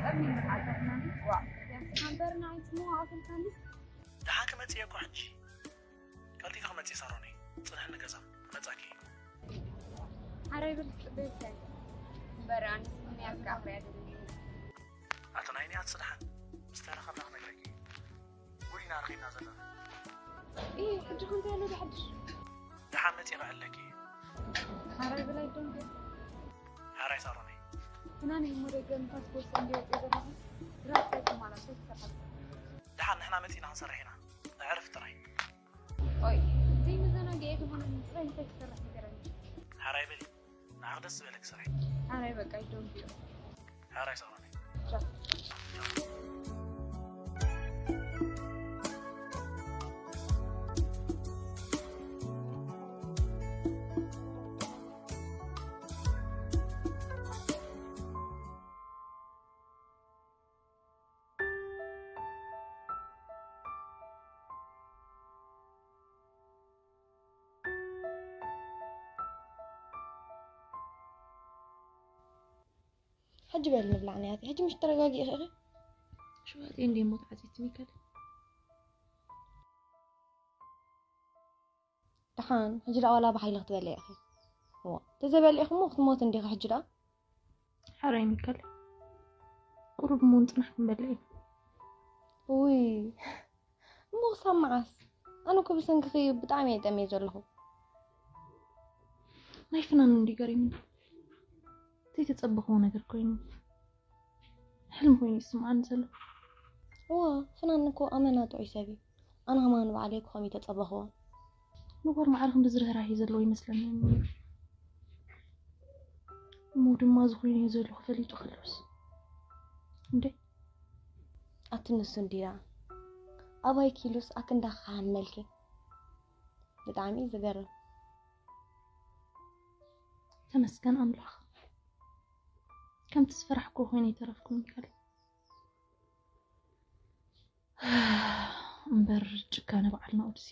ጠሚ መዓልታት ናኒ ዋዕ። ያስኻ እምበር ንዓይ ጽምዋ ኣፈልካኒ። ደሓን ክመፅእ እየ እኮ ሕጂ። ቀልጢፈ ክመፅእ እየ ሳሮነይ። ፅንሕኒ ገዛ። ክመፃኪ። ሓራይ ብል ክፅበየካ እየ። እምበር ኣነ ስምያትካ ኣኽርያ ደለኒ። ኣቲ ናይ ኒያት ስድሓን ምስ ተረኸብና ክነግረኪ። ጉድ ኢና ረኺብና ዘለና። ኢ ሕጂ ክንታይ ኣሎ ዝሓድሽ? ደሓን መፂእ ክዕለኪ። ሓራይ ብላይ ዶንጌ። ሓራይ ሳሮነይ። ፍናን እሞ ደገ ንፋስ ክወስድ እንዲወፅእ ዘለኹ። ድራፍት ኣይተማላእኩ ትሰርሓ። ደሓን ንሕና መፂእና ክንሰርሕ ኢና። ኣዕርፍ ጥራይ። ኦይ ዘይመዘናግዒ ዝኾነ ጥራይ እንታይ ትሰርሕ ንገረኒ። ሓራይ በሊ። ንዓኽ ደስ ዝበለክ ስራሕ። ሓራይ በቃ ይደንጉዮ። ሓራይ ሳሮነይ። ቻው። ሕጂ በል ንብላዕ ነያቲ። ሕጂ ምሽ ተረጋጊእኺ ኢኺ። ሽዋጥ እንዴ ሞት ዓፂት ሚከል ደሓን ሕጂ ደኣ ዋላ ብሓይሊ ክትበልዒ ኢኺ። እዋ ተዘበሊዕኺ እሞ ክትሞት እንዲኺ ሕጂ ደኣ። ሓራይ ሚከል ቁሩብ እሞ ንፅናሕ ክንበልዕ እዩ። ውይ እሞ ክሳብ መዓስ? ኣነ እኮ ብሰንክኺ ብጣዕሚ እየ ጠምየ ዘለኹ። ናይ ፍናን እንዲ ገሪሙኒ። ዘይተፀበኽዎ ነገር ኮይኑ ሕልም ኮይኑ ይስምዓኒ ዘሎ። እዋ ፍናን እኮ ኣመና ጥዑይ ሰብ እዩ። ኣነ ከማን ባዕለይ እኮ ከምኡ ተፀበኽዎ። ንጎር ማዕረ ክንዲ ዝርህራሄ ዘለዎ ይመስለኒ ነይሩ። እሞ ድማ ዝኾይኑ እዩ ዘለኹ ፈሊጡ ከለውስ እንዴ ኣቲ ንሱ እንዲያ ኣባይ ኪሉስ ኣክንዳ ክሓመልኪ ብጣዕሚ እዩ ዝገርም። ተመስገን ኣምላኽ ከምቲ ዝፈራሕኩ ኮይነ ይተረፍኩ ሚካል። እምበር ጭካነ በዓል ናኦድሲ።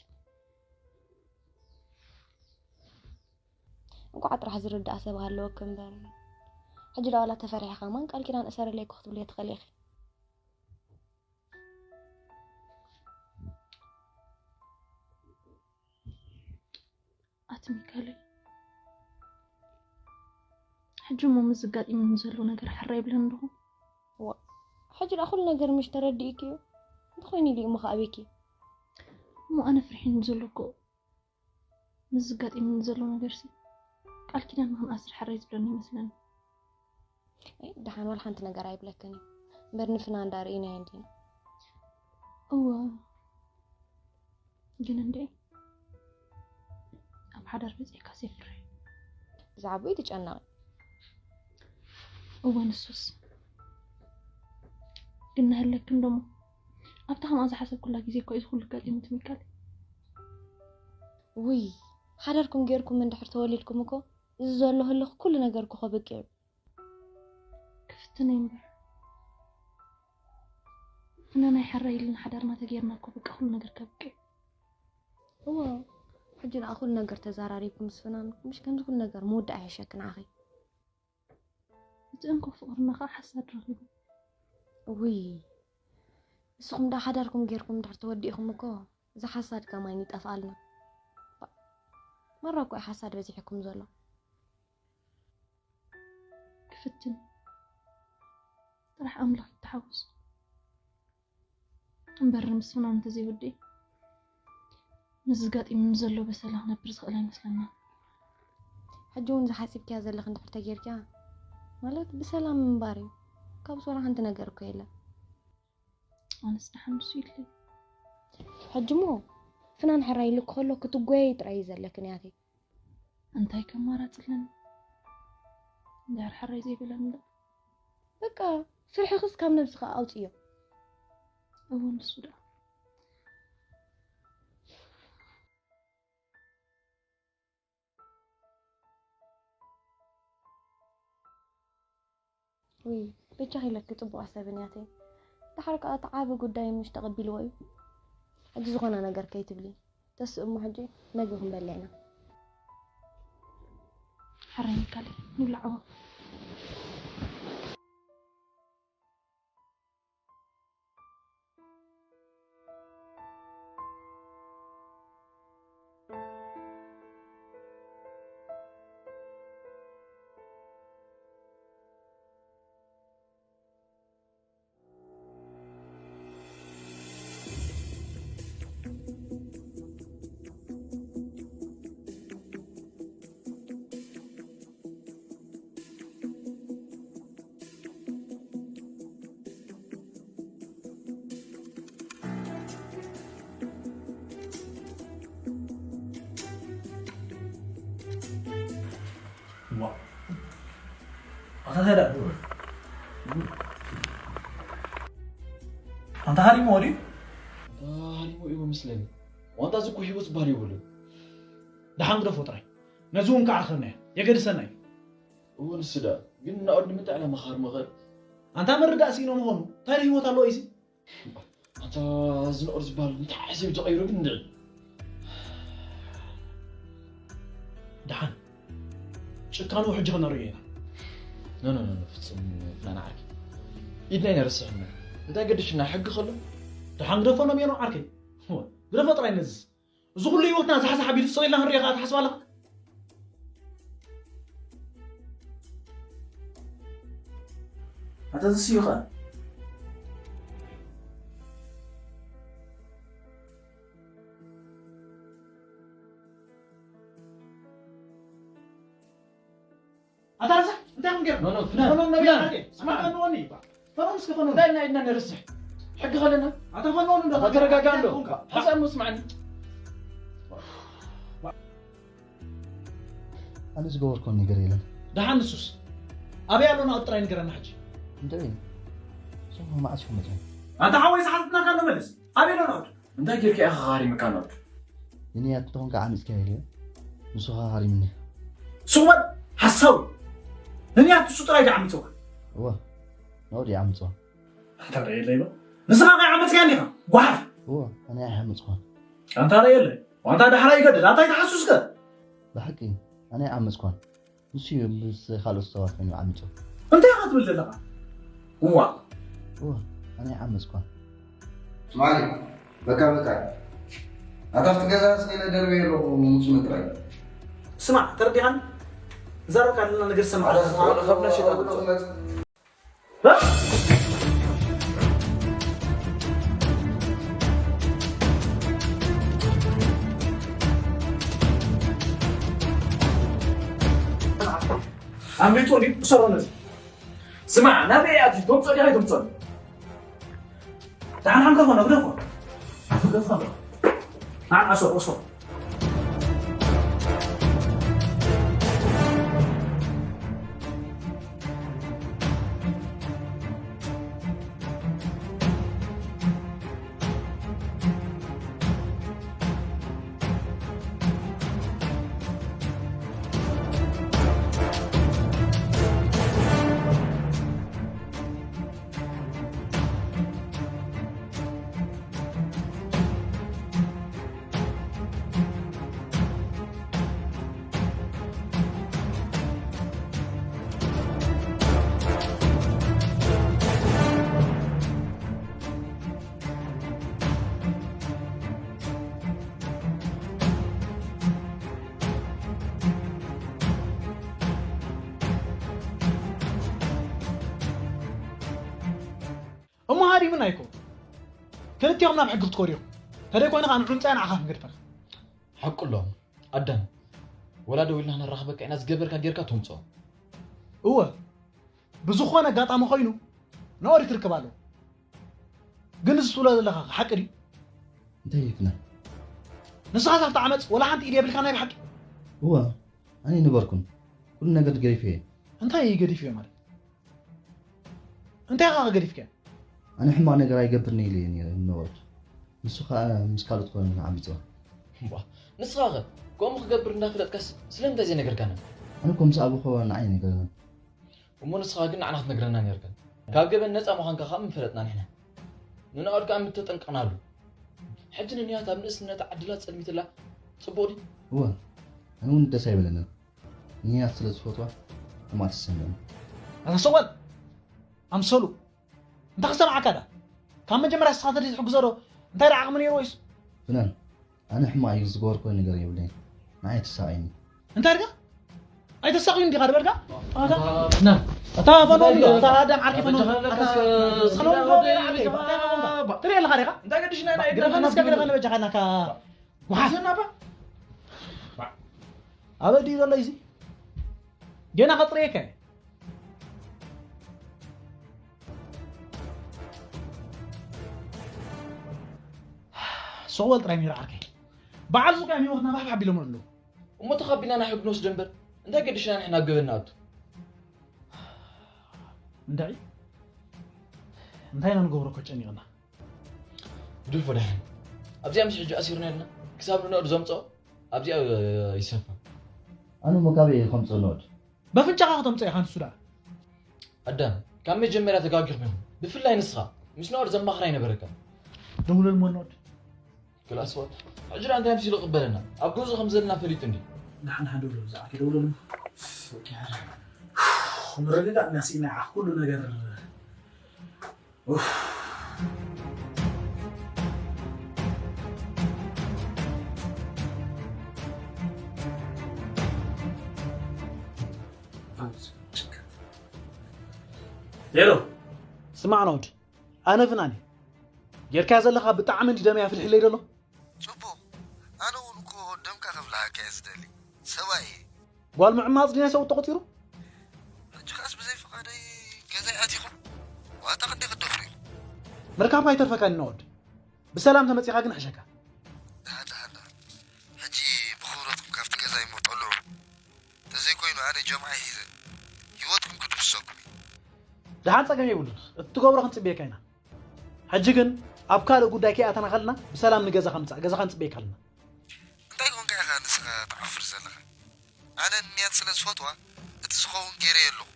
እንኳዕ ጥራሕ ዝርዳእ ሰብ ሃለወክ እምበር ሕጂ ዳዋላ ተፈሪሕኻ ማን ቃል ኪዳን እሰርለይ እኮ ክትብልዮ ትኽእሊ ኢኺ። ኣቲ ሚካለይ ሕጂ እሞ ምስ ዝጋጢሙኒ ዘሎ ነገር ሕራይ ይብለኒ ዶ? ዋ ሕጂ ደኣ ኩሉ ነገር ምሽ ተረዲእኪ እዩ። እንተኾይኑ ኢሉ እሞ ከኣበኪ። እሞ ኣነ ፍርሒኒ ዘሎ እኮ ምስ ዝጋጢሙኒ ዘሎ ነገርሲ ቃል ኪዳን ንክንኣስር ሕራይ ዝብለኒ ይመስለኒ። ደሓን ዋላ ሓንቲ ነገር ኣይብለክን እዩ እምበር ንፍና እንዳ ርኢናዮ እንዲና። እወ ግን እንዴ ኣብ ሓዳር በፂሕካስ የፍርሕ። ብዛዕባኡ ይትጨነቒ። እወ ንሱስ ግን ናሃለክን ደሞ ኣብታ ከምኣ ዝሓሰብኩላ ግዜ እኮ እዩ ዝኩሉ ኣጋጢሙ ትሚካል። ውይ ሓዳርኩም ጌርኩም እንድሕር ተወሊድኩም እኮ እዚ ዘሎ ህልኽ ኩሉ ነገር እኮ ከብቅዕ እዩ። ክፍትነይ እምበር ፍናን ኣይሕራይ ኢልና ሓዳርና ተጌርና እኮ በቃ ኩሉ ነገር ከብቅዕ። እወ ሕጂ ንኣ ኩሉ ነገር ተዘራሪብኩም ምስ ፍናን ምሽ ከምዚ ኩሉ ነገር ምውዳእ ይሕሸኪ ንዓኺ። እቲ እንኮ ፍቕርና ከዓ ሓሳድ ረኺቡ። እውይ ንስኹም ደኣ ሓዳርኩም ጌርኩም እንድሕር ተወዲእኹም እኮ እዚ ሓሳድ ከማን ይጠፍኣልና። ማራ እኮ እዩ ሓሳድ በዚሕኩም ዘሎ። ክፍትን ጥራሕ ኣምላኽ ይተሓወሶ እምበር ንምስፍናን እንተዘይወዲ ምስ ዝጋጢሙኒ ዘሎ በሰላ ክነብር ዝኽእል ኣይመስለና። ሕጂ እውን ዝሓሲብክያ ዘለኽ እንድሕር ተጌርክያ ማለት ብሰላም ምንባር እዩ። ካብስ ዋላ ሓንቲ ነገር እኮ የለን። ኣነስ ደሓን ንሱ ኢለይ። ሕጂ እሞ ፍናን ሕራይ ኢሉ ከሎ ክትጎየይ ጥራይ እዩ ዘለክን ያተይ። እንታይ ከማራፅለን እንድሕር ሕራይ ዘይበለን ዶ? በቃ ስርሕኽስ ካብ ነብስኻ ኣውፅዮ። እወ ንሱ ዶ ውይ፣ በጃኺ ኢለኪ ጽቡቕ ኣሰብን ያተይ። ደሓር ከኣ እቲ ዓቢ ጉዳይ ምሽ ተቐቢልዎ እዩ። ሕጂ ዝኾነ ነገር ከይትብሊ። ተስእ እሞ ሕጂ መግቢ ክንበልዕ ኢና። ሕራይ ሚካል፣ ንብላዕዎ። ዋ። ኣታ እንታይ ደኣ? ኣንታ ሃሪሞ ድዩ? ኣንታ ሃሪሞ እዩ መስለኒ። ዋንታ እዚ እኮ ህይወት ዝበሃል የብሉን። ደሓን ግደፎ ጥራይ። ነዚ እውን ከዓ ኣኽርናዮ። የገድሰና እዩ። እወ፣ ንሱ ደኣ። ግን ናኦድ ንምንታይ ዕላማ ክሃርሞ ኸ? ኣንታ ምርዳእ ስኢኖ ምዃኑ። እንታይ ህይወት ኣለዎ ኢሲ? ኣታ እዚ ናኦድ ዝበሃል እንታይ ዓስብ ዝቐይሮ ግን እንድዒ። ደሓን። ጭካኑ ሕጂ ክነርእዮ ኢና። ኖ፣ ኖ፣ ኖ፣ ኖ፣ ፍጹም ፍናን ዓርከይ። ኢድና ኢና ረሲሕና። እንታይ ገድሽና ሕጊ ከሎ? ደሓን ግደፎ ነው የሚሆነው ዓርከይ። እወ፣ ግደፎ ጥራይ ነዝስ። እዚ ኩሉ ህይወትና ዛሕዛሕ ኣቢሉ ስቕ ኢልና ክንሪኦ ከኣ ትሓስብ ኣለኻ? ኣታ እዚ ስዩ ኸኣ? ኣታ ረሳሕ፣ እንታይ ከም ገይሩ? ኖ፣ ኖ፣ ፍናን፣ ፈኖም ነቢል ፍናን። ዓርከይ። ስማዕ። ፈኖም ነቢል። ፈኖም እስከ ፈኖም። እንታይ እና ኢድና ነርስሕ? ሕጊ ከለና? ኣታ ፈኖም እንዶ። ኣታ ተረጋጋ እንዶ። ኮንካ። ሓሳብ ነው ስማዕኒ። ኣነ ዝገበርኩ ነገር የለን። ደሓን ንሱስ? ኣበይ ኣሎ ናኦድ ጥራይ ንገረና ሕጂ። እንታይ እዩ? ሰው መዓስ ይመጽእ? ኣታ ሓወይ ሰሓትናካ ንመልስ። ኣበይ ኣሎ ናኦድ? እንታይ ጌርካ ኢኻ ሃሪምካ ናኦድ? ንንያት እንተኾንካ ዓሚጽካ ኢለ። ንሱ ኸኣ ሃሪምኒ። ሱቕ በል ሓሳዊ። ንንያት ንሱ ጥራይ ድዩ ዓሚጽዋ? እወ፣ ናኦድ እዩ ዓሚጽዋ። ኣንታ ርኣየለይ ዶ? ንስኻ ከይዓመጽካኒ ኢኻ፣ ጓሓፍ። እወ፣ ኣነ ኣይዓመጽኳን። ኣንታ ርኣየለይ። ዋንታ ዳሕራይ ይገድል። ኣንታ ኣይትሓሱስከ? ብሓቂ፣ ኣነ ኣይዓመጽኳን። ንሱ እዩ ምስ ካልኦት ሰባት ኮይኑ ዓሚጹ። እንታይ ኢኻ ትብል ዘለኻ? እዋ። እወ፣ ኣነ ኣይዓመጽኳን። ስማዕኒ፣ በቃ፣ በቃ። ኣታ ኣብቲ ገዛ ስኢነ ደርበየ ኣለኹ፣ ምጽኡ ጥራይ። ስማዕ፣ ተረዲኻኒ? ንዛረበካ ዘለና ነገር ሰማዕ። ኣረ፣ ስማዕ፣ ወደ ኸብነ ሽጣ ትምጽእ። ኣምሊጡ እንዲ እሰሮ ነዚ። ስማዕ፣ ናበይ ኣትዩ? ተምጾ ዲኻ ኣይተምጾን? ደሓን ሓንከፎ፣ ነግረፎ። ነግረፎ። ና፣ ኣሶ፣ ኣሶ። እሞ ሃዲሙና ኣይኮን። ክልቲኦም ናብ ሕጊ ክትኮርዩ። ተደይ ኮይኑ ከዓ ንዑንፃያ ንዓኻ ክንገድፈካ። ሓቁ ኣለዎም። ኣዳም፣ ወላ ደው ኢልና ክንራኸበካ ኢና፣ ዝገበርካ ጌርካ ተምፅኦ። እወ፣ ብዝኾነ ኣጋጣሚ ኮይኑ ናኦድ ክርከብ ኣለዎ። ግን እዚ ትብሎ ዘለኻ ሓቂ ድዩ? እንታይ ይፍና? ንስኻ ካብቲ ዓመፅ ወላ ሓንቲ ኢድ የብልካ ናይ ብሓቂ? እወ፣ ኣነ ኣይነበርኩን። ኩሉ ነገር ገዲፈ እየ። እንታይ ገዲፈ ማለት? እንታይ ኢኻ ገዲፍካ? ኣነ ሕማቕ ነገር ኣይገብርን ኢለ እየ ነይረ ንናኦድ። ንሱ ኸኣ ምስ ካልኦት ኮይኑ ዓሚፅዋ። እምቧ፣ ንስኻ ኸ ከምኡ ክገብር እንዳፈለጥካስ ስለምንታይ ዘይነገርካና? ኣነ እኮ ምስ ኣቦ ኸዋ ንዓይ ነገርና። እሞ ንስኻ ግን ንዓና ክትነግረና ነርካ። ካብ ገበን ነፃ ምዃንካ ከዓ ምፈለጥና ንሕና። ንንኣድ ከዓ ምተጠንቀቕናሉ። ሕጂ ንንያት ኣብ ንእስነታ ዓድላ ጸልሚትላ ጽቡቕ ድዩ? እወ፣ ኣነ እውን ደስ ኣይበለንን። ንንያት ስለ ዝፈትዋ ሕማቕ ተሰሚዑኒ። ኣታ ሰዋል፣ ኣምሰሉ፣ እንታይ ክሰምዓካ ዳ? ካብ መጀመርያ ንስኻ ተደይ ትሕግዞ ዶ? እንታይ ደኣ ዓቕሚ ነይሩ ወይስ? ፍናን፣ ኣነ ሕማቕ እዩ ዝገበርኩ ነገር የብለይን። ንዓይ ተሳቒኒ። እንታይ ኢልካ? ኣይተሳቕዩን ዲኻ ዝበልካ? ኣታ ፍናን፣ ኣታ ፈኖ እንታይ ኣታ ኣዳም ዓርኪ ፈኖ። ኣበጃኻ ኣለካ ኣታ እስከ ስለ ወዲ ወዲ ዓርኪ። ዓርኪ። እንታይ ኢኻ? ትርኢ ኣለኻ ዲኻ? እንታይ ገዲሽና ኢና ግደፈን እስከ ግደፈን በጃኻ ናካ። ጓሓፍ። ዘናባ። ኣበይ ድዩ ዘሎ እዚ? ገና ከጥርየካ እየ። ሶወል ጥራይ ነይሩ ዓርከይ። በዓል ሱቅ እዮም ህይወትና ባሕባሕ ኣቢሎም ኣለዉ። እሞ ተኻቢልና ናይ ሕግ ንወስዶ እምበር እንታይ ገዲሽና ንሕና ኣብ ገበን ንኣቱ? እንድዒ እንታይ ኢና ንገብሮ እኮ ጨኒቕና። ግደፎ ደሓን። ኣብዚኣ ምስ ሕጂ ኣሲርና ኢልና ክሳብ ንነእዱ ዘምፅኦ ኣብዚኣ ይሰፋ። ኣነ እሞ ካበይ እየ ከምፅኦ ነኦድ? በፍንጫኻ ከተምፅኦ ኢኻ ንሱ ደኣ። ኣዳም፣ ካብ መጀመርያ ተጋጊኹም ኢኹም። ብፍላይ ንስኻ ምስ ነኦድ ዘማኽር ኣይነበረካን። ደውለል እሞ ነኦድ። ክላስ ዋት። ሕጂ ደኣ እንታይ መሲሉ ክቕበለና? ኣብ ገዝኡ ከም ዘለና ፈሊጡ እንዲ። ንሓን ሓን ደውለሉ፣ ዝዓኪ ደውለሉ። ምርግጋእ እናስኢና ኩሉ ነገር። ኡፍ። ሄሎ። ስማዕ ነኦድ፣ ኣነ ፍናን እየ። ጌርካያ ዘለኻ ብጣዕሚ እንዲ ደመይ ኣፍልሕለይ ደሎ። ጽቡቕ። ኣነ እውን እኮ ደምካ ከፍልሓካ እየ ዝደሊ። ሰብኣይ እየ። ጓል ምዕማጽ ድያ ሰው ተቖጺሩ? ሕጂ ኸኣስ ብዘይ ፍቓደይ ገዛይ ኣቲኹም? ዋጣ ክንደይ ክትደፍሩ ኢኹም? ምርካብካ ኣይተርፈካን ነኦድ። ብሰላም ተመጺኻ ግን ሕሸካ። ደሓን፣ ደሓን፣ ደሓን። ሕጂ ብኽብረትኩም ካብቲ ገዛይ እሞ ጠልዑ። ተዘይኮይኑ ኣነ ጀምዓ ሒዘ ህይወትኩም ክድምስሰኩም እየ። ደሓን ጸገም የብሉን። እቲ ትገብሮ ክንጽበየካ ኢና። ሕጂ ግን ኣብ ካልእ ጉዳይ ከይኣተና ከለና ብሰላም ንገዛኻ ምጻእ፣ ገዛኻ ንጽበየካ ኣለና። እንታይ ኮንካ ኢኻ ንስኻ ትዓፍር ዘለኻ? ኣነ ንንያት ስለ ዝፈትዋ እቲ ዝኸውን ገይረዮ ኣለኹ።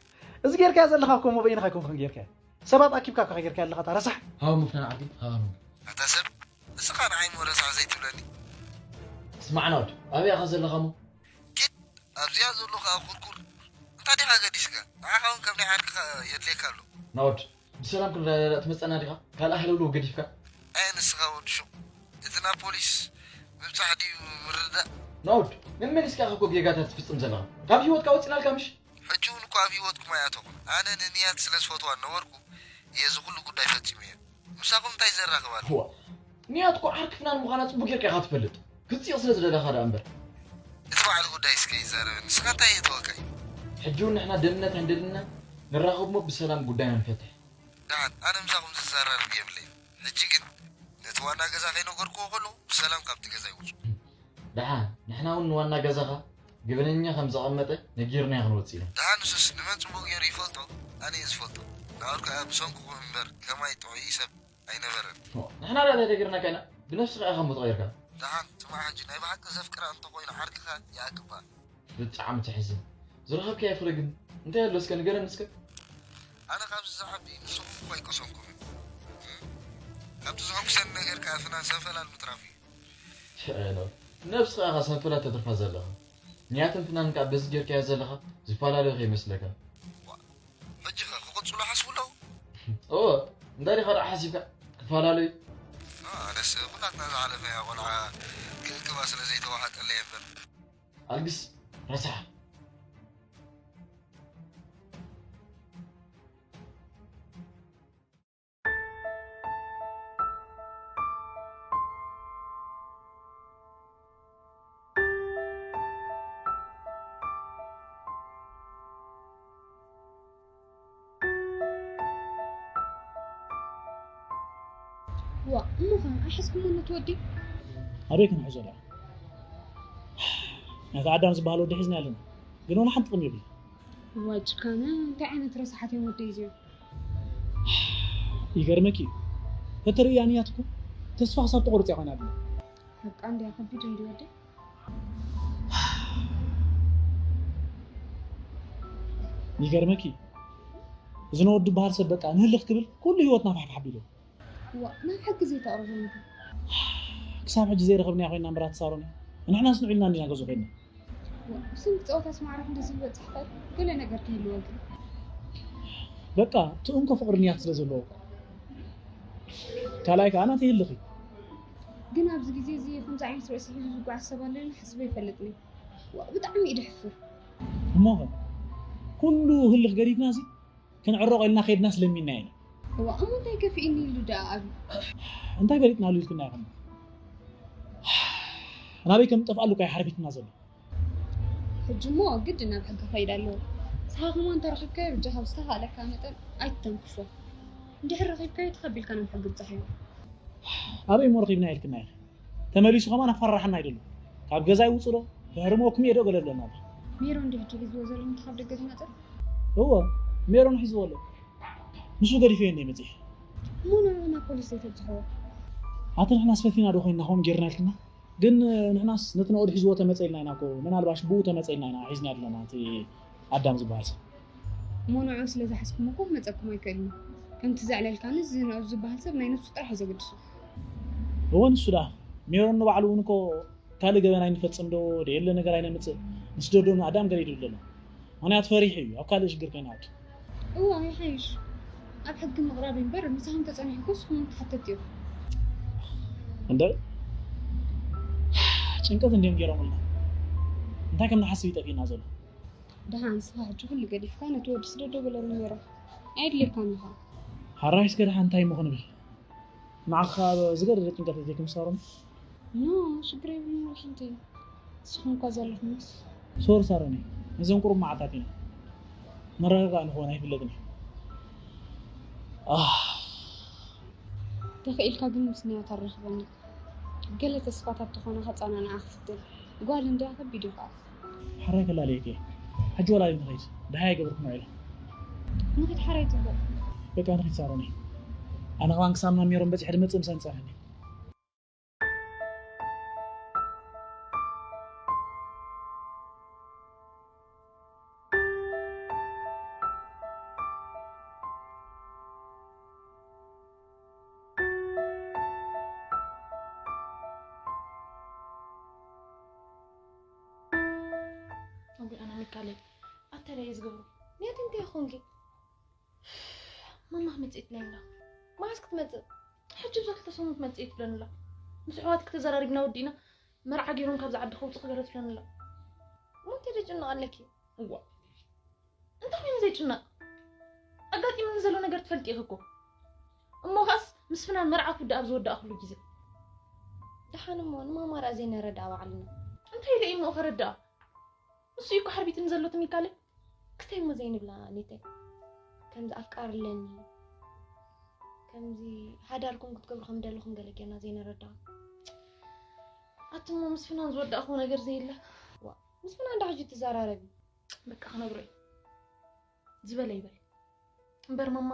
እዚ ጌርካዮ ዘለኻ እኮ እሞ በይንኻ ኣይኮንካን ጌርካዮ። ሰባት ኣኪብካ እኮ ጌርካዮ ኣለኻ፣ እታ ረሳሕ። ሃው ምፍናን ዓዲ፣ ሃው። ኣታ ሰብ፣ ንስኻ ንዓይ እሞ ረሳሕ ዘይትብለኒ። ስማዕ ነኦድ፣ ኣበይ ኢኻ ዘለኻ እሞ? ኪድ፣ ኣብዚኣ ዘሎ ኸኣ ኩርኩር። እንታይ ዲኻ ገዲስካ? ንዓኻ እውን ከም ናይ ዓድካ የድልየካ ኣሎ። ነኦድ፣ ብሰላም ክንረዳዳእ ትመጸና ዲኻ? ካልእ ሃለውለው ገዲፍካ? ኣየ ንስኻ ወዲ ሹቕ፣ እቲ ናብ ፖሊስ ምብጻሕ ድዩ ምርዳእ? ነኦድ፣ መመሊስካ ኢኻ እኮ ጌጋታት ትፍጽም ዘለኻ። ካብ ህይወትካ ወጺናልካ ምሽ? ሕጂ እውን እኮ ኣብ ህይወትኩም ኣይኣተኹን። ኣነ ንንያት ስለ ዝፈትዋ ነበርኩ እየ እዚ ኩሉ ጉዳይ ፈጺመዮ። ምሳኹም እንታይ ዘራኽብ ኣሎ? እዋ፣ ንያት እኮ ዓርኪ ፍናን ምዃና ጽቡቕ ጌርካ ኢኻ ትፈልጥ። ክጽይቕ ስለ ዝደለኻ ደኣ እምበር። እቲ በዓል ጉዳይ እስከ ይዛረበኒ። ንስኻ እንታይ የእተወካ እዩ? ሕጂ እውን ንሕና ደምነት ኣይንደልንና፣ ንራኸብ እሞ ብሰላም ጉዳይና ንፈትሕ። ደሓን፣ ኣነ ምሳኹም ዝዘራረብ የብለይን። ሕጂ ግን ነቲ ዋና ገዛ ከይነገርክዎ ከለኹ ብሰላም ካብቲ ገዛ ይውጹ። ደሓን፣ ንሕና እውን ንዋና ገዛኻ ገበነኛ ከም ዘቐመጠ ነጊርናዮ ክንወጽእ ኢና። ደሓን፣ ንሱስ ንመን ጽቡቕ ገይሩ ይፈልጦ? ኣነ እየ ዝፈልጦ። ንኣዱ ከኣ ብሰንክኹም እምበር ከማይ ጥዑይ ሰብ ኣይነበረን። ንሕና ደኣ እንታይ ገይርናካ ኢና? ብነብስኻ ኢኻ እሞ ተቐይርካ። ደሓን፣ ስማዕ ሕጂ፣ ናይ ብሓቂ ዘፍቅራ እንተኾይኑ ዓርክኻ ይኣክባ። ብጣዕሚ ተሕዝን። ዝረኸብካዮ ፍረ ግን እንታይ ኣሎ እስከ ንገረኒ እስከ? ኣነ ካብዚ ዝዓቢ ንስኹም እኮ ኣይቀሰንኩምን። ካብቲ ዘሐጉሰኒ ነገር ከኣ ፍናን ሰንፈላል ምትራፉ እዩ። ሸእሎ፣ ነብስኻ ኢኻ ሰንፈላል ተትርፋ ዘለኻ። ንያትን ፍናንን ከኣ በዚ ጌርካዮ ዘለኻ ዝፈላለዩ ከይመስለካ። ዋ፣ ሕጂ ኸ ክቕጽሉ ሓስቡ ኣለዉ? እወ፣ እንታይ ዲኻ ደኣ ሓሲብካ? ክፈላለዩ? አ፣ ኣነስ ኩላትና ዝሓለፈያ ቆልዓ ክእክባ ስለ ዘይተዋሓጠለይ እምበር። ኣልግስ ረሳሕ። ዋ፣ እሞ ኸ ኣይሓዝኩሞ ነቲ ወዲ? ኣበይ ክንሕዞ ደኣ? ናይቲ ኣዳም ዝበሃል ወዲ ሒዝና ኣለና፣ ግን ዋላ ሓንቲ ጥቕሚ የብሉ። ዋ ጭካነ፣ እንታይ ዓይነት ረሳሓት እዮም ወደይ እዚኦም? ይገርመኪ እዩ። ተተርእያ ንያት እኮ ተስፋ ክሳብ ተቆርጽ እያ ኮይና ኣላ። ሓቃ እንድያ፣ ከቢድ እንድዩ ወደይ። ይገርመኪ፣ እዚ ነወዲ በሃል ሰብ በቃ ንህልኽ ክብል ኩሉ ህይወትና ፋሕፋሕ ኣቢሉ። ዋ ናብ ሕጊ ዘይተቕርቡ። ክሳብ ሕጂ ዘይረኸብናያ ኮይና እምበራት ሳሮን፣ ንሕናስ ንዑ ኢልና እንዲና ገዝኡ ኮይና። ስም ጸወታስ ማዕረፍ እንደዚህ ይበጽሕ ኸል ገለ ነገር ክህልዎ ግን። በቃ እቲ እንኮ ፍቕሪ ንያት ስለ ዘለዎ። ካልኣይ ከዓ ናተይ ህልኽ እዩ። ግን ኣብዚ ግዜ እዚ ከምዚ ዓይነት ርእሲ ሒዙ ዝጓዓዝ ሰብ ኣለና ሓስበ ይፈልጥኒ። ዋ ብጣዕሚ እዩ ድሕፍር። እሞኸ ኩሉ ህልኽ ገዲፍና እዚ ክንዕረቕ ኢልና ከይድናስ ለሚንና ኢና። እዋ እሞ እንታይ ከፊእኒ ኢሉ ደኣ ኣብ እንታይ ፈሊጥናሉ ኢልክና ኢኹም? ናበይ ከም ጠፍኣሉ እኳ ሓርቢትና ዘሎ። ሕጂ እሞ ግድ ናብ ሕጊ ከይድ ኣለዎ። ንስኻ ከማን ተረኺብካዮ ብጃኻ ብዝተኻእለካ መጠን ኣይትተንክፎ። እንድሕር ረኺብካዮ ተኸቢልካ ናብ ሕጊ ብጻሕ እዩ። ኣበይ እሞ ረኺብና ኢልክና ኢኺ? ተመሊሱ ከማን ኣፈራርሓና ይደሉ። ካብ ገዛ ይውፅእ ዶ? ክህርመኩም እየ ዶ ገለ ብለና ኣሎ። ሜሮን እንዲ ሕጂ ሒዝዎ ዘሎ እንተ ካብ ደገ ዝመጸ? እወ ሜሮን ሒዝዎ ኣሎ። ንሱ ገዲፈዮ እንደ መፅእ። እሞ ናብ ፖሊስ ዘይተብፅሕዎ? ኣቲ ንሕናስ ፈቲና ዶ ኮይንና ከምኡ ጌርና ኢልክና? ግን ንሕናስ ነቲ ነኦድ ሒዝዎ ተመፀ ኢልና ኢና እኮ። ምናልባሽ ብኡ ተመፀ ኢልና ኢና ሒዝና ኣለና እቲ ኣዳም ዝበሃል ሰብ። እሞ ንዑ ስለ ዝሓዝኩም እኮ ክመፀኩም ኣይክእልን እዩ። ከምቲ ዘዕለልካኒ እዚ ንዑ ዝበሃል ሰብ ናይ ነብሱ ጥራሕ እዩ ዘገድሶ። እወ ንሱ ደኣ ሜሮን ንባዕሉ እውን እኮ ካልእ ገበን ኣይንፈፅም ዶ ደየለ ነገር ኣይነምፅእ። ምስ ደዶ ንኣዳም ገለ ይድብል ዘሎ። ምኽንያቱ ፈሪሑ እዩ ኣብ ካልእ ሽግር ከይንኣቱ። እዋ ይሓይሽ ኣብ ሕጊ ምቕራብ እምበር ምሳኹም ተፀኒሕኩስ ንስኹም እውን ተሓተቲ ኢኹም። እንደ ጭንቀት እንዲዮም ገይሮምልና። እንታይ ከም ንሓስብ ይጠፊእና ዘሎ። ደሓን ንስኻ ሕጂ ኩሉ ገዲፍካ ነቲ ወዲ ስደዶ በለሉ ሜሮን ኣየድልየካን ኢኻ። ሓራይስ ገድሓ እንታይ እሞ ክንብል ንዓኻ ዝገደደ ጭንቀት እዚክምሳሮም። ኖ ሽግር የብሉን ወላ ሓንቲ። ንስኹም እኳ ዘለኹምስ። ሶር ሳሮኒ ነዞም ቁሩብ መዓልታት ኢና መረጋጋእ ንኸውን ኣይፍለጥን እዩ። ኣህ ተኽኢልካ ግን ምስ ንያት ኣራኽበኒ። ገለ ተስፋታት ተኾነ ከጸናንዓ ክፍትን። ጓል እንድያ ከቢድ እዩ ከዓ። ሓራይ ከላለየኪ እየ። ሕጂ ወላዲ ንኸይድ ደሃይ ኣይገበርኩን ውዒለ። ንኺድ ሓራይ ጽቡቕ። በቃ ንኺድ ሳሮኒ። ኣነ ኸማን ክሳብ ናብ ሜሮን በጺሐ ድመጽእ ምሳን ጸንሐኒ። ኣቦይ ኣና ሚካለይ ኣተለየ ዝገብሩ ኔት እንታይ ኾንኪ? ማማ ክትመጽእ ትብለኒ ኣላ። መዓስ ክትመጽእ? ሕጂ ብዛ ክልተ ሰሙን ክትመጽእ እየ ትብለኒ ኣላ። ምስ ኣሕዋትኪ ተዘራሪብና ወዲእና መርዓ ገይሮም ካብዛ ዓዲ ከውጽእኺ ገለ ትብለኒ ኣላ። እሞ እንታይ ዘጭንቕ ኣለኪ? እዋ እንታይ ኮይኑ ዘይጭነቕ? ኣጋጢሙኒ ዘሎ ነገር ትፈልጢ ኢኺ እኮ። እሞ ኸኣስ ምስ ፍናን መርዓ ክውዳእ ኣብ ዝወዳእኩሉ ግዜ። ደሓን እሞ ንማማ ደኣ ዘይነረድኣ ባዕልና። እንታይ ኢለ እሞ ከረድኣ? ንሱ እዩ እኮ ሓርቢትኒ ዘሎ ትም ኢልካለይ። ክስታይ እሞ ዘይንብላ ኔተይ። ከምዚ ኣፍቃሪ ኣለኒ። ከምዚ ሓዳርኩም ክትገብሩ ከም ደለኹም ገለ ጌርና ዘይነረድኣ። ኣቲ እሞ ምስ ፍናን ዝወዳእክዎ ነገር ዘየለ። ዋ ምስ ፍናን ዳ ሕጂ ትዘራረቢ? በቃ ክነግሮ እዩ። ዝበለ ይበል። እምበር ማማ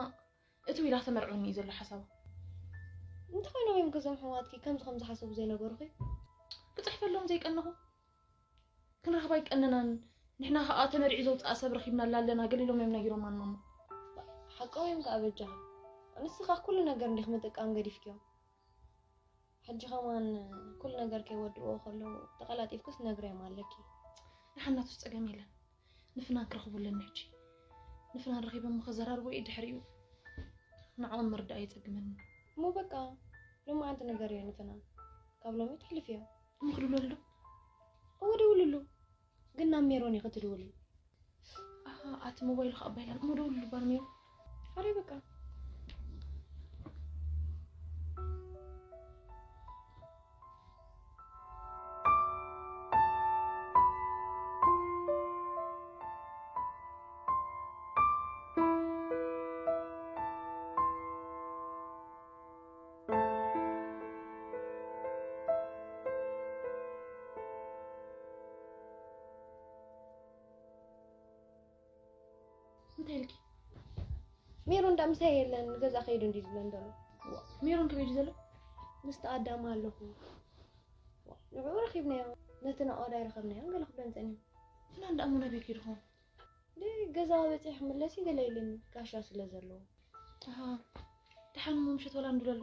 እትው ኢላ ተመርዕወኒ እዩ ዘሎ ሓሳባ። እንታይ ኮይኖም እዮም ገዞም ኣሕዋትኪ ከምዚ ከም ዝሓሰቡ ዘይነገሩኺ? ክፅሕፈሎም ዘይቀነኹ። ክንረኽባ ኣይቀነናን። ንሕና ከዓ ተመሪዑ ዘውፅኣ ሰብ ረኺብናላ ኣለና ገለ ኢሎም እዮም ነጊሮማ ንማማ። ሓቆም እዮም ከዓ በጃኺ። ንስኻ ኩሉ ነገር እንዲኺ ምጥቃም ገዲፍክዮ። ሕጂ ከማን ኩሉ ነገር ከይወድእዎ ከለዉ ተቐላጢፍክስ ነግርዮም ኣለኪ። ደሓን ናቱስ ፀገም የለን። ንፍናን ክረኽቡ ኣለኒ ሕጂ። ንፍናን ረኺበ እሞ ከዘራርቦ እየ ድሕሪኡ ንዕኦም ምርዳእ የፀግመኒ። እሞ በቃ ሎማዓንቲ ንገርዮ ንፍናን። ካብ ሎሚ ተሕልፍዮ። እሞ ክድውለሉ ዶ? እወ ደውልሉ። ግን ናብ ሜሮን ኢኺ ትድውሊ። ኣሃ ኣቲ ሞባይሉ ከኣ ኣባይላን እሞ ደውልሉ ባር ሜሮን። ኣረ በቃ። እንታይ ኢልኪ? ሜሮን ዳ ምሳይ የለን ገዛ ከይዱ እንዲ ዝብለን ዘሎ። ሜሮን ከመይ ድዩ ዘሎ? ምስቲ ኣዳም ኣለኹ። ንዕኡ ረኺብናዮ ነቲ ናኦድ ኣይረኸብናዮን ገለ ክብለን ጸኒሑ። ፍናን ደኣ እሞ ናበይ ከይዱ ኸውን? ገዛ በፂሕ ክምለስ እዩ ገለ ኢልኒ ጋሻ ስለ ዘለዎ። ኣሃ፣ ደሓን እሞ ምሸት ወላ እንድሎ ኣሎ።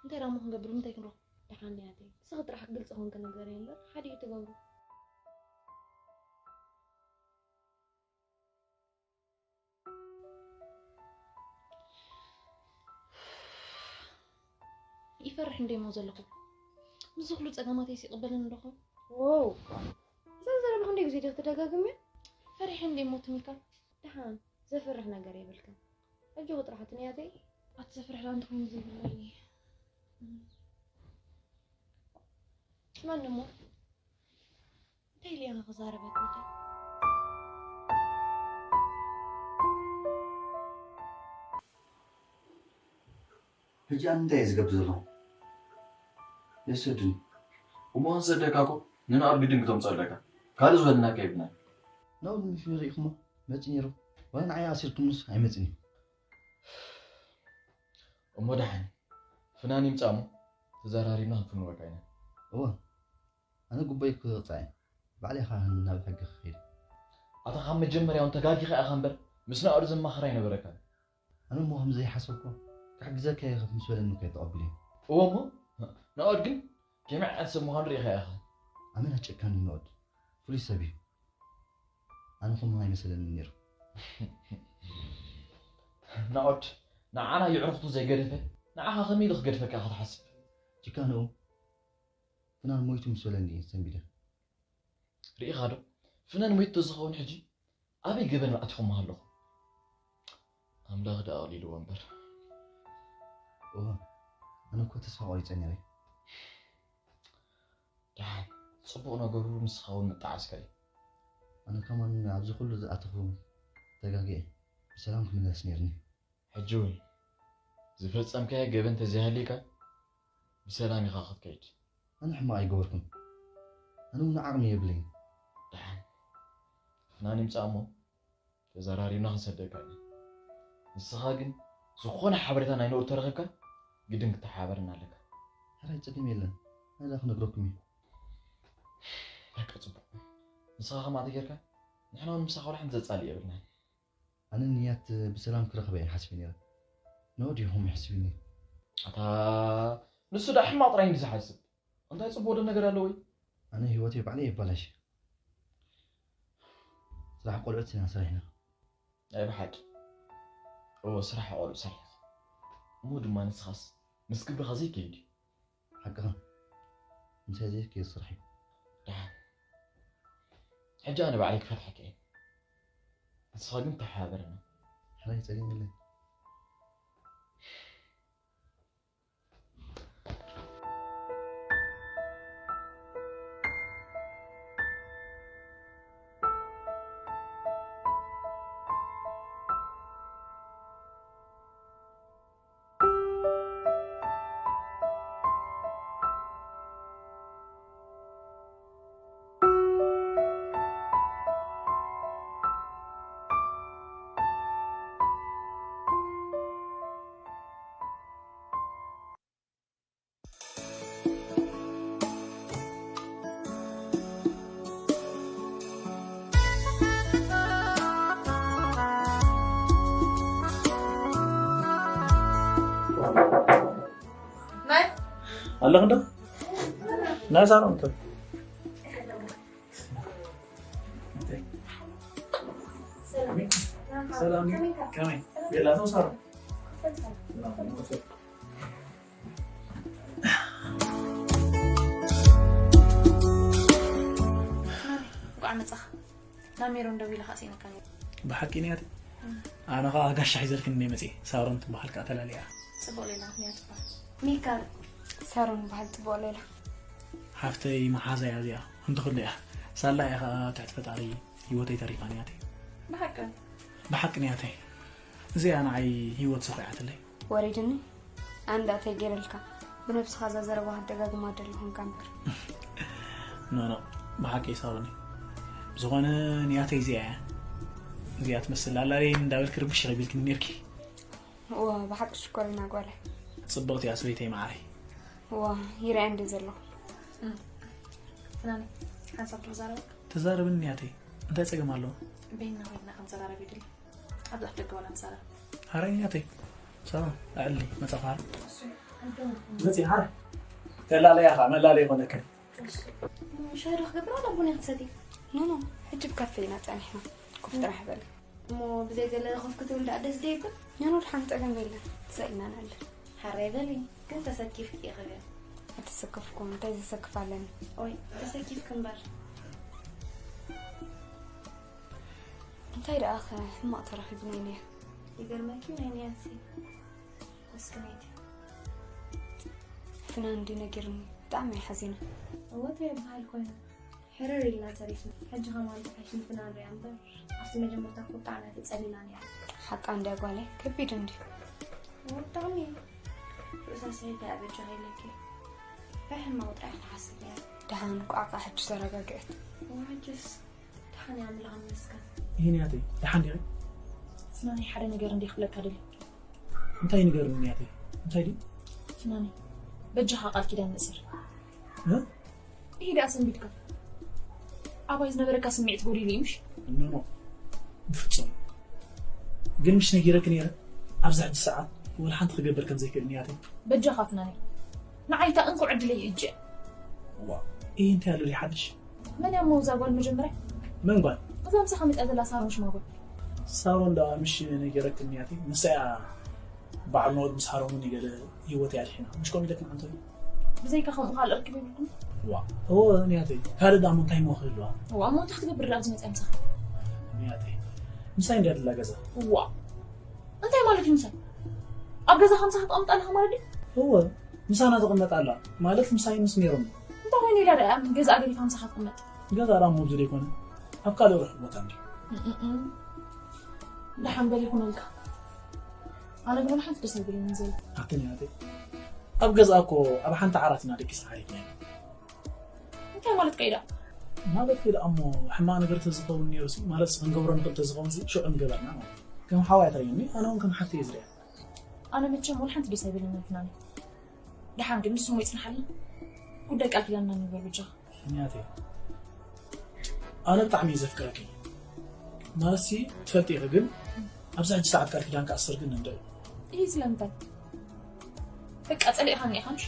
እንታይ ደኣ እሞ ክንገብር፣ ምንታይ ክንረኽብ? ደሓን እያ ኣደይ፣ ንስኺ ጥራሕ ግልፂ ኮንኪ ንገርዮ እምበር ሓዲኡ ትገብሮ። ይፈርሕ እንደ እሞ ዘለኹ፣ ምስዚ ኩሉ ፀገማተይስ ይቕበለኒ ዶ ኾን? ዎው፣ እዛ ዘረባ ክንደይ ግዜ ዲኺ ትደጋግምያ? ፈሪሐ እንደ እሞ ትም ኢልካ። ደሓን ዘፍርሕ ነገር የብልክን። ሕጂ ጥራሕ ትንያተይ። ኣቲ ዘፍርሕ ደኣ እንተኾይኑ ዘይብለይ። ስማኒ እሞ፣ እንታይ ኢለ ኢኻ ክዛረበካ ወደይ? ሕጂ ኣነ እንታይ እየ ዝገብር ዘለኹ? የሰድኒ። እሞ ክንሰደካ እኮ ንናኦድ ግድን ክተምፅኦ ኣለካ። ካልእ ዝበለናካ የብልናን። ናኦድ ምሽ ርኢኹሞ መፂ ነይሩ። ዋላ ንዓይ ኣሲርኩምስ ኣይመፅን እዩ። እሞ ደሓን ፍናን ይምፃ እሞ ተዘራሪብና ክንፍንወካ ኢና። እወ፣ ኣነ ጉቦይ ክቕፃዕ እየ። ባዕለይ ኸዓ ናብ ሕጊ ክኸይድ። ኣታ ካብ መጀመርያ እውን ተጋጊኻ ኢኻ እምበር ምስ ናኦድ ዘማኽር ኣይነበረካን። ኣነ እሞ ከም ዘይሓሰብኩ ክሕግዘካ እየ ምስ በለኒ እኮ እየ ተቐቢለዮ። እወ እሞ ናኦድ ግን ከመይ ዓይነት ሰብ ምዃኑ ርኢኻ ኢኻ። ኣመና ጨካን እዩ ናኦድ። ፍሉይ ሰብ እዩ። ኣነ ከምኡ ኣይመሰለንን ነይሩ። ናኦድ ንዓና የዕሩኽቱ ዘይገደፈ ንዓኻ ከመይ ኢሉ ክገድፈካ ኢኻ ትሓስብ? ጭካንኡ ፍናን ሞይቱ ምስ በለኒ እየ ሰንቢደ። ርኢኻ ዶ? ፍናን ሞይቱ ተዝኸውን ሕጂ ኣበይ ገበን ኣቲኹም ኣለኹም? ኣምላኽ ደኣ ኣቕሊልዎ እምበር። እወ፣ ኣነ እኮ ተስፋ ቆሪጸ ነይረ። ደሓን፣ ጽቡቕ ነገሩ ንስኻ እውን ምጠዓስካ እዩ። ኣነ ከማን ኣብዚ ኩሉ ዝኣተኹ ተጋግየ ብሰላም ክምለስ ነይርኒ። ሕጂ እውን ዝፈጸምካዮ ገበን ተዘይሃልዩካ ብሰላም ኢኻ ክትከይድ። ኣነ ሕማቕ ኣይገበርኩን። ኣነ እውን ዓቕሚ የብለይን። ደሓን ፍናን ይምጻእ እሞ ተዘራሪብና ክንሰደካ ኢና። ንስኻ ግን ዝኾነ ሓበሬታ ናይ ንኡድ ተረኺብካ ግድን ክተሓባበረና ኣለካ። ሕራይ ጸገም የለን። ኣነ ክነግረኩም እየ። በቃ ጽቡቕ። ንስኻ ከምኣ ተጌርካ ንሕና እውን ምሳኻ ወላ ሓንቲ ዘጻልእ የብልናን። ኣነ ንያት ብሰላም ክረኽበ እየ ሓስበ ነይረ። ንኡድ እዩ ከምኡ ይሕስብኒ። ኣታ ንሱ ደኣ ሕማቕ ጥራይ እንዲ ዝሓስብ። እንታይ ጽቡቕ ዶ ነገር ኣለዎ እዩ? ኣነ ህይወተይ ባዕለይ የባላሽ። ስራሕ ቆልዑት ኢና ሰሪሕና። ናይ ብሓቂ። እዎ ስራሕ ቆልዑ ሰሪሕካ። እሞ ድማ ንስኻስ ምስ ግብርኻ ዘይከይድ እዩ። ሓቅኻ። ምሳይ ዘይከይድ ስራሕ እዩ። ደሓን። ሕጂ ኣነ ባዕለይ ክፈትሓካ እየ። ንስኻ ግን ተሓባበረና። ሕራይ ጸገም የለን። ኣለኽ እንዶ ናይ ሳሮን ከ ሰላም ከመይ ቤላ ሰው ሳሮን እንኳዕ መጻኻ ናብ ሜሮን ደዊለ ከዓ ስኢነካ ነይረ። ብሓቂ ንያት ኣነ ከዓ ጋሻ ሒዘልክን እንደ መፅእ ሳሮን ትበሃል ከዓ ተላሊያ ፅቡቅ ሌላ ምክንያት ትበሃል ሚካል ሳሮን በሃል ፅቡቅ ሌላ ሓፍተይ መሓዛ እያ እዚኣ እንተክሉ እያ ሳላ እያ ከዓ ትሕቲ ፈጣሪ ህይወተይ ተሪፋ ንያተይ ብሓቂ ብሓቂ ንያተይ እዚኣ ንዓይ ህይወት ሰኺዓትለይ ወሪድኒ ኣንዳ ተይ ገይረልካ ብነብስኻ እዛ ዘረባ ክትደጋግማ ደለኹ እንካ እምበር ኖ ኖ ብሓቂ ይሳውኒ ብዝኾነ ንያተይ እዚኣ እያ እዚኣ ትመስል ኣላለይ እንዳበልክ ርብሽ ቢልክኒ ነርኪ እዋ ብሓቂ ሽኮሪና ጓለይ ጽብቕቲ እያ ሰበይተይ መዓረይ እዋ ይርኣያ እንደ ዘለኹ ፍናኒ ሓንሳብ ዶ ክዛረበካ ተዛረብኒ ንያተይ እንታይ ጸገም ኣለዎ? በይና ኮይና ክንዘራረብ ይደሊ። ኣብዚ ኣፍ ደገ ዋላ ንዛረብ። ሓራይ ናተይ። ሰላም ኣዕሊ መጻፋር። መጺ ሓራይ። ተላለያ ኻ መላለይ ኾነከ። ሻሂ ዶ ክገብር ዋላ ቡን ክትሰቲ? ኖ ኖ፣ ሕጂ ብካፌ ኢና ጸኒሕና። ኮፍ ጥራሕ በል። እሞ ብዘይ ገለ ኮፍ ክትብል ደኣ ደስ ዶ ይብል? ኖ ኖ፣ ድሓን ጸገም የለን። ሰኢና ንኣለ። ሓራይ በሊ፣ ግን ተሰኪፍኪ ኢኺ በል። ኣይተሰከፍኩን፣ እንታይ ዘሰክፍ ኣለኒ? ኦይ፣ ተሰኪፍኪ እምበር። እንታይ ደኣ ኸ ሕማቕ ተረኺቡ ናይ ኒያ? ይገርመኪ ናይ ኒያሲ እስክነይቲ ፍናን እንዲ ነጊርኒ ብጣዕሚ እየ ሓዚነ። እወ እንታይ ይበሃል ኮይኑ ሕርር ኢልና ተሪፍና። ሕጂ ከማን ተሓሽ ንፍናን ሪኣ እምበር ኣብቲ መጀመርታ እኮ ብጣዕሚ እያ ተጸሊላ ነይራ። ሓቃ እንድያ ጓለይ፣ ከቢድ እንድዩ። እወ ብጣዕሚ እዩ። ርእሳ ስሒታ እያ በጃኺ ኢለኪ። ብሕማቕ ጥራሕ ትሓስብ ነይራ። ደሓን ቋዕቋ ሕጂ ተረጋግዐት። እወ ሕጅስ ደሓን እያ ኣምላኽ ይመስገን። ይህን ያተይ ደሓን ዲኺ? ፍናን ሓደ ነገር እንዲ ክብለካ ደልየ። እንታይ ንገርኒ ያተይ? እንታይ ድዩ? ፍናን በጃኻ ቃል ኪዳን ንእሰር። እ? ይሄ ደኣ ሰንቢድካ ኣባይ ዝነበረካ ስምዒት ጎዲሉ እዩ ምሽ? ኖ ኖ፣ ብፍጹም። ግን ምሽ ነጊረክ ነይረ ኣብዚ ሕጂ ሰዓት ወላ ሓንቲ ክገብር ከም ዘይክእል ንያተይ። በጃኻ ፍናን ንዓይታ እንኮ ዕድለይ ሕጂ እያ። ዋ፣ ይህ እንታይ ኣሎ ሓድሽ? መን እያ እሞ እዛ ጓል መጀመርያ? መን ጓል? እዛ ምሳኻ መፅኣ ዘላ ሳሮን ሽማ ጓል። ሳሮን ደኣ ምሽ ነጊረክ ንያተይ፣ ንሳ እያ በዓል ኖት ምስ ሃረሙኒ ገለ ህይወት እያ ኣድሒና። ምሽ ከምኡ ኢለክን ዓንተይ? ብዘይካ ከምኡ ካልእ ርክብ የብልኩም? ዋ፣ እወ ንያተይ፣ ካልእ ደኣ እሞ እንታይ እሞ ክህልዋ? ዋ፣ እሞ እንታይ ክትገብር ደኣ ኣብዚ መፅኣ ምሳኻ? ንያተይ፣ ምሳይ እንድያ ደላ ገዛ። ዋ፣ እንታይ ማለት እዩ ምሳይ? ኣብ ገዛኻ ምሳኻ ትቐምጥ ኣለኻ ማለት ድዩ? እወ፣ ምሳና ትቕመጥ ኣላ ማለት ምሳይ ምስ ሜሮን። እንታይ ኮይኑ ኢላ ደኣ ገዛኣ ገዲፋ ምሳኻ ትቕመጥ? ገዛኣ ደኣ እሞ ኣብዚ ደይኮነ፣ ኣብ ካልእ ርሑቕ ቦታ እንድዩ። እም፣ እም፣ እም። ደሓን በል ይኹነልካ። ኣነ ግን ሓንቲ ደስ ኣይብለንን ዘሎ። ኣቲ ንያተይ፣ ኣብ ገዛ እኮ ኣብ ሓንቲ ዓራት ኢና ደቂስና ዓሪፍና ኢና። እንታይ ማለት ከይዳ? ማለት ከይዳ እሞ ሕማቕ ነገር ተዝኸውን ነይሩ ሲ፣ ማለት ክንገብሮ ንኽእል ተዝኸውን ሲ ሽዑ ምገበርና ማለት እዩ። ከም ሓዋይ ትርእየኒ፣ ኣነ እውን ከም ሓፍቲ እየ ዝርእያ። ኣነ መቸም ወላ ሓንቲ ደስ ኣይብለንን ፍናን። ደሓን ግን ንሱ እሞ ይጽንሓልና። ጉዳይ ቃል ኪዳንና ንግበር በጃኻ። ንያተይ፣ ኣነ ብጣዕሚ እየ ዘፍቅረኪ። ማለት ሲ ትፈልጢ ኢኺ፣ ግን ኣብዚ ሕጂ ሰዓት ቃል ኪዳን ክኣስር ግን እንድዒ። ይህ ስለምንታይ? በቃ ጸሊእኻኒ ኢኻ ምሽ?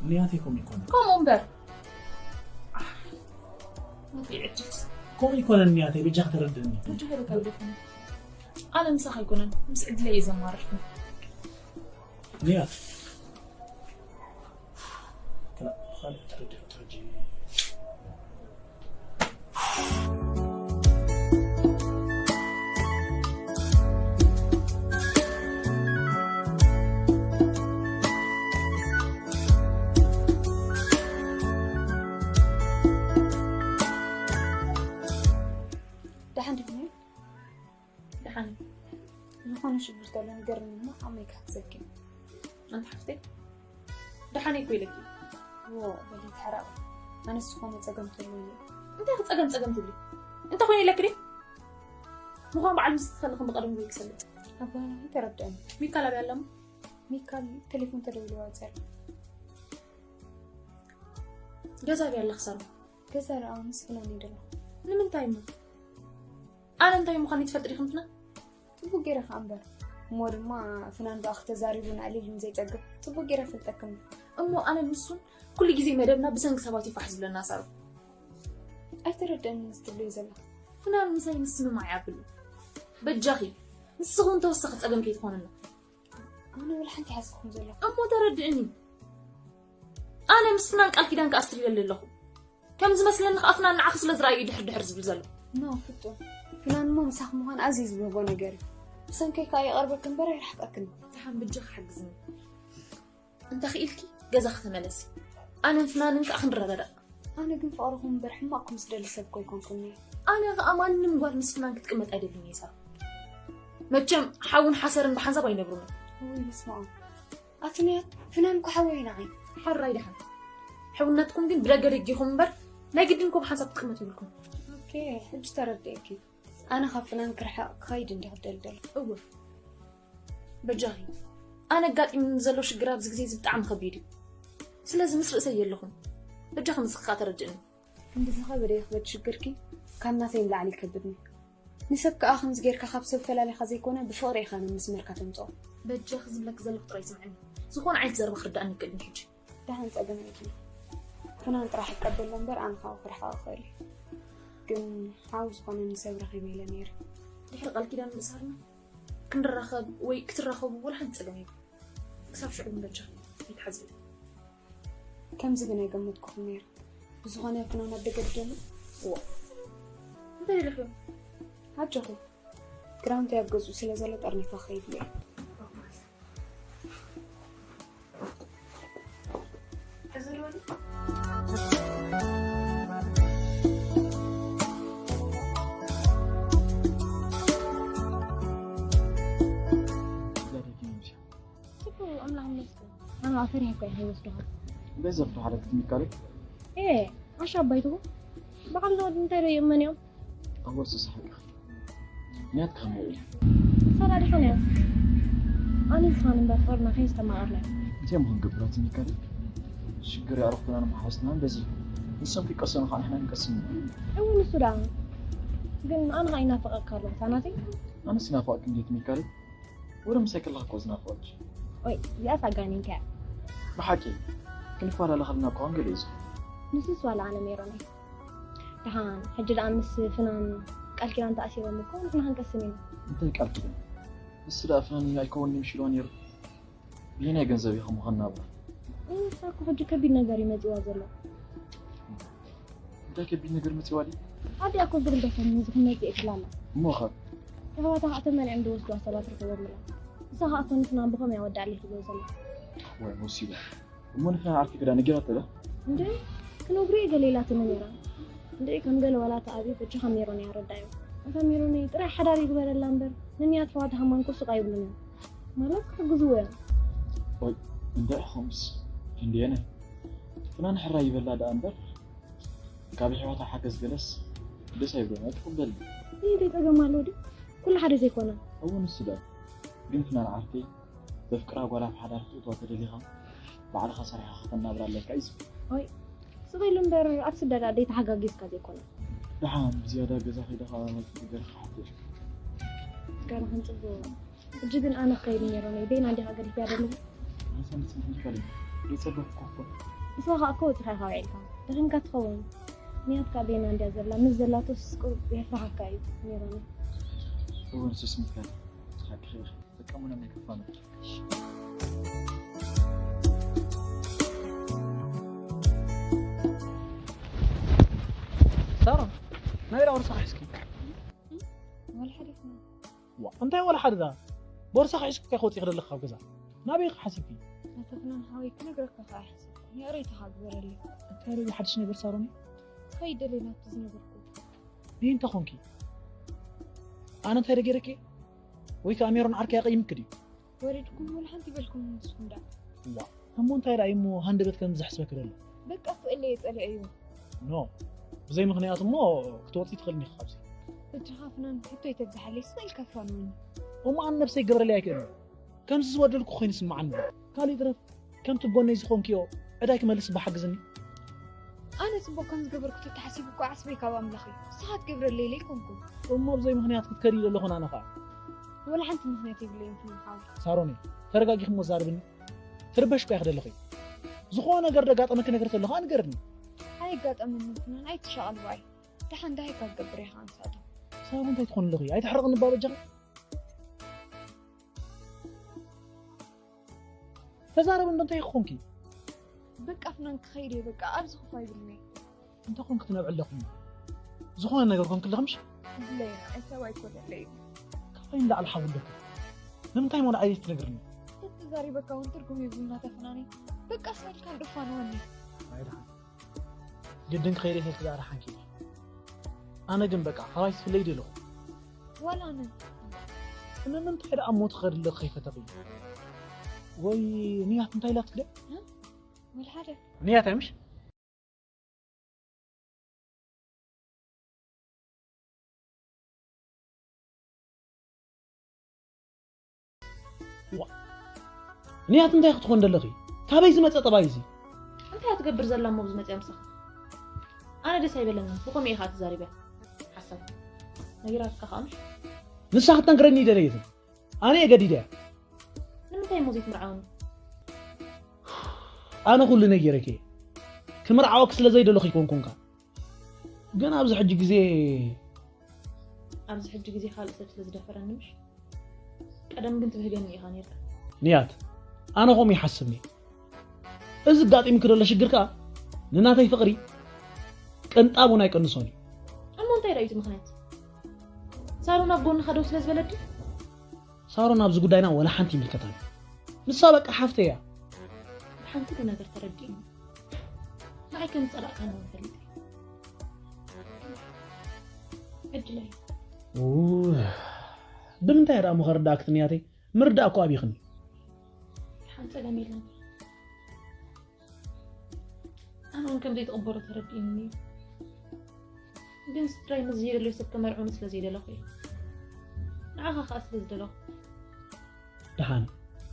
ንያተይ ከምኡ ኣይኮነን። ከምኡ እምበር። ኣህ፣ መጥሪዕ ዕድልስ። ከምኡ ኣይኮነን ንያተይ፣ በጃኺ ተረድእኒ። ሕጂ ከይደ ካልገፍኒ። ኣነ ምሳኻ ኣይኮነን፣ ምስ ዕድለይ እየ ዘማርርፍኒ። ንያት። ክላ-፣ ካልእ ተረዲኦ ተረጂ። ደሓን ዲኹም? ደሓን እዩ። ዝኾነ ሽግር ተሎ ንገርኒ እሞ ከመይ ክሕግዘኪ? ኣንቲ ሓፍተይ ደሓን እኮ ኢለኪ። ዎ በሊ ተሓራቕ። ኣነስ ዝኾነ ጸገም ተሎ ኢለ። እንታይ ክጸገም ጸገም ትብሊ? እንተ ኮይኑ ኢለኪ ድየ? ምዃን በዓል ምስ ትኸሊ ከም ብቐደም ወይ ክሰልጥ። ኣባና ተረድአኒ። ሚካል ኣበይ ኣለሞ? ሚካል ቴሌፎን ተደውሎ ኣጸር። ገዛ ኣበይ ኣለኽ ሰሩ? ገዛ ደኣ ምስ ፍናን ይደሎ። ንምንታይ እሞ? ኣነ እንታይ ምዃን ይትፈልጥ ዲኹም ፍናን? ጽቡቅ ገይረ ከኣ እምበር። እሞ ድማ ፍናን ብኣኺ ተዛሪቡ ንኣሊል ንዘይጸግብ ጽቡቅ ገይረ ፈልጠክም። እሞ ኣነ ንሱን ኩሉ ግዜ መደብና ብሰንኪ ሰባት ይፋሕ ዝብለና ሳሩ። ኣይተረደእንን እዚ ትብልዮ ዘላ። ፍናን ምሳይ ምስምማዕ ይኣብሉ። በጃኺ ንስኹም ተወሳኺ ጸገም ከይትኾንና። ኣነ ወላ ሓንቲ ሓዝኩም ዘሎ። እሞ ተረድእኒ። ኣነ ምስ ፍናን ቃል ኪዳን ክኣስር ኢለ ኣለኹ። ከም ዝመስለኒ ከኣ ፍናን ንዓኺ ስለ ዝረኣዩ ድሕር ድሕር ዝብል ዘሎ። ኖ ፍጹም። ፍናን እሞ ምሳኺ ምዃን ኣዝዩ ዝብህጎ ነገር እዩ። ብሰንከይ ከኣ ይቐርበኪ እምበር ኣይርሕቀክን እዩ። ደሓን በጃኺ ሓግዝኒ። እንተ ኽኢልኪ ገዛኺ ተመለሲ። ኣነን ፍናንን ከኣ ክንረዳዳእ። ኣነ ግን ፍቕርኹም እምበር ሕማቕኩም ዝደሊ ሰብ እኮ ኣይኮንኩን እየ። ኣነ ከኣ ማንም ጓል ምስ ፍናን ክትቅመጥ ኣይደልን እየ ሳራ። መቸም ሓውን ሓሰርን ብሓንሳብ ኣይነብሩን እዮም። እውይ በስመ ኣብ። ኣቲ ንያት ፍናን እኮ ሓወይ እዩ ንዓይ። ሓራይ ደሓን ሕውነትኩም ግን ብደገ ደጊኹም እምበር ናይ ግድን እኮ ብሓንሳብ ክትቅመጡ የብልኩም። ኦኬ ሕጂ ተረዲኤኪ። ኣነ ካብ ፍናን ክርሕቕ ክኸይድ እንድየ ክደልደል። እወ በጃኺ ኣነ ኣጋጢሙኒ ዘሎ ሽግር ኣብዚ ግዜ እዚ ብጣዕሚ ከቢድ እዩ። ስለዚ ምስ ርእሰይ የለኹን በጃኺ ንስኺ ከኣ ተረድእኒ። እንዲ ዝኸበደ ይኽበድ ሽግርኪ ካብ ናተይ ንላዕሊ ይከብድኒ። ንሰብ ከኣ ከምዚ ጌርካ ካብ ሰብ ፈላሊኻ ዘይኮነ ብፍቕሪ ኢኻ ንመስመርካ ተምጽኦ። በጃኺ ዝብለኪ ዘለኹ ጥራይ ስምዕኒ። ዝኾነ ዓይነት ዘረባ ክርድኣኒ ይክእልኒ ሕጂ። ደሓን ጸገም የብሉን። ፍናን ጥራሕ ይቀበሎ እምበር ኣነ ካብኡ ክርሕቕ እኽእል እየ። ግን ሓው ዝኾነኒ ሰብ ረኺበ ኢለ ነይረ። ድሕሪ ቃል ኪዳን ምእሳርና ክንራኸብ ወይ ክትራኸቡ ወላ ሓንቲ ጸገም የብሉን። ክሳብ ሽዑ ግን በጃኺ ኣይትሓዝኒ። ከምዚ ግን ኣይገመትኩኹን ነይረ። ብዝኾነ ፍናን ኣብ ደገ ድደሊ? እዋ። እንታይ ኢልኺ? ኣጆኺ። ግራውንቲ ኣብ ገዝኡ ስለ ዘሎ ጠርኒፋ ክኸይድ እየ። ጽቡቕ፣ ኣምላኽ ይመስገን። ኣነ ኣፈሪሐ እኮ እየ ከይወስዱኻ። እንታይ ዘፍርሓ ደቂ ትሚካለይ? ኤ፣ ዓሻ ኣባይትኹም? በዓል ንወድ እንታይ ዶ ይእመን እዮም? ኣወ፣ ስስ ሓቂ። ምኽንያት ከመይ እዩ? ፈላሊኻና እዮም። ኣነ ንስኻን እምበር ፍቕርና ከይስተማቐርና እዮም። እንታይ እሞ ክንገብር ኣቲ ሚካለይ? ሽግር የዕሩኽትናን መሓዙትናን በዚሑ። ንሶም ከይቀሰኑ ከዓ ንሕና ክንቀስን ኢና። እወ፣ ንሱ ደኣ። ግን ኣነ ከዓ ይናፍቐካ ኣለኹ፣ ታናተይ። ኣነስ ይናፍቐኪ እንዴት ሚካለይ? ወረ ምሳይ ከለኻ እኮ ዝናፍቐኪ። ኦይ፣ እዚኣስ ኣጋኒንካያ። ብሓቂ፣ ክንፈላለ ከለና እኮ ገለ እዩ ዝኸውን። ንሱስ ዋላ ኣነ ሜሮን እየ። ደሓን፣ ሕጂ ደኣ ምስ ፍናን ቃል ኪዳን ተኣሲሮም እኮ ንሕና ክንቀስን ኢና። እንታይ ቃል ኪዳን? ንሱ ደኣ ፍናን እዩ ኣይከውንን ምሽ ኢልዋ ነይሩ። ብየናይ ገንዘብ ኢኹም ኸናብራ? ንሳ እኮ ሕጂ ከቢድ ነገር እዩ መጺዋ ዘሎ። እንታይ ከቢድ ነገር መጺዋ ድዩ? ኣዲኣ እኮ ብግልደቶም ዝኽመጽእ እትብላ ኣላ። እሞ ኸ? ኣሕዋታ ከዓ ተመኒዖም ዝወስዱዋ ሰባት ረኺቦምላ። ንሳ ከዓ እኮ ንፍናን ብኸመይ ኣወዳእለይ ትብሎ ዘላ። ወይ ሙሲባ። እሞ ንፍናን ዓርኪ ክዳ ነጊራቶ ዶ? እንደ ክነግሮ እየ ገለ ኢላትኒ ነይራ። እንደ ከም ገለ ዋላ ተኣብዩ በጃኻ ሜሮን እያ ረዳዮ። ኣታ ሜሮነይ ጥራይ ሓዳር ይግበረላ እምበር ንንያት ኣሕዋታ ሃማን እኮ ስቕ ኣይብሉን እዮም። ማለት ክሕግዝዎ እዮም። ወይ እንደ ኸምስ ክንደየነ ፍናን ሕራይ ይበላ ደኣ እምበር ካብ ኣሕዋታ ሓገዝ ገለስ ደስ ኣይብሎን ኣይትቕበል። ይህ እንታይ ጸገም ኣለዎ ድዩ? ኩሉ ሓደ ዘይኮነ። እወ ንሱ ደኣ ግን ፍናን ዓርከይ ዘፍቅራ ጓል ኣብ ሓዳር ክትእትዋ ተደሊኻ ባዕልኻ ሰሪሕኻ ከተናብራ ኣለካ እዩ ዝብል። ኦይ ስቕ ኢሉ እምበር ኣብ ስደት ኣደይ ተሓጋጊዝካ ዘይኮነ። ደሓን ብዝያዳ ገዛ ከይድኻ ገርካ ሓትሽ። ገርኽን ጽቡቕ። ሕጂ ግን ኣነ ክኸይድ ነይሩኒ። በይና እንዲኻ ገዲፍያ ዘለኹ። ሓንሳብ ንጽንሕ ይፈልም። ይጸበብኩ እኮ። ንስኻ ከኣ እኮ ወጺኻ ኢኻ ውዒልካ። ደኺምካ ትኸውን። ንያትካ በይና እንድያ ዘላ። ምስ ዘላቶስ ቁሩብ የፍርሃካ እዩ ነይሩኒ። እወ ንሱስ ምትካል። ሓቅኺ ኢኺ። ተጠቀሙና ናይ ከፋ ነገር። ሳራ፣ ናይ ላውር ሳሕ እስኪ። ወላ ሓደ ፍናን። ዋ፣ እንታይ ወላ ሓደ ዳ? ቦርሳኺ ሒዝኪ ከይትወጺ ክደለኺ ካብ ገዛ። ናበይ ኢኺ ሓሲብኪ? ኣታ ፍናን ሓወይ፣ ክነግረካ ከኣ ኣይሓሰብኩን። ይቕሬታ ከኣ ግበረለይ። እንታይ ደኣ ሓድሽ ነገር ሳሮኒ? ከይደለይ ናብቲ ዝነበርኩ። ይህ እንታይ ኾንኪ? ኣነ እንታይ ደኣ ገይረኪ? ወይ ከኣ ሜሮን ዓርከይ ኣቐይምኪ ድዩ? ወሪድኩም ወላ ሓንቲ በልኩም ንስኹም ደኣ። ዋ፣ እሞ እንታይ ደኣ እዩ እሞ ሃንደበት ከም ዘሕስበኪ ዘሎ? በቃ ክእለ እየ ጸሊአዮ። ኖ፣ ብዘይ ምኽንያት እሞ ክትወጺ ትኽእልኒ ኢኺ ካብዚ። በጃኻ ፍናን፣ ሕቶ ኣይተብዝሓለይ፣ ስቕ ኢልካ ፋነወኒ። እሞ ኣነ ነብሰይ ክገብረለይ ኣይክእልን። ከምዚ ዝበደልኩ ኮይኑ ይስምዓኒ። ካሊእ ትረፍ፣ ከምቲ ጎነይ ዝኾንክዮ ዕዳይ ክመልስ እባ ሓግዝኒ። ኣነ ጽቡቕ ከም ዝገበርኩ ተተሓሲቡ እኮ ዓስበይ ካብ ኣምላኽ እዩ። ንስኻ ትገብረለይ ኢለ ኣይኮንኩን። እሞ ብዘይ ምኽንያት ክትከዲ ዘለኹን ኣነ ኸኣ። ወላ ሓንቲ ምኽንያት የብለይን ፍናን ሓወይ። ሳሮኒ፣ ተረጋጊኺ እሞ ዛረብኒ። ትርበሽ እኮ ኢኺ ዘለኺ። ዝኾነ ነገር ደጋጠመኪ ነገር ተሎ ኸኣ ንገርኒ። ኣየጋጠመንን ፍናን፣ ኣይትሻቐል ብኣይ። ደሓን ደሃይ ካብ ገብር ኢኻ ኣንሳቶ። ሳሮን እንታይ ትኾኒ ኣለኺ? ኣይትሕረቕኒ እባ በጃኺ። ተዛረቢ እንዶ እንታይ ኮንኪ? በቃ ፍናን ክኸይድ እየ በቃ ኣብዚ ክፋ ይብልኒ። እንታይ ኮንኪ ትነብዒ ኣለኹም? ዝኾነ ነገር ኮንኪ ኣለኺ ምሽ? ብለይ ኣይ ሰብ ኣይኮነለይ። ካባይ ንላዕሊ ሓው ኣለኩ። ንምንታይ ሞን ዓይነት ትነግርኒ? ተዛሪበካ እውን ትርጉም የብሉን ኣታ ፍናነይ። በቃ ስቕ ኢልካ እንዶ ፋነወኒ። ኣይ ደሓን። ግድን ክኸይድ እየ ተልኪ ደኣ ደሓንኪ። ኣነ ግን በቃ ካባይ ትፍለይ ድየ ኣለኹ። ዋላ ኣነ። ንምንታይ ደኣ እሞ ትኸዲ ኣለኺ ከይፈተኺ? ወይ ንያት እንታይ ኢላትኪ ድያ? ወላ ሓደ። ንያት ኣይ ምሽ? ዋ። ንያት እንታይ ክትኾን ደለኺ? ካበይ ዝመጸ ጠባይ እዚ? እንታይ እያ ትገብር ዘላ እሞ ብዝመጽያ ምሳኻ? ኣነ ደስ ኣይበለኒ። ብኸመይ ኢኻ ትዛሪበ? ሓሳብ ነጊራትካ ከኣ ምሽ? ንሳ ክትነግረኒ ደለየትን ኣነ እየ ገዲደያ። ንምንታይ እሞ ዘይትምርዓውኒ? ኣነ ኩሉ ነጊረኪ እየ። ክምርዓወኪ ስለ ዘይደለኹ ኣይኮንኩንካ። ግን ኣብዚ ሕጂ ግዜ ኣብዚ ሕጂ ግዜ ካልእ ሰብ ስለ ዝደፈረኒ ምሽ? ቀደም ግን ትብህገኒ ኢኻ ነርካ። ንያት ኣነ ከምኡ ይሓስብኒ። እዚ ኣጋጢምኪ ዘሎ ሽግር ከኣ ንናተይ ፍቕሪ ቅንጣብ እውን ኣይቀንሶን እዩ። እሞ እንታይ ደኣ እዩ እቲ ምኽንያት? ሳሮን ኣብ ጎንኻ ደው ስለ ዝበለት ድዩ? ሳሮን ኣብዚ ጉዳይና ወላ ሓንቲ ይምልከታን። ንሳ በቃ ሓፍተይ እያ። ብሓንቲ ኩሉ ነገር ተረዲእኒ። ንዓይ ከም ዝጸላእካኒ እውን ፈሊጠ። ዕድለይ። ብምንታይ ደኣ እሞ ከረዳእክትንያተይ? ምርዳእ እኮ ኣብይኽኒ። ሓንቲ ጸገም የለን። ኣነ እውን ከም ዘይትቕበሎ ተረዲእኒ እዩ። ግን ስድራይ ምስ ዘይደለዮ ሰብ ከመርዕውኒ ስለ ዘይደለኹ እዩ። ንዓኻ ከኣ ስለ ዝደለኹ። ደሓን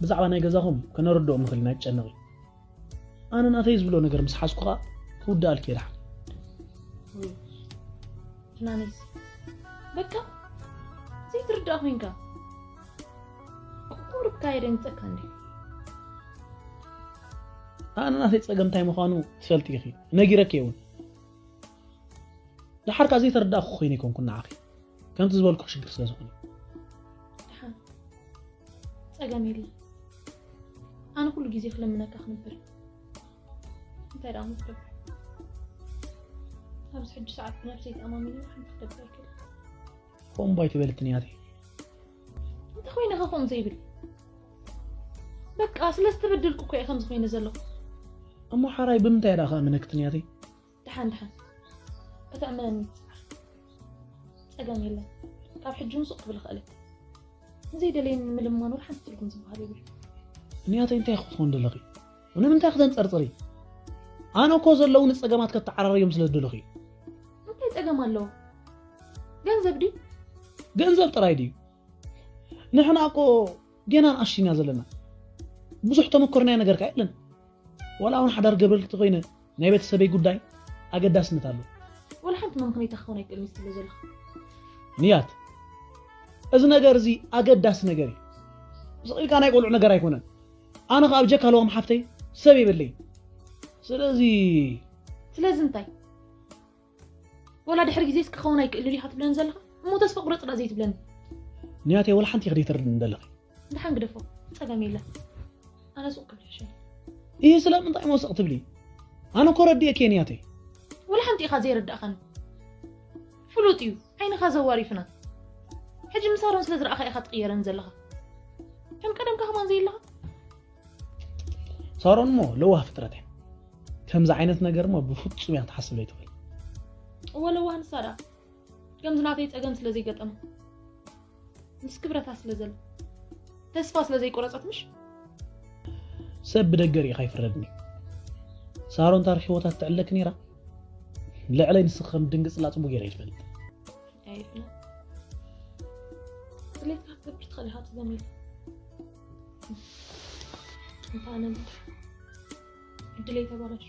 ብዛዕባ ናይ ገዛኹም ከነርድኦም ንኽእል ኢና፣ ኣይትጨነቒ። ኣነ ናተይ ዝብሎ ነገር ምስ ሓዝኩ ኸኣ ክውድኣልኪ እየ ደሓን። ፍናነይስ በቃ ዘይትርዳእ ኮይንካ ቁሩብ ካየደንግጸካ እንዴ? ኣነ ናተይ ጸገም እንታይ ምዃኑ ትፈልጢ ኢኺ፣ ነጊረኪ እውን። ደሓር ከኣ ዘይተረዳእኩ ኮይነ ኣይኮንኩን ንዓኺ፣ ከምቲ ዝበልኩ ሽግር ስለ ዝኾነ። ደሓን ጸገም የለን። ኣነ ኩሉ ግዜ ክለምነካ ክነብር። እንታይ ደኣ ምፍረድ? ኣብዚ ሕጂ ሰዓት ብነብሰይ ተኣማሚነ ሓንቲ ክገብር ኣይክእልን። ከምኡ እባ ኣይትበሊ ትንያተይ። እንታይ ኮይነ ኸ ከምኡ ዘይብል? በቃ ስለ ዝተበደልኩ እኮ እየ ከምዚ ኮይነ ዘለኹ። እሞ ሓራይ ብምንታይ ደኣ ከኣምነኪ ትንያተይ? ደሓን ደሓን ከተእምነኒ ይጽዓር። ጸገም የለን። ካብ ሕጂ እውን ሱቕ ክብል እኽእል እየ። ንዘይደለየኒ ምልማን ወላ ሓንቲ ትርጉም ዝበሃል የብሉን። ንያተይ እንታይ ክትኾን ደለኺ? ንምንታይ ክተንጸርጽሪ? ኣነ እኮ ዘለውኒ ጸገማት ከተዓራርዮም ስለ ዝደለኹ እዩ። እንታይ ጸገም ኣለዎ? ገንዘብ ድዩ? ገንዘብ ጥራይ ድዩ? ንሕና እኮ ጌና ንኣሽቱ ኢና ዘለና። ብዙሕ ተመኮርናዮ ነገር ከኣ የለን። ዋላ እውን ሓዳር ገብረልኪ ተኾይነ ናይ ቤተሰበይ ጉዳይ ኣገዳስነት ኣለዎ። ወላ ሓንቲ መምኽነይታ ክኸውን ኣይክእልን እዩ ትብሎ ዘለኻ። ንያት፣ እዚ ነገር እዚ ኣገዳሲ ነገር እዩ። ስቕ ኢልካ ናይ ቆልዑ ነገር ኣይኮነን። ኣነ ኸኣ ብጀካ ለዋም ሓፍተይ ሰብ የብለይ። ስለዚ ስለዚ እንታይ? ወላ ድሕሪ ግዜስ ክኸውን ኣይክእልን እዩ ኢኻ ትብለኒ ዘለኻ? እሞ ተስፋ ቁረጽ ደኣ ዘይትብለኒ። ንያተይ ወላ ሓንቲ ኢኺ ደይተርድእኒ ዘለኺ። ደሓን ግደፎ፣ ጸገም የለን። ኣነ ሱቕ ክብል ይሕሸኒ። ይህ ስለምንታይ እሞ ስቕ ትብሊ? ኣነ እኮ ረዲኤኪ እየ ንያተይ። ወላ ሓንቲ ኢኻ ዘይረዳእኻኒ። ፍሉጥ እዩ፣ ዓይንኻ ዘዋሪፍና። ሕጂ ምስ ሳሮን ስለ ዝረኣኻ ኢኻ ትቕየረኒ ዘለኻ። ከም ቀደምካ ከማን ዘየለኻ። ሳሮን እሞ ለዋህ ፍጥረት እያ። ከምዚ ዓይነት ነገር እሞ ብፍጹም እያ ክትሓስብ ዘይትኽእል። እወ ለዋህ ንሳ ደኣ። ከምዚ ናተይ ጸገም ስለ ዘይገጠማ። ምስ ክብረታ ስለ ዘላ። ተስፋ ስለ ዘይቆረጸት ምሽ? ሰብ ብደገ ርኢኻ ኣይፍረድን እዩ። ሳሮን ታሪኽ ህይወታ ትዕለኪ ነይራ። ልዕለይ ንስኺ ከም ድንግጽላ ጽቡቕ ገይረ እየ ዝፈልጥ። ኣይፍና። ድሌትካ ክትገብር ትኽእል ኢኻ፣ ጸገም የለን። እንተ ኣነ ዕድለይ ተባላሹ።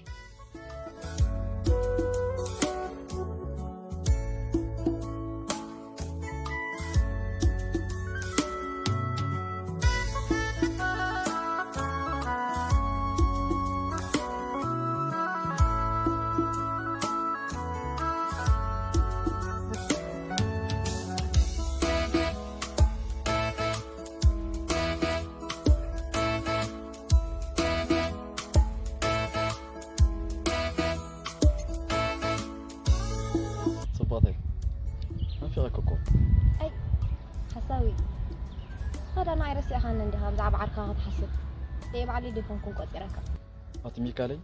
ጽቡቕተይ፣ ናፊቐኪ እኮ። ኣይ፣ ሓሳዊ። ንስኻ ደኣ ንዓይ ረሲዕካኒ እንዲኻ ብዛዕባ ዓርክኻ ክትሓስብ። ደይ ባዕለይ ደይኮንኩን ቆጺረካ። ኣቲ ሚካለይ፣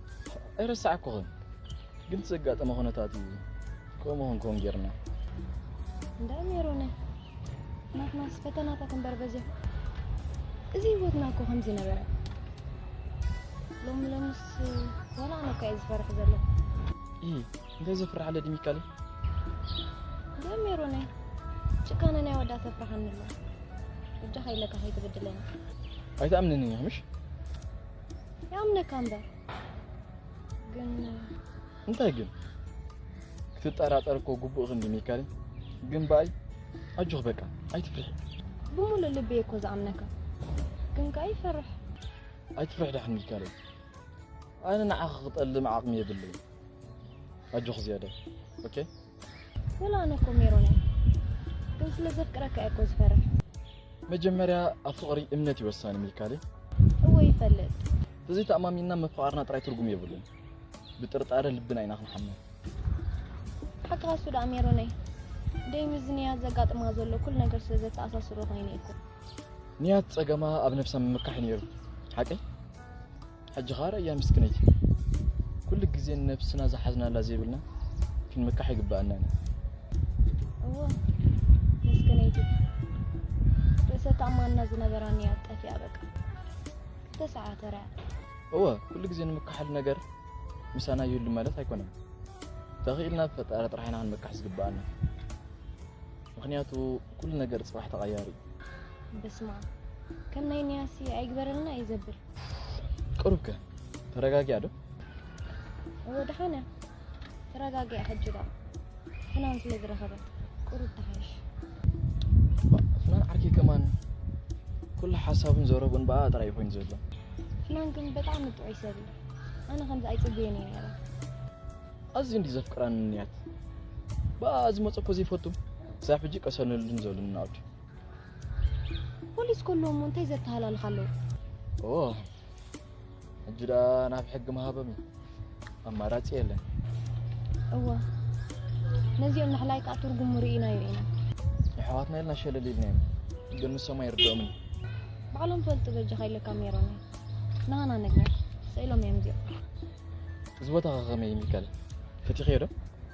ኣይረሳዕኩኽን። ግን እቲ ዘጋጠመ ኩነታት እዩ ከምኡ ክንከውን ጌርና። እንዳ ሜሮነይ፣ ናትናስ ፈተናታት እምበር በዚሑ። እዚ ህይወትና እኮ ከምዚ ነበረ። ሎሚ ሎምስ ዋላ ኣነ እኮ እየ ዝፈርሕ ዘለኹ። ኢ፣ እንታይ ዘፍርሕ ኣለ ድሚካሊ? እንዳ ሜሮነይ፣ ጭካነ ናይ ወዳ ተፍርሓኒ ኣሎ። በጃኻ ኢለካ ከይትበድለኒ። ኣይትኣምንንን ኢኻ ምሽ? ይኣምነካ እምበር። ግን እንታይ ግን? ትጠራጠር እኮ ግቡእ ክንዲ ሚካል፣ ግን ብኣይ ኣጆኽ በቃ ኣይትፍርሒ። ብሙሉእ ልቢ እኮ ዝኣምነካ፣ ግን ከኣ ይፈርሕ። ኣይትፍርሒ ዳሕን ሚካል፣ ኣነ ንዓኺ ክጠልም ዓቕሚ የብለይ። ኣጆኽ ዝያዳ። ኦኬ። ወላ ኣነ እኮ ሜሮን እየ፣ ግን ስለ ዘፍቅረካ እየ እኮ ዝፈርሕ። መጀመርያ ኣብ ፍቕሪ እምነት እዩ ወሳኒ ሚካል። እወ ይፈልጥ። ተዘይተኣማሚንና ምፍቓርና ጥራይ ትርጉም የብሉን። ብጥርጣረ ልብና ኢና ክንሓምም። ሓቅኻ እሱ ደኣ ሜሮነይ፣ ደይ ምስ ንያት ዘጋጥማ ዘሎ ኩሉ ነገር ስለ ዘተኣሳስሮ ኮይነ እኮ። ንያት ጸገማ ኣብ ነብሳ ምምካሕ እዩ ነይሩ። ሓቀይ? ሕጂ ኸኣ ርእያ ምስክነይቲ። ኩሉ ግዜ ነብስና ዝሓዝናላ ዘይብልና ክንምካሕ ይግብኣና ኢና። እወ ምስክነይቲ፣ ርእሰ ተኣማንና ዝነበራ ንያት ጠፊኣ በቃ። ክልተ ሰዓት ተራያ። እወ ኩሉ ግዜ ንምካሓሉ ነገር ምሳና ይህሉ ማለት ኣይኮነን። ተኽኢልና ብፈጣሪ ጥራሕ ኢና ክንምካሕ ዝግብኣና። ምኽንያቱ ኩሉ ነገር ጽባሕ ተቐያሪ እዩ። በስመ ኣብ፣ ከም ናይ ንያሲ ኣይግበረልና እዩ ዘብል። ቁሩብከ ተረጋጊኣ ዶ? እወ ደሓን እያ፣ ተረጋጊኣ። ሕጂ ደኣ ፍናን ስለ ዝረኸበት ቁሩብ ተሓይሽ። ፍናን ዓርከይ ከማን ኩሉ ሓሳቡን ዘረቡን ብኣ ጥራይ ኮይኑ ዘሎ። ፍናን ግን ብጣዕሚ ጥዑይ ሰብ እዩ። ኣነ ከምዚ ኣይጽብየን እየ ነይረ። ኣዝዩ እንዲ ዘፍቅራን ንያት ብኣ ዝመፀ እኮ ዘይፈቱ። ክሳብ ሕጂ ቀሰነሉን ዘሉን ናወዲ። ፖሊስ ከሎ እሞ እንታይ ዘተሃላልኽ ኣለዎ? ኦ ሕጂ ደኣ ናብ ሕጊ ምሃቦም እዩ። ኣማራፂ የለን። እወ ነዚኦም ምሕላይ ከዓ ትርጉሙ ርኢናዮ ኢና። የሕዋትና ኢልና ሸለል ኢልናዮም። ግን ንሶም ኣይርድኦምን። ባዕሎም ትፈልጡ በጃኻ ኢለካ ሜሮን። ንሃና ነግረን። ስኢሎም እዮም እዚኦም። እዚ ቦታ ከ ከመይ እዩ ሚካል? ፈቲኽዮ ዶ?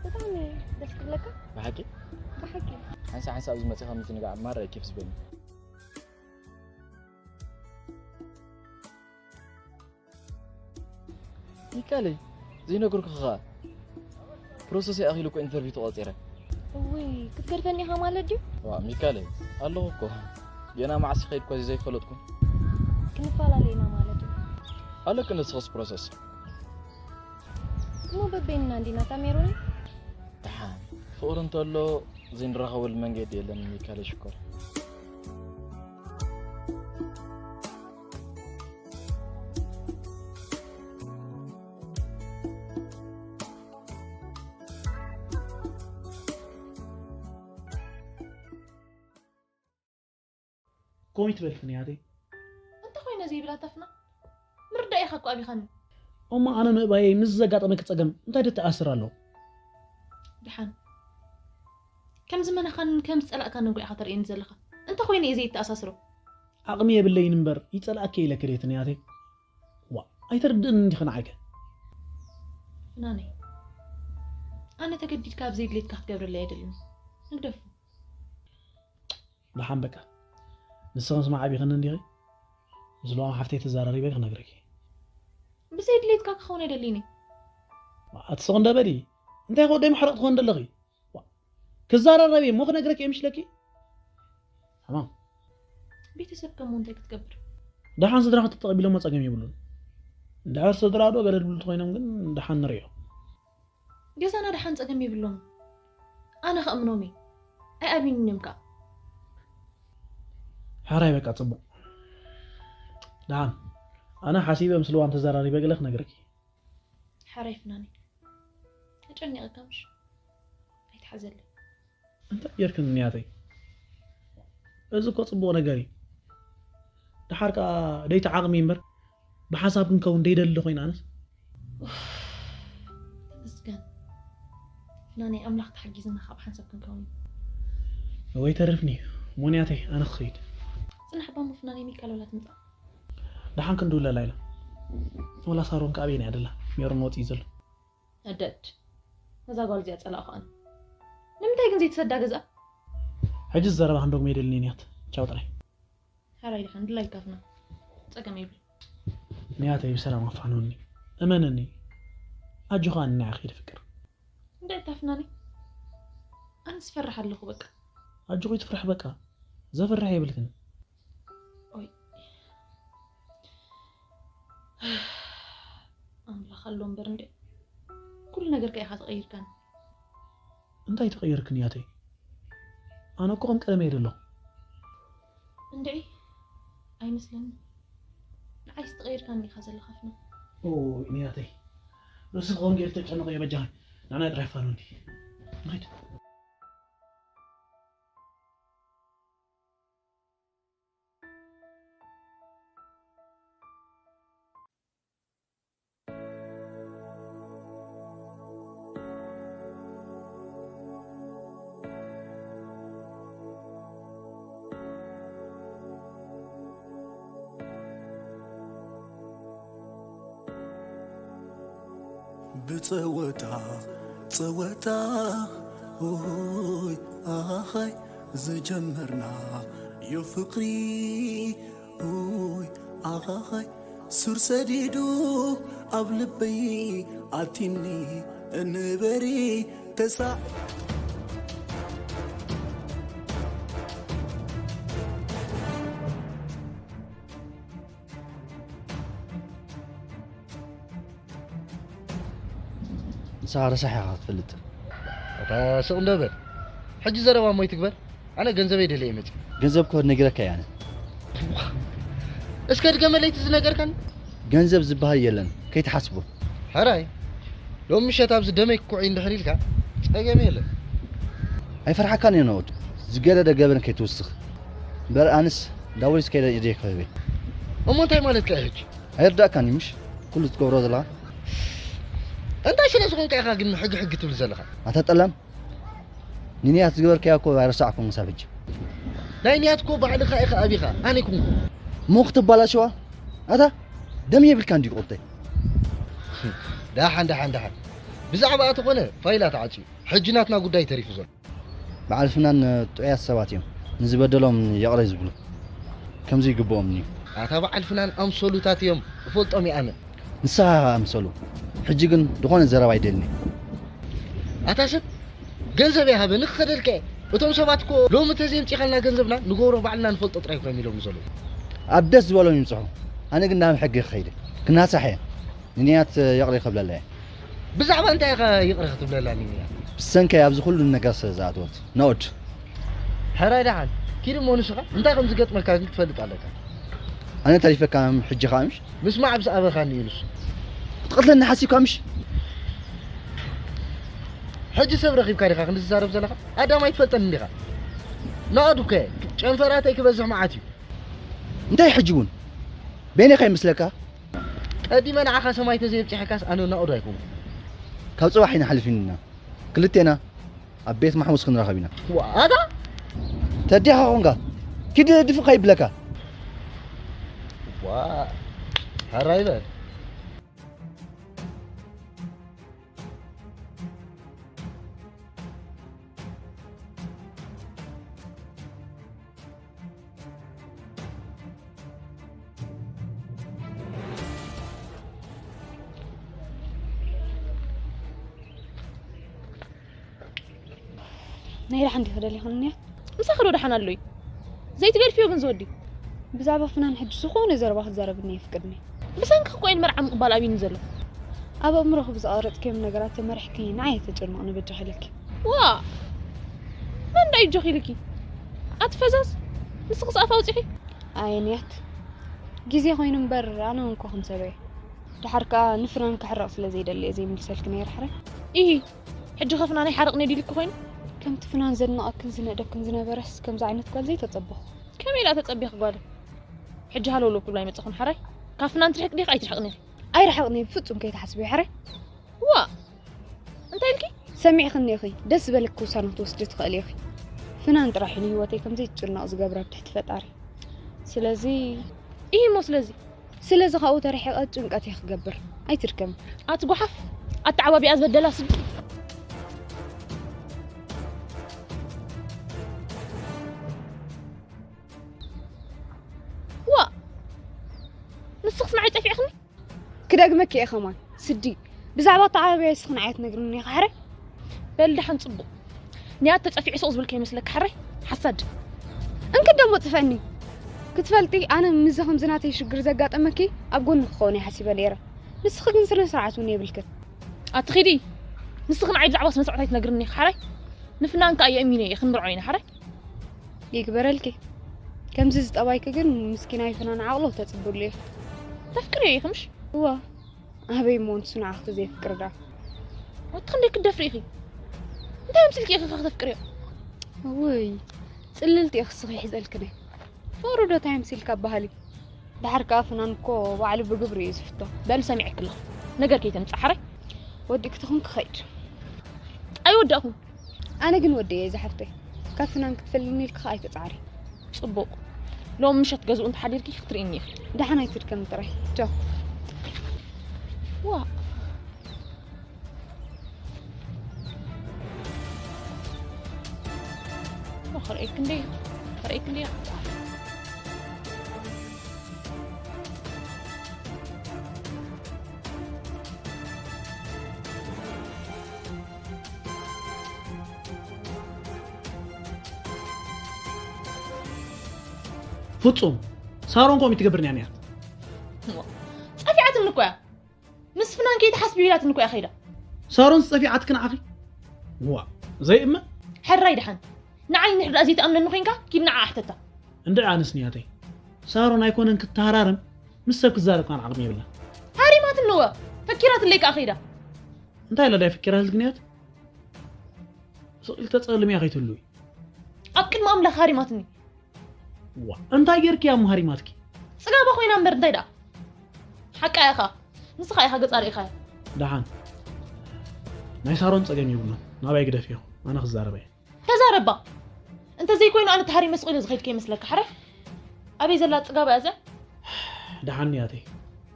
ብጣዕሚ ደስ ክብለካ። ብሓቂ? ብሓቂ። ሓንሳ ሓንሳ ኣብዚ መፂኻ ምዝንጋዕ ማራ እዩ ኬፍ ዝበኒ። ሚካለይ ዘይነገርኩ ኸዓ ፕሮሰስ ይኣኺሉ እኮ ኢንተርቪው ተቖፂረ። እውይ ክትገድፈኒ ኢኻ ማለት ድዩ? ዋ ሚካለይ ኣለኹ እኮ። ገና መዓስ ይኸይድ እኳ ዘይፈለጥኩ። ክንፈላለ ኢና ማለት እዩ። ኣለኪ ንስኽስ ፕሮሰስ። እሞ በበይንና እንዲና ታሜሮኒ። ደሓን ፍቕሪ እንተሎ ዘይንራኸበሉ መንገዲ የለን ሚካለይ ሽኮር። ከምኡ ይትበል ፍንያተይ። እንተ ኮይነ ዘይብላ ተፍና ምርዳእ ኢኻ እኮ ኣቢኻኒ። እሞ ኣነ ምእባየይ ምስ ዘጋጠመኪ ጸገም እንታይ ደተኣስር ኣሎ? ድሓን ከም ዝመነኻንን ከም ዝጸላእካንን እኮ ኢኻ ተርእየኒ ዘለኻ። እንተ ኮይነ እየ ዘይተኣሳስሮ። ዓቕሚ የብለይን እምበር ይጸልኣኪ ኢለኪ ድየ ፍንያተይ? ዋ ኣይተርድእን እንዲኺ ንዓይከ? ፍናነይ ኣነ ተገዲድካ ኣብ ዘይድሌትካ ክትገብረለይ ኣይደልን። ንግደፎ። ደሓን በቃ ንስኺ ምስ መዓቢኽኒ እንዲኺ ምስ ልዋም ሓፍተይ ተዘራሪበ ክነግረኪ። ብዘይ ድሌትካ ክኸውን ኣይደልይኒ። ኣቲ ስቕ እንደ በሊ እንታይ ከወደይ ማሕረቕ ትኾን ደለኺ? ዋ፣ ክዘራረብ እየ እሞ ክነግረኪ እየ ምሽለኪ። ተማም። ቤተሰብ ከሞ እንታይ ክትገብር? ደሓን ስድራኻ ተተቐቢሎሞ ጸገም የብሉን። እንድሕር ስድራ ዶ ገለ ድብሉ ተኾይኖም ግን ደሓን ንርእዮ። ገዛና ደሓን ጸገም የብሎም። ኣነ ከእምኖም እየ። ኣይኣሚኑን እዮም ከኣ። ሕራይ በቃ ጽቡቕ። ደሓን ኣነ ሓሲበ ምስ ልዋም ተዘራሪበ ገለ ክነግረኪ። ሕራይ ፍናኒ ተጨኒቐካ ምሽ ኣይትሓዘለይ። እንታይ ጌርክን ንያተይ? እዚ እኮ ጽቡቕ ነገር እዩ። ደሓር ከኣ ደይቲ ዓቕሚ እምበር ብሓሳብ ክንከውን ደይደሊ ኮይነ ኣነስ። ተመስገን ፍናኒ ኣምላኽ ተሓጊዝና ካብ ሓንሳብ ክንከውን እዩ። ወይ ተርፍኒ ሞንያተይ ኣነ ክኸይድ። ጽናሕ ባሞ ፍናኒ ሚካል ወላ ትምጻእ። ደሓን ክንድውለላ ኢና። ወላ ሳሮን ከኣ ኣበየን እያ ደላ? ሜሮን ወጺኡ ዘሎ። ነደድ ነዛ ጓል እዚኣ ጸላእኹ ኣነ። ንምንታይ ግን ዘይትሰዳ ገዛ? ሕጂ ዘረባ ክንደግሞ የደልኒ ንያት። ቻው ጥራይ። ሓራይ ድሓን ድላይካ ፍና ጸገም የብሉ። ንያተይ ብሰላም ኣፋሕኑኒ። እመንኒ ኣጆኻ ንዓኺ ድፍቅር። እንታይ ታፍናኒ? ኣነስ ፈራሕ ኣለኹ በቃ። ኣጆኺ ትፍራሕ በቃ ዘፍርሕ የብልክን። ኦይ ኣምላኽ ኣሎ እምበር እንዴ ኩሉ ነገር ከ ኢኻ ተቐይርካኒ። እንታይ ተቐየርክን ያተይ? ኣነ እኮ ከም ቀደመይ እየ ዘለኹ። እንድዒ ኣይመስለንን። ንዓይስ ተቐይርካኒ ኢኻ ዘለኻ ፍና። ኦ ንያተይ፣ ርእሲ ክኾን ገይሩ ተጨነቐ እየ። በጃኻ ንዓና ጥራይ ፋኖ እንዲ ንኸይድ። ብጸወታ ጸወታ ሆይ ኣኻይ ዝጀመርና ዮ ፍቕሪ ሆይ ኣኻኻይ ሱር ሰዲዱ ኣብ ልበይ ኣቲኒ እንበሪ ተሳ ንስኻ ረሳሕ ኢኻ ክትፈልጥ። ኣታ ስቕ እንዶ በል። ሕጂ ዘረባ እሞ ይትግበር። ኣነ ገንዘበይ ደልየ እየ መጺእ። ገንዘብ ክወድ ነጊረካ እየ ኣነ። እስከ ድገመለይ እቲ ዝነገርካኒ። ገንዘብ ዝበሃል የለን፣ ከይትሓስቦ። ሕራይ፣ ሎሚ ምሸት ኣብዚ ደመይ ክኩዕ እንድሕር ኢልካ፣ ጸገም የለን። ኣይፈርሓካን እየ ነወድ። ዝገደደ ገበን ከይትውስኽ። እምበር ኣነስ ዳቦይስ ከይደ ኢደይ ክህበይ። እሞ እንታይ ማለትካ እዩ ሕጂ? ኣይርዳእካን እዩ ምሽ? ኩሉ ትገብሮ ዘለኻ። እንታይ ስለ ዝኾንካ ኢኻ ግን ሕጊ ሕጊ ትብል ዘለኻ? ኣታ ጠላም፣ ንንያት ዝገበርካዮ እኮ ኣይረሳዕኩን ክሳብ ሕጂ። ናይ ንያት እኮ ባዕልኻ ኢኻ ኣቢኻ፣ ኣነ ኣይኮንኩን። እሞ ክትባላሸዋ? ኣታ ደም የብልካ እንዲዩ ቁርተይ። ደሓን፣ ደሓን፣ ደሓን። ብዛዕባ ተኾነ ፋይላ ተዓጽዩ። ሕጂ ናትና ጉዳይ ተሪፉ ዘሎ። በዓል ፍናን ጥዑያት ሰባት እዮም። ንዝበደሎም ይቕረ ዝብሉ። ከምዚ ይግብኦም እዩ። ኣታ በዓል ፍናን ኣምሰሉታት እዮም። እፈልጦም እየ ኣነ። ንስኻ ኣምሰሉ። ሕጂ ግን ዝኾነ ዘረባ ኣይደልን እየ። ኣታ ሰብ፣ ገንዘብ ይሃበኒ ክኸደልካ እየ። እቶም ሰባት እኮ ሎሚ ተዘይምጺኻልና ገንዘብና ንገብሮ ባዕልና ንፈልጦ ጥራይ ኮይኖም ኢሎም ዘለዉ። ኣብ ደስ ዝበሎም ይምጽሑ። ኣነ ግን ናብ ሕጊ ክኸይድ እየ። ክናሳሕ እየ። ንንያት ይቕረ ክብለላ እየ። ብዛዕባ እንታይ ኢኻ ይቕረ ክትብለላ ንንያት? ብሰንከይ ኣብዚ ኩሉ ነገር ስለ ዝኣተወት። ናኦድ። ሕራይ ደሓን። ኪድ እሞ ንስኻ እንታይ ከም ዝገጥመካ ግን ክትፈልጥ ኣለካ። ኣነ ተሪፈካ ሕጂ ኸኣ ምሽ? ምስማዕ ኣብ ዝኣበኻኒ እዩ ንሱ። ክትቐትለኒ ሓሲብካ ምሽ? ሕጂ ሰብ ረኺብካ ዲኻ ክንዲ ትዛረብ ዘለኻ? ኣዳም ኣይትፈልጠኒ ዲኻ? ናኦድ እኮ እየ። ጨንፈራተይ ክበዝሕ መዓት እዩ። እንታይ ሕጂ እውን? በይነይ ከይመስለካ? ቀዲመ ንዓኻ ሰማይ ተዘይብጺሐካስ ኣነ ናኦድ ኣይኮንኩን። ካብ ጽባሕ ኢና ሓሊፍና። ክልቴና ኣብ ቤት ማሕሙስ ክንራኸብ ኢና። ዋ፣ ኣታ? ተዲኻ ኾንካ። ኪድ ድፍእ ከይብለካ። ዋ፣ ሕራይ በል። ናይ ደሓን ዲኺ ደሊኽንያ? ምሳኺ ዶ ደሓን ኣሎ'ዩ? ዘይትገድፍዮ ግን ዝወዲ። ብዛዕባ ፍናን ሕጂ ዝኾነ ዘረባ ክትዛረብኒ የፍቅድኒ። ብሰንኪ እኮ እየን መርዓ ምቕባል ኣብዩኒ ዘሎ። ኣብ ኣእምሮኺ ብዝቐረጽክዮም ነገራት ተመሪሕኪ ንዓይ ኣይተጨንቕኒ በጃኺ ኢለኪ። ዋ! መን ደኣ እዩ ኣጆኺ ኢልኪ? ኣቲ ፈዛዝ፣ ንስኽስ ኣፍ ኣውጺኺ? ኣየንያት፣ ግዜ ኮይኑ እምበር ኣነ እውን እኮ ከም ሰብ እየ። ደሓር ከኣ ንፍናን ክሕረቕ ስለ ዘይደሊ እየ ዘይምልሰልኪ ነይረ ሕራይ። ኢሂ፣ ሕጂ ከ ፍናነይ ሓርቕኒ ዲልኪ ኮይኑ? ከምቲ ፍናን ዘድንቐክን ዝንእደክን ዝነበረስ ከምዚ ዓይነት ጓል ዘይተጸበኹ። ከመይ ኢላ ተጸቢኺ ጓል? ሕጂ ሃለውለው ክብላ ይመጻኹን ሓራይ? ካብ ፍናን ትርሕቂ ዲኺ ኣይትርሕቅን ኢኺ? ኣይርሕቕን እየ ብፍጹም ከይትሓስቢ ሓራይ። ዋእ! እንታይ ኢልኪ? ሰሚዕክኒ ኢኺ። ደስ ዝበለኪ ውሳነ ክትወስዲ ትኽእሊ ኢኺ። ፍናን ጥራሕ እዩ ንህይወተይ ከም ዘይትጭነቕ ዝገብራ ብትሕቲ ፈጣሪ። ስለዚ ኢሂ እሞ ስለዚ? ስለዚ ካብኡ ተርሒቐ ጭንቀት እየ ክገብር። ኣይትድከሚ። ኣቲ ጓሓፍ! ኣተዓባቢኣ ዝበደላ ስዲ። ዋእ! ንስኽስ ንዓይ ጸፊዕኽኒ? ክደግመኪ እየ ከማን። ስዲ፣ ብዛዕባ ኣተዓባብያ ንስኺ ንዓይ ኣይትነግርኒ ኢኺ ሕራይ? በል ደሓን ጽቡቕ። ንያት ተጸፊዑ ስቕ ዝብል ከይመስለኪ ሕራይ? ሓሳድ። እንክዶ እሞ ጽፈኒ። ክትፈልጢ፣ ኣነ ምስዚ ከምዚ ናተይ ሽግር ዘጋጠመኪ ኣብ ጎንኺ ክኸውን እየ ሓሲበ ነይረ። ንስኺ ግን ስነ ስርዓት እውን የብልክን። ኣቲ ኺዲ። ንስኺ ንዓይ ብዛዕባ ስነ ስርዓት ኣይትነግርኒ ኢኺ ሕራይ? ንፍናን ከኣ የእሚነ እየ፣ ክንምርዖ ኢና። ሓራይ ይግበረልኪ። ከምዚ ዝጠባይኪ ግን ምስኪናይ ፍናን ዓቕሎ ተጽብሉ እየ። ተፍቅርዮ ኢኺ ምሽ? እዋ፣ ኣበይ እሞ ንሱ ንዓኽቲ ዘየፍቅር ደኣ? ወዲ ክንደይ ክትደፍሪ ኢኺ? እንታይ ኣምሲልኪ ኢኺ ከተፍቅርዮ? ውይ፣ ጽልልቲ ኢኺ ስኺ ሒዘልክኒ። ፍቕሪ ዶ እንታይ ኣምሲልካ በሃሊ? ደሓር ከኣ ፍናን እኮ ባዕሉ ብግብሪ እዩ ዝፍቶ። በል ሰሚዐኪ ኣለኹ። ነገር ከይተምጽእ ሓራይ። ወዲእኪ ተኹን ክኸይድ። ኣይወዳእኹን። ኣነ ግን ወዲኤ እየ ዝሓፍተይ። ካብ ፍናን ክትፈልኒ ኢልኪ ከኣ ኣይትጽዓሪ። ጽቡቕ። ሎም ምሸት ገዝኡ እንተሓዲርኪ ክትርእይኒ ኢኺ። ደሓን ኣይትድከሚ ጥራይ። ቻው። ዋ። ማ ከርእየኪ እንዴ? ከርእየኪ እንዴ? ፍጹም፣ ሳሮን ከምኡ ትገብር እያ ነይራ። ጸፊዓትኒ እኮ እያ። ምስ ፍናን ከይትሓስቢ ኢላትኒ እኮ እያ ከይዳ። ሳሮን ጸፊዓትኪ ንዓኺ? ዋ፣ ዘይእመን። ሕራይ ደሓን። ንዓይ እንድሕር ደኣ ዘይትኣምነኒ ኮይንካ፣ ኪድ ንዓኣ ሕተታ። እንድዒ ኣነስ ንያተይ፣ ሳሮን ኣይኮነን ክትተሃራረም፣ ምስ ሰብ ክትዛረብ ከኣ ዓቕሚ የብላን። ሃሪማትኒ እወ፣ ፈኪራትለይ ከኣ ከይዳ። እንታይ ኢላ ድያ ፈኪራትልኪ ንያት? ስቕ ኢልኪ ተጸልምያ ከይትህልዊ። ኣብ ቅድሚ ኣምላኽ ሃሪማትኒ። ዋ፣ እንታይ ጌርክያ እሞ ሃሪማትኪ? ጽጋባ ኮይና እምበር እንታይ ደኣ? ሓቃ እያ ኸኣ። ንስኻ ኢኻ ገጻ ርኢኻያ። ደሓን። ናይ ሳሮን ጸገም የብሉን። ናባይ ግደፍዮ። ኣነ ክዛረብ እየ። ተዛረባ። እንተ ዘይኮይኑ ኣነ ተሃሪመ ስቕ ኢለ ዝኸይድ ከይመስለካ። ሕራይ። ኣበይ ዘላ ጽጋባ እያ እዚኣ? ደሓን ንያተይ።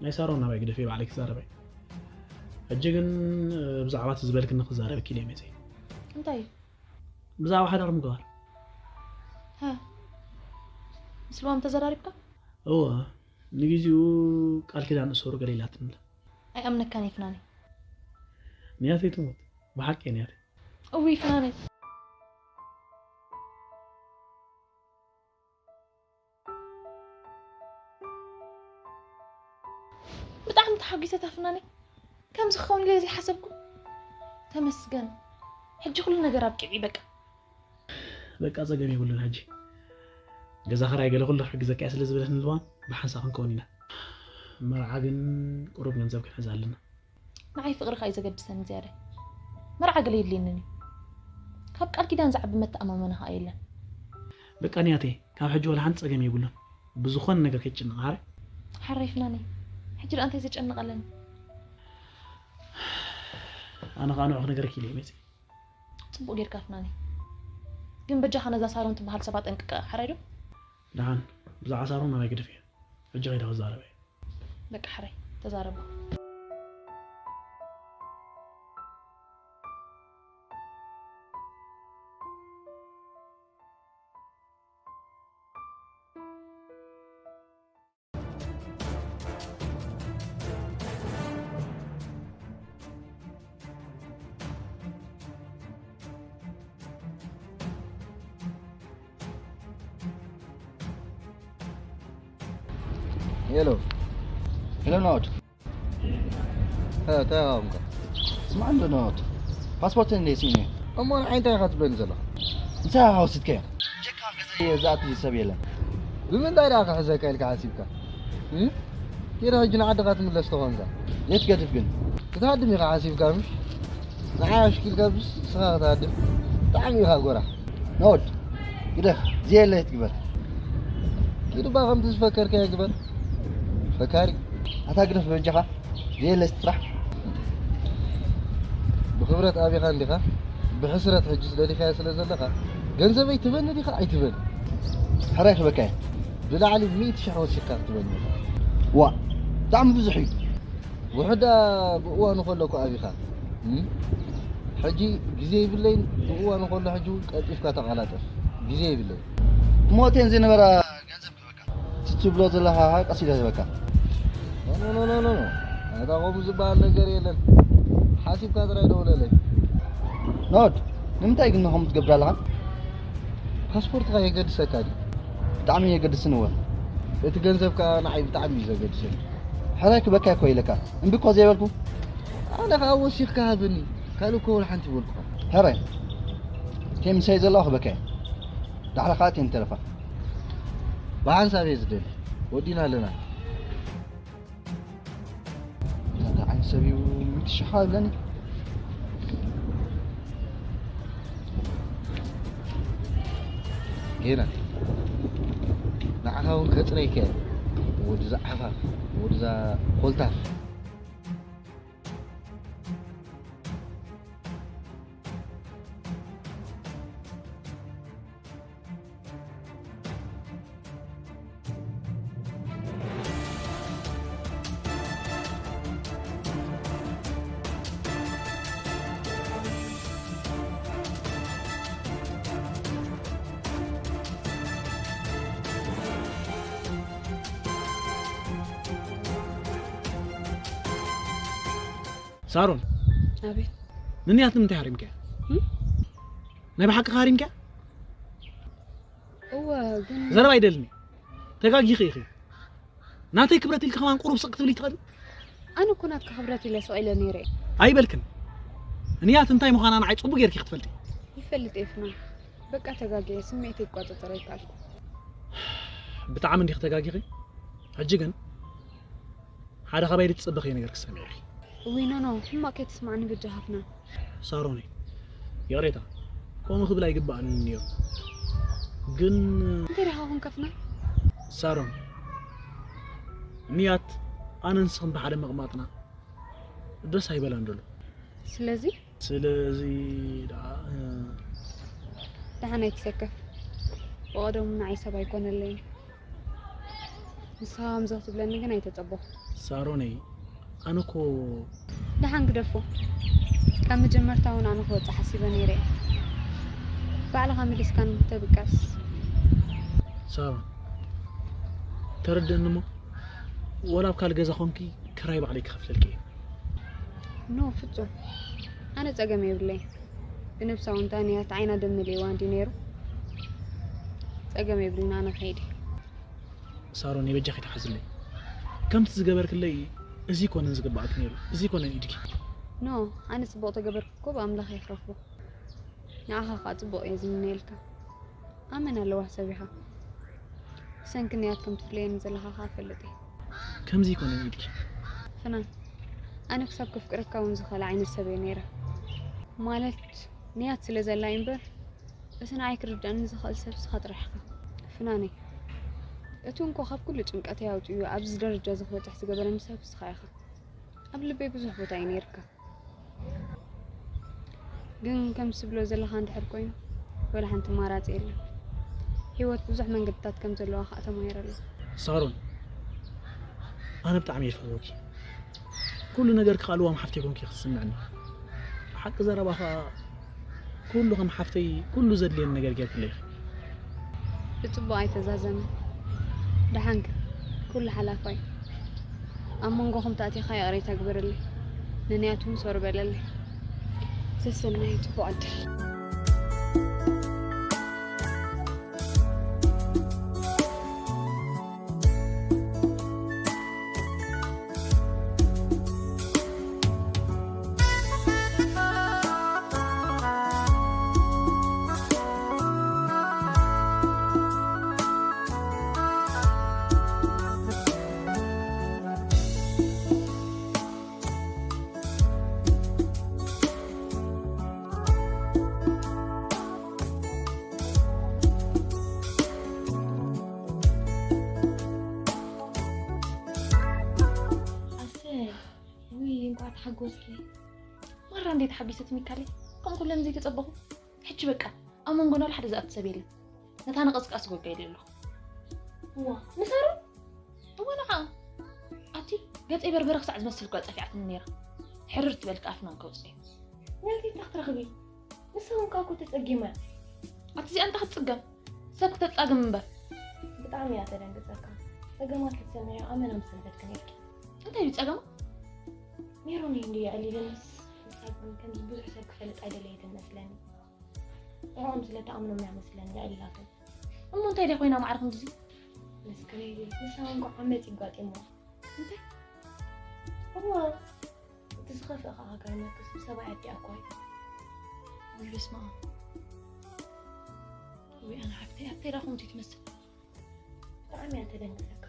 ናይ ሳሮን ናባይ ግደፍዮ፣ ባዕለይ ክዛረብ እየ። ሕጂ ግን ብዛዕባ እቲ ዝበልክኒ ክዛረበኪ ኢለ እየ መጺአ። እንታይ እዩ? ብዛዕባ ሓዳር ምግባር። ሃ፣ ምስ ልዋም ተዘራሪብካ? እወ፣ ንግዜኡ ቃል ኪዳን እሰሩ ገለ ኢላትኒ ኣላ። ኣይኣምነካን እየ ፍናነይ። ንያተይ ትሙት፣ ብሓቂ እየ ንያተይ። እውይ ፍናነይ። ብጣዕሚ ተሓጒሰ ኣታ ፍናነይ። ከምዚ ክኸውን ኢለ ዘይሓሰብኩ። ተመስገን። ሕጂ ኩሉ ነገር ኣብቂዑ እዩ በቃ። በቃ ጸገም የብሉን ሕጂ። ገዛ ኽራይ ገለ ኩሉ ክሕግዘካ እየ ስለ ዝበለትኒ ልዋም ብሓንሳእ ክንከውን ኢና። መርዓ ግን ቁሩብ ገንዘብ ክንሕዝ ኣለና። ንዓይ ፍቕርኻ እዩ ዘገድሰኒ ዝያዳ። መርዓ ገለ የድልየንን እዩ። ካብ ቃል ኪዳን ዝዓቢ መተኣማመኒ ኸኣ የለን። በቃ ንያተይ፣ ካብ ሕጂ ዋላ ሓንቲ ጸገም የብሉን። ብዝኾነ ነገር ከይትጭነቕ ሓራይ። ሓራይ ፍናነይ፣ ሕጂ ደኣ እንታይ ዘጨንቕ ኣለኒ? ኣነ ኸኣ ንዑ ክነግረኪ ኢለ እየ መጺአ። ጽቡቕ ጌርካ ፍናነይ። ግን በጃኻ ነዛ ሳሮን ትበሃል ሰብ ኣጠንቅቃ፣ ሓራይ ዶ? ደሓን፣ ብዛዕባ ሳሮን ናባይ ግደፍዮ። ሕጂ ከይደ ክዛረብ እየ። በቃ ሕራይ፣ ተዛረባ። ሄሎ። ሄሎ ናኦድ። እ፣ እንታይ ሃብካ? ስማዕ እንዶ ናኦድ። ፓስፖርት እንደ ሲኒ። እሞ ንዓይ እንታይ ኢኻ ትብለኒ ዘለኻ? እንታይ ኢኻ ወሲድካዮ? ጀካ ገዛ ዝኣቱ ሰብ የለን። ብምንታይ ደኣ ክሕዘካ ኢልካ ሓሲብካ? እ? ኬዳ ሕጂ ንዓድኻ ትምለስ ተኾንካ? የት ገድፍ ግን? ክትሃድም ኢኻ ሓሲብካ ምሽ? ንዓይ ኣሽኪልካ ብስ ንስኻ ክትሃድም? ብጣዕሚ ኢኻ ጎራሕ። ናኦድ፣ ግደፍ፣ ዘየለ ትግበር። ኪድ እባ ከምቲ ዝፈከርካዮ ግበር። ፈካሪ። ኣታ ግደፍ በጃኻ። ዘየለ ስራሕ። ብኽብረት ኣቢኻ እንዲኻ። ብሕስረት ሕጂ ዝደሊኻዮ ስለ ዘለኻ። ገንዘበይ ትበኒ ዲኻ ኣይትበኒ? ሕራይ ክበካ እየ። ብላዕሊ ሚእቲ ሽሕ ወሲኽካ ክትበኒ ኢኻ። ዋ፣ ብጣዕሚ ብዙሕ እዩ። ውሑዳ ብእዋኑ ከሎ እኮ ኣቢኻ። እም? ሕጂ ግዜ ይብለይን ብእዋኑ ከሎ ሕጂ እውን ቀልጢፍካ ተቐላጠፍ። ግዜ ይብለይን። ትሞቴን ዝነበራ ገንዘብ ክህበካ። እቲ ትብሎ ዘለኻ ኸዓ ቀስ ኢለ ህበካ። ኖ፣ ኖ፣ ኖ፣ ኖ፣ ኖ። ኣታ ከምኡ ዝበሃል ነገር የለን። ሓሲብካ ጥራይ ደውለለይ። ናኦድ፣ ንምንታይ ግን ከምኡ ትገብር ኣለኻ? ፓስፖርትኻ የገድሰካ ድዩ? ብጣዕሚ የገድስኒ እወ። እቲ ገንዘብ ከኣ ንዓይ ብጣዕሚ እዩ ዘገድሰኒ። ሕራይ ክበካ እኮ ኢለካ። እምቢ እኮ ዘይበልኩ። ኣነ ከኣ ወሲኽካ ሃበኒ። ካልእ እኮ ወላ ሓንቲ ይበልኩኻ። ሕራይ። ቴምሳይ ዘለዋ ክበካ እየ። ዳሕራ ከዓ ቴም ተረፋ። ብሓንሳብ እየ ዝደሊ። ወዲና ኣለና። እንታይ ዓይነት ሰብ እዩ? ምትሽኻ ይብለኒ። ጌና ንዓኻ እውን ከጽረይከ። ወድዛ ዓፋፍ፣ ወድዛ ኮልታፍ። ሳሮን፣ ኣቤት። ንንያት ንምንታይ ሃሪምካያ? እም? ናይ ብሓቂ ሃሪምካያ? እወ፣ ግን ዘረባ ኣይደልን። ተጋጊኺ ኢኺ። ናተይ ክብረት ኢልኪ ከማን ቁሩብ ስቕ ክትብሊ ትኽእሊ? ኣነ እኮ ናትካ ክብረት ኢለ ስቕ ኢለ ነይረ። ኣይበልክን። ንያት እንታይ ምዃና ንዓይ ጽቡቕ ጌርኪ ክትፈልጢ። ይፈልጥ እየ ፍናን። በቃ ተጋግየ፣ ስምዒተይ ክቆጻጸር ኣይከኣልኩ። ብጣዕሚ እንዲኺ ተጋጊኺ። ሕጂ ግን ሓደ ካባይ ዝጸበኽዮ ነገር ክሰምዕ ኢኺ። እውይ፣ ኖ፣ ኖ፣ ሕማቕ ከይትስማዕኒ በጃኻ ፍናን። ሳሮነይ፣ ይቕሬታ፣ ከምኡ ክብል ኣይግባእንን ነይሩ። ግን እንታይ ዲኻ ኮንካ ፍናን? ሳሮን፣ ንያት ኣነን ንስኽን ብሓደ ምቕማጥና ደስ ኣይበላን ዘሎ። ስለዚ? ስለዚ ደኣ፣ እ፣ ደሓን ኣይትሰከፍ። ብቐደሙ ንዓይ ሰብ ኣይኮነለይን። ንስኻ ከምዚ ክትብለኒ ግን ኣይተጸበኹ። ሳሮነይ፣ ኣነ እኮ ደሓን ግደፎ። ካብ መጀመርታ እውን ኣነ ክወጽእ ሓሲበ ነይረ እየ። ባዕልኻ መሊስካ ንምተብቃስ። ሳሮን፣ ተረድእኒ እሞ፣ ወላ ኣብ ካልእ ገዛ ኾንኪ ክራይ ባዕለይ ክኸፍለልኪ እየ። ኖ፣ ፍጹም። ኣነ ጸገም የብለይን። ብነብሳ እውን እታ ንያት ዓይና ደም መሊእዋ እንድዩ ነይሩ። ጸገም የብልን፣ ኣነ ክኸይድ እየ። ሳሮን፣ በጃኺ ተሓዝለይ። ከምቲ ዝገበርክለይ እዚ ኮነን ዝግባኣኪ ነይሩ፣ እዚ ኮነን ኢድኪ። ኖ፣ ኣነ ጽቡቕ ተገበርኩ እኮ ብኣምላኽ እየ ክረኽቦ። ንዓኻ ኸኣ ጽቡቕ እየ ዝምነየልካ። ኣመና ለዋህ ሰብ ኢኻ። ብሰንኪ ንያት ከም ትፍለየኒ ዘለኻ ኸኣ እፈልጥ እየ። ከምዚ ኮነን ኢድኪ። ፍናን፣ ኣነ ክሳብ ከፍቅረካ እውን ዝኸለ ዓይነት ሰብ እየ ነይረ። ማለት ንያት ስለ ዘላ እዩ እምበር፣ እቲ ንዓይ ክርድኣኒ ዝኽእል ሰብ ንስኻ ጥራሕ ኢኻ። ፍናነይ፣ እቲ እንኮ ካብ ኩሉ ጭንቀተይ ኣውጺኡ ኣብዚ ደረጃ እዚ ክበጽሕ ዝገበረኒ ሰብ ንስኻ ኢኻ። ኣብ ልበይ ብዙሕ ቦታ እዩ ነይርካ። ግን ከምዚ ትብሎ ዘለኻ እንድሕር ኮይኑ፣ ወላ ሓንቲ ኣማራጺ የለን። ህይወት ብዙሕ መንገድታት ከም ዘለዋ ከኣ ተማሂረ ኣለኹ። ሳሮን፣ ኣነ ብጣዕሚ እየ ዝፈትወኪ። ኩሉ ነገር ክኣልዋም ሓፍተይ ኮንኪ ክትስምዕኒ። ብሓቂ ዘረባ ከኣ ኩሉ ከም ሓፍተይ ኩሉ ዘድልየኒ ነገር ጌርክለይ ኢኺ። ብጽቡቕ ኣይተዛዘመ። ደሓንክ፣ ኩሉ ሓላፋይ። ኣብ መንጎኹም ተኣቲኻ ይቕሬታ ግበረለይ። ንንያት እውን ሶሪ በለለይ። ሰሰናዩ፣ ጽቡቕ ዕድል። ኣሰይ፣ ውይ፣ እንኳዕ ተሓጎስኪ። ማራ እንዴት ሓቢሰት ሚካለይ፣ ከም ኩለን ዘይተጸበኹ። ሕጂ በቃ፣ ኣብ መንጎና ሓደ ዝኣቱ ሰብ የለን። ነታ ንቐስቃስ ጎጋ ኢለ ኣለኹ። እዋ፣ ንሳሮን? እዋ፣ ንዓ። ኣቲ፣ ገጸይ በርበረ ክሳዕ ዝመስል እኳ ጸፊዓትኒ ነይራ። ሕርር ትበል ከኣ ፍናን ከውጽእ እዩ። ነቲ እንታይ ክትረኽቢ? ንሳ እውን ከኣ እኮ ተጸጊማ እያ። ኣቲ፣ እዚኣ እንታይ ክትጽገም? ሰብ ክተጻግም እምበር። ብጣዕሚ እያ ተደንግጸካ። ጸገማት ክትሰምዒ ኣመና ምሰንበድኪ ነይርኪ። እንታይ እዩ ጸገማ? ሜሮን እዩ እንድዩ የዕሊለንስ፣ ንሳ ግን ከምዚ ብዙሕ ሰብ ክፈልጥ ኣይደለየትን መስለኒ። ንዕኦም ስለ ትኣምኖም እያ መስለኒ የዕሊላቶም። እሞ እንታይ ድያ ኮይና ማዕረ ክንድዚ? መስክረይለይ፣ ንሳ እውን እኮ ዓመጽ እዩ ኣጋጢምዋ። እንታይ? እዋ፣ እቲ ዝኸፍአ ከኣ ክገርመክስ፣ ብሰብኣይ ኣዲኣ እኮ እዩ። ውይ፣ በስመ ኣብ። እንታይ ደኣ ከምኡ ትመስል? ብጣዕሚ እያ ተደንግጸካ።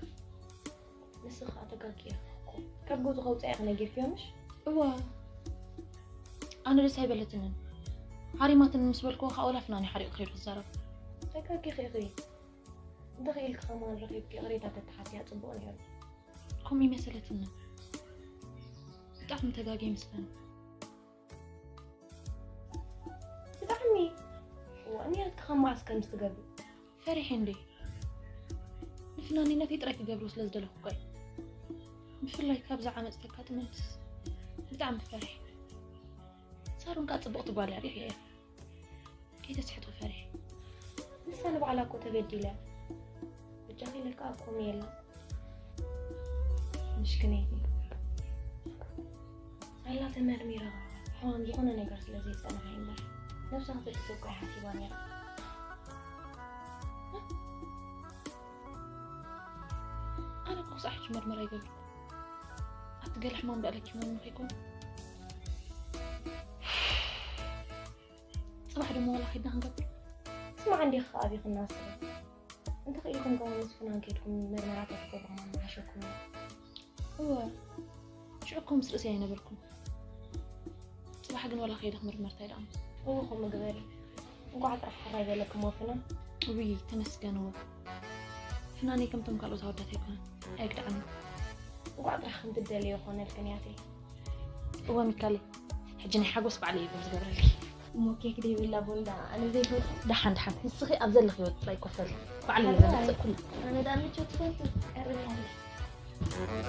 ንስኺ ከኣ ተጋጊኻ እኮ። ካብ ገዝኡ ከውጽኣኪ ነጊርክዮ ምሽ? እዋ። ኣነ ደስ ኣይበለትንን። ሓሪማትኒ ምስ በልክዎ ከኣ ወላ ፍናን እዩ ሓሪቑ ከይዱ ክዛረብ። ተጋጊኺ ኢኺ። እንተኽኢልኪ ከማን ረኺብኪ ይቕሬታ ተተሓትያ ጽቡቕ ነይሩ። ከምኡ ይመሰለትኒ። ብጣዕሚ ተጋግየ ይመስለኒ። ብጣዕሚ። እዋ፣ ንያትኪ ከም መዓስ ከምዚ ትገብሪ? ፈሪሐ እንዴ? ንፍናነይ ናተይ ጥራይ ክገብሮ ስለ ዝደለኹ እኮ እየ። ብፍላይ ካብዛ ዓመጽ ተጋጥመንስ ብጣዕሚ ፈሪሐ። ሳሮን ከኣ ጽብቕቲ ጓል እያ፣ ሪኤያ እየ። ከይተስሕቶ ፈሪሐ። ንሳ ንባዕላ እኮ ተበዲላ። በጃኺ ኢለካ እኮ ሜላ። ምሽክነይቲ። ሳላ ተመርሚራ ሕማም ዝኾነ ነገር ስለ ዘይጸንሓ እምበር፣ ነብሳ ክትእትቶ እኮ ኣይሓሲባን እያ። ኣነ እኮ ክሳዕ ሕጂ መርመራ ይገብር። ኣብቲ ገለ ሕማም ደኣ ለኪሞኒ ከይኮነ። ጽባሕ ደሞ ዋላ ከይድና ክንገብር። ስማዕ እንዲኺ ከኣ ኣቢኹና ስረ። እንተኽኢልኩም ከኣ ምስ ፍናን ከይድኩም መርመራ ተትገብሩ ከማን ምሓሸኩም እዩ። እወ፣ ሽዑ እኮ ምስ ርእሰይ ኣይነበርኩን። ጽባሕ ግን ዋላ ከይደ ክምርመር እንታይ ደኣ እሞ። እወ፣ ከምኡ ግበሪ። እንቋዕ ጥራሕ ሕራይ በለክሞ ፍናን። ውይ፣ ተመስገን እወ። ፍናነይ ከምቶም ካልኦት ኣወዳት ኣይኮነን። ኣየግድዓኒ። እንቋዕ ጥራሕ ከም ትደልዮ ኮነልክን ያተይ። እወ ሚካለይ፣ ሕጂ ናይ ሓጎስ ባዕለይ እየ ዝገብረልኪ። እሞ ኬክ ደይብላ ቡን ደኣ ኣነ ዘይፈቱ። ደሓን ደሓን፣ ንስኺ ኣብ ዘለኽዮ ጥራይ ኮፍ በሊ። ባዕለይ እየ ዘምጽእ ኩሉ። ኣነ ደኣ ምቾት ትፈቱ። ቀርብ ያለሽ።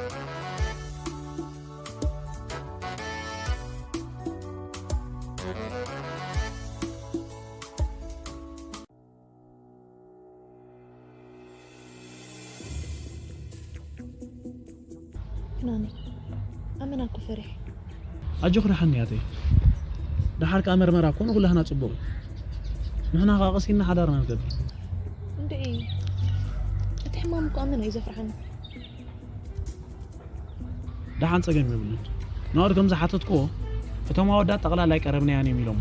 ፍናኒ፣ ኣመና እኮ ፈሪሐ። ኣጆኺ ደሓን ያተይ። ደሓር ከኣ መርመራ እኮ ንኹላህና ጽቡቕ እዩ። ንሕና ከኣ ቀሲንና ሓዳርና ንገብር። እንድዒ፣ እቲ ሕማም እኮ ኣመና እዩ ዘፍርሓኒ። ደሓን ጸገም የብሉን። ናኦድ ከም ዝሓተትክዎ፣ እቶም ኣወዳት ጠቕላላ ኣይቀረብናያን እዮም ኢሎሞ።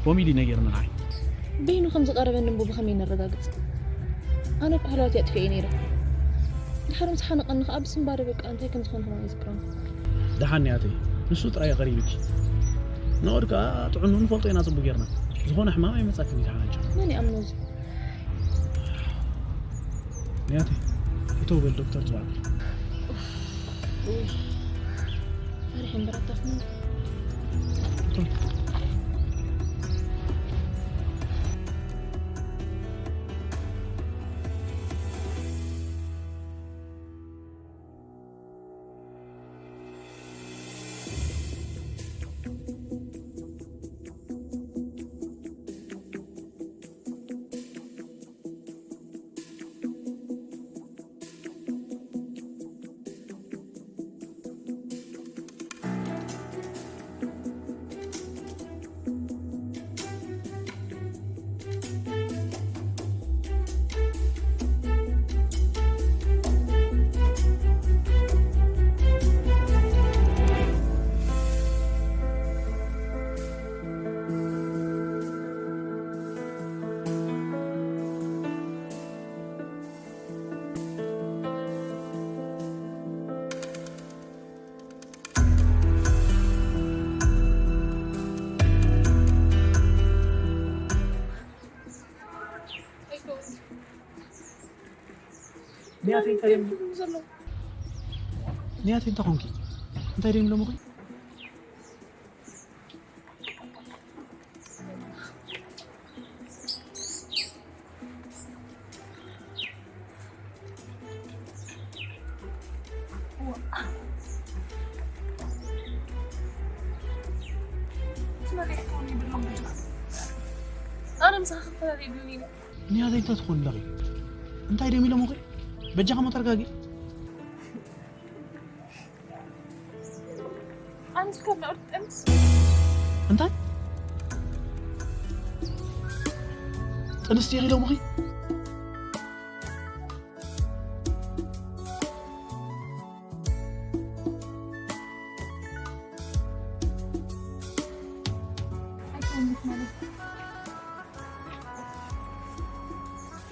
ኮሚዲ ነጊርኒ ንዓይ። በይኑ ከም ዝቐረበኒ እምቦ ብኸመይ ነረጋግጽ? ኣነ እኮ ሃለዋት እየ ኣጥፊኤ ነይረ። ድሓር ምስ ሓነቐኒ ከኣ ብስንባደ በቃ እንታይ ከም ዝኾነ ከማን ኣይዝክሮን። ደሓን ያተይ፣ ንሱ ጥራይ እዩ ቀሪብኪ። ናኦድ ከኣ ጥዕንኡ ንፈልጦ ኢና ጽቡቕ ጌርና። ዝኾነ ሕማም ኣይመጻክን እዩ ደሓን ኣጆኺ። መን ይኣምኖ እዚ? ንያተይ፣ እቶ በል ዶክተር ጽዋዕ። ፈሪሐ እምበር ኣታፍኒ። እቶ። ንያተይ እንታይ ደም-፣ ንያተይ እንታይ ኾንኪ? እንታይ ደም ኢሎምኺ? ኣነ ምሳኻ ክፈላለ ይብሉኒ። ንያተይ እንታይ ትኾኒ ኣለኺ? እንታይ ደም ኢሎምኺ? በጃኺ እሞ ተረጋጊ። ኣነስ ካብ ናኦድ ጥንስ። እንታይ? ጥንስቲ ኢኺ ኢሎምኺ? ኣይኮንኩ ማለት።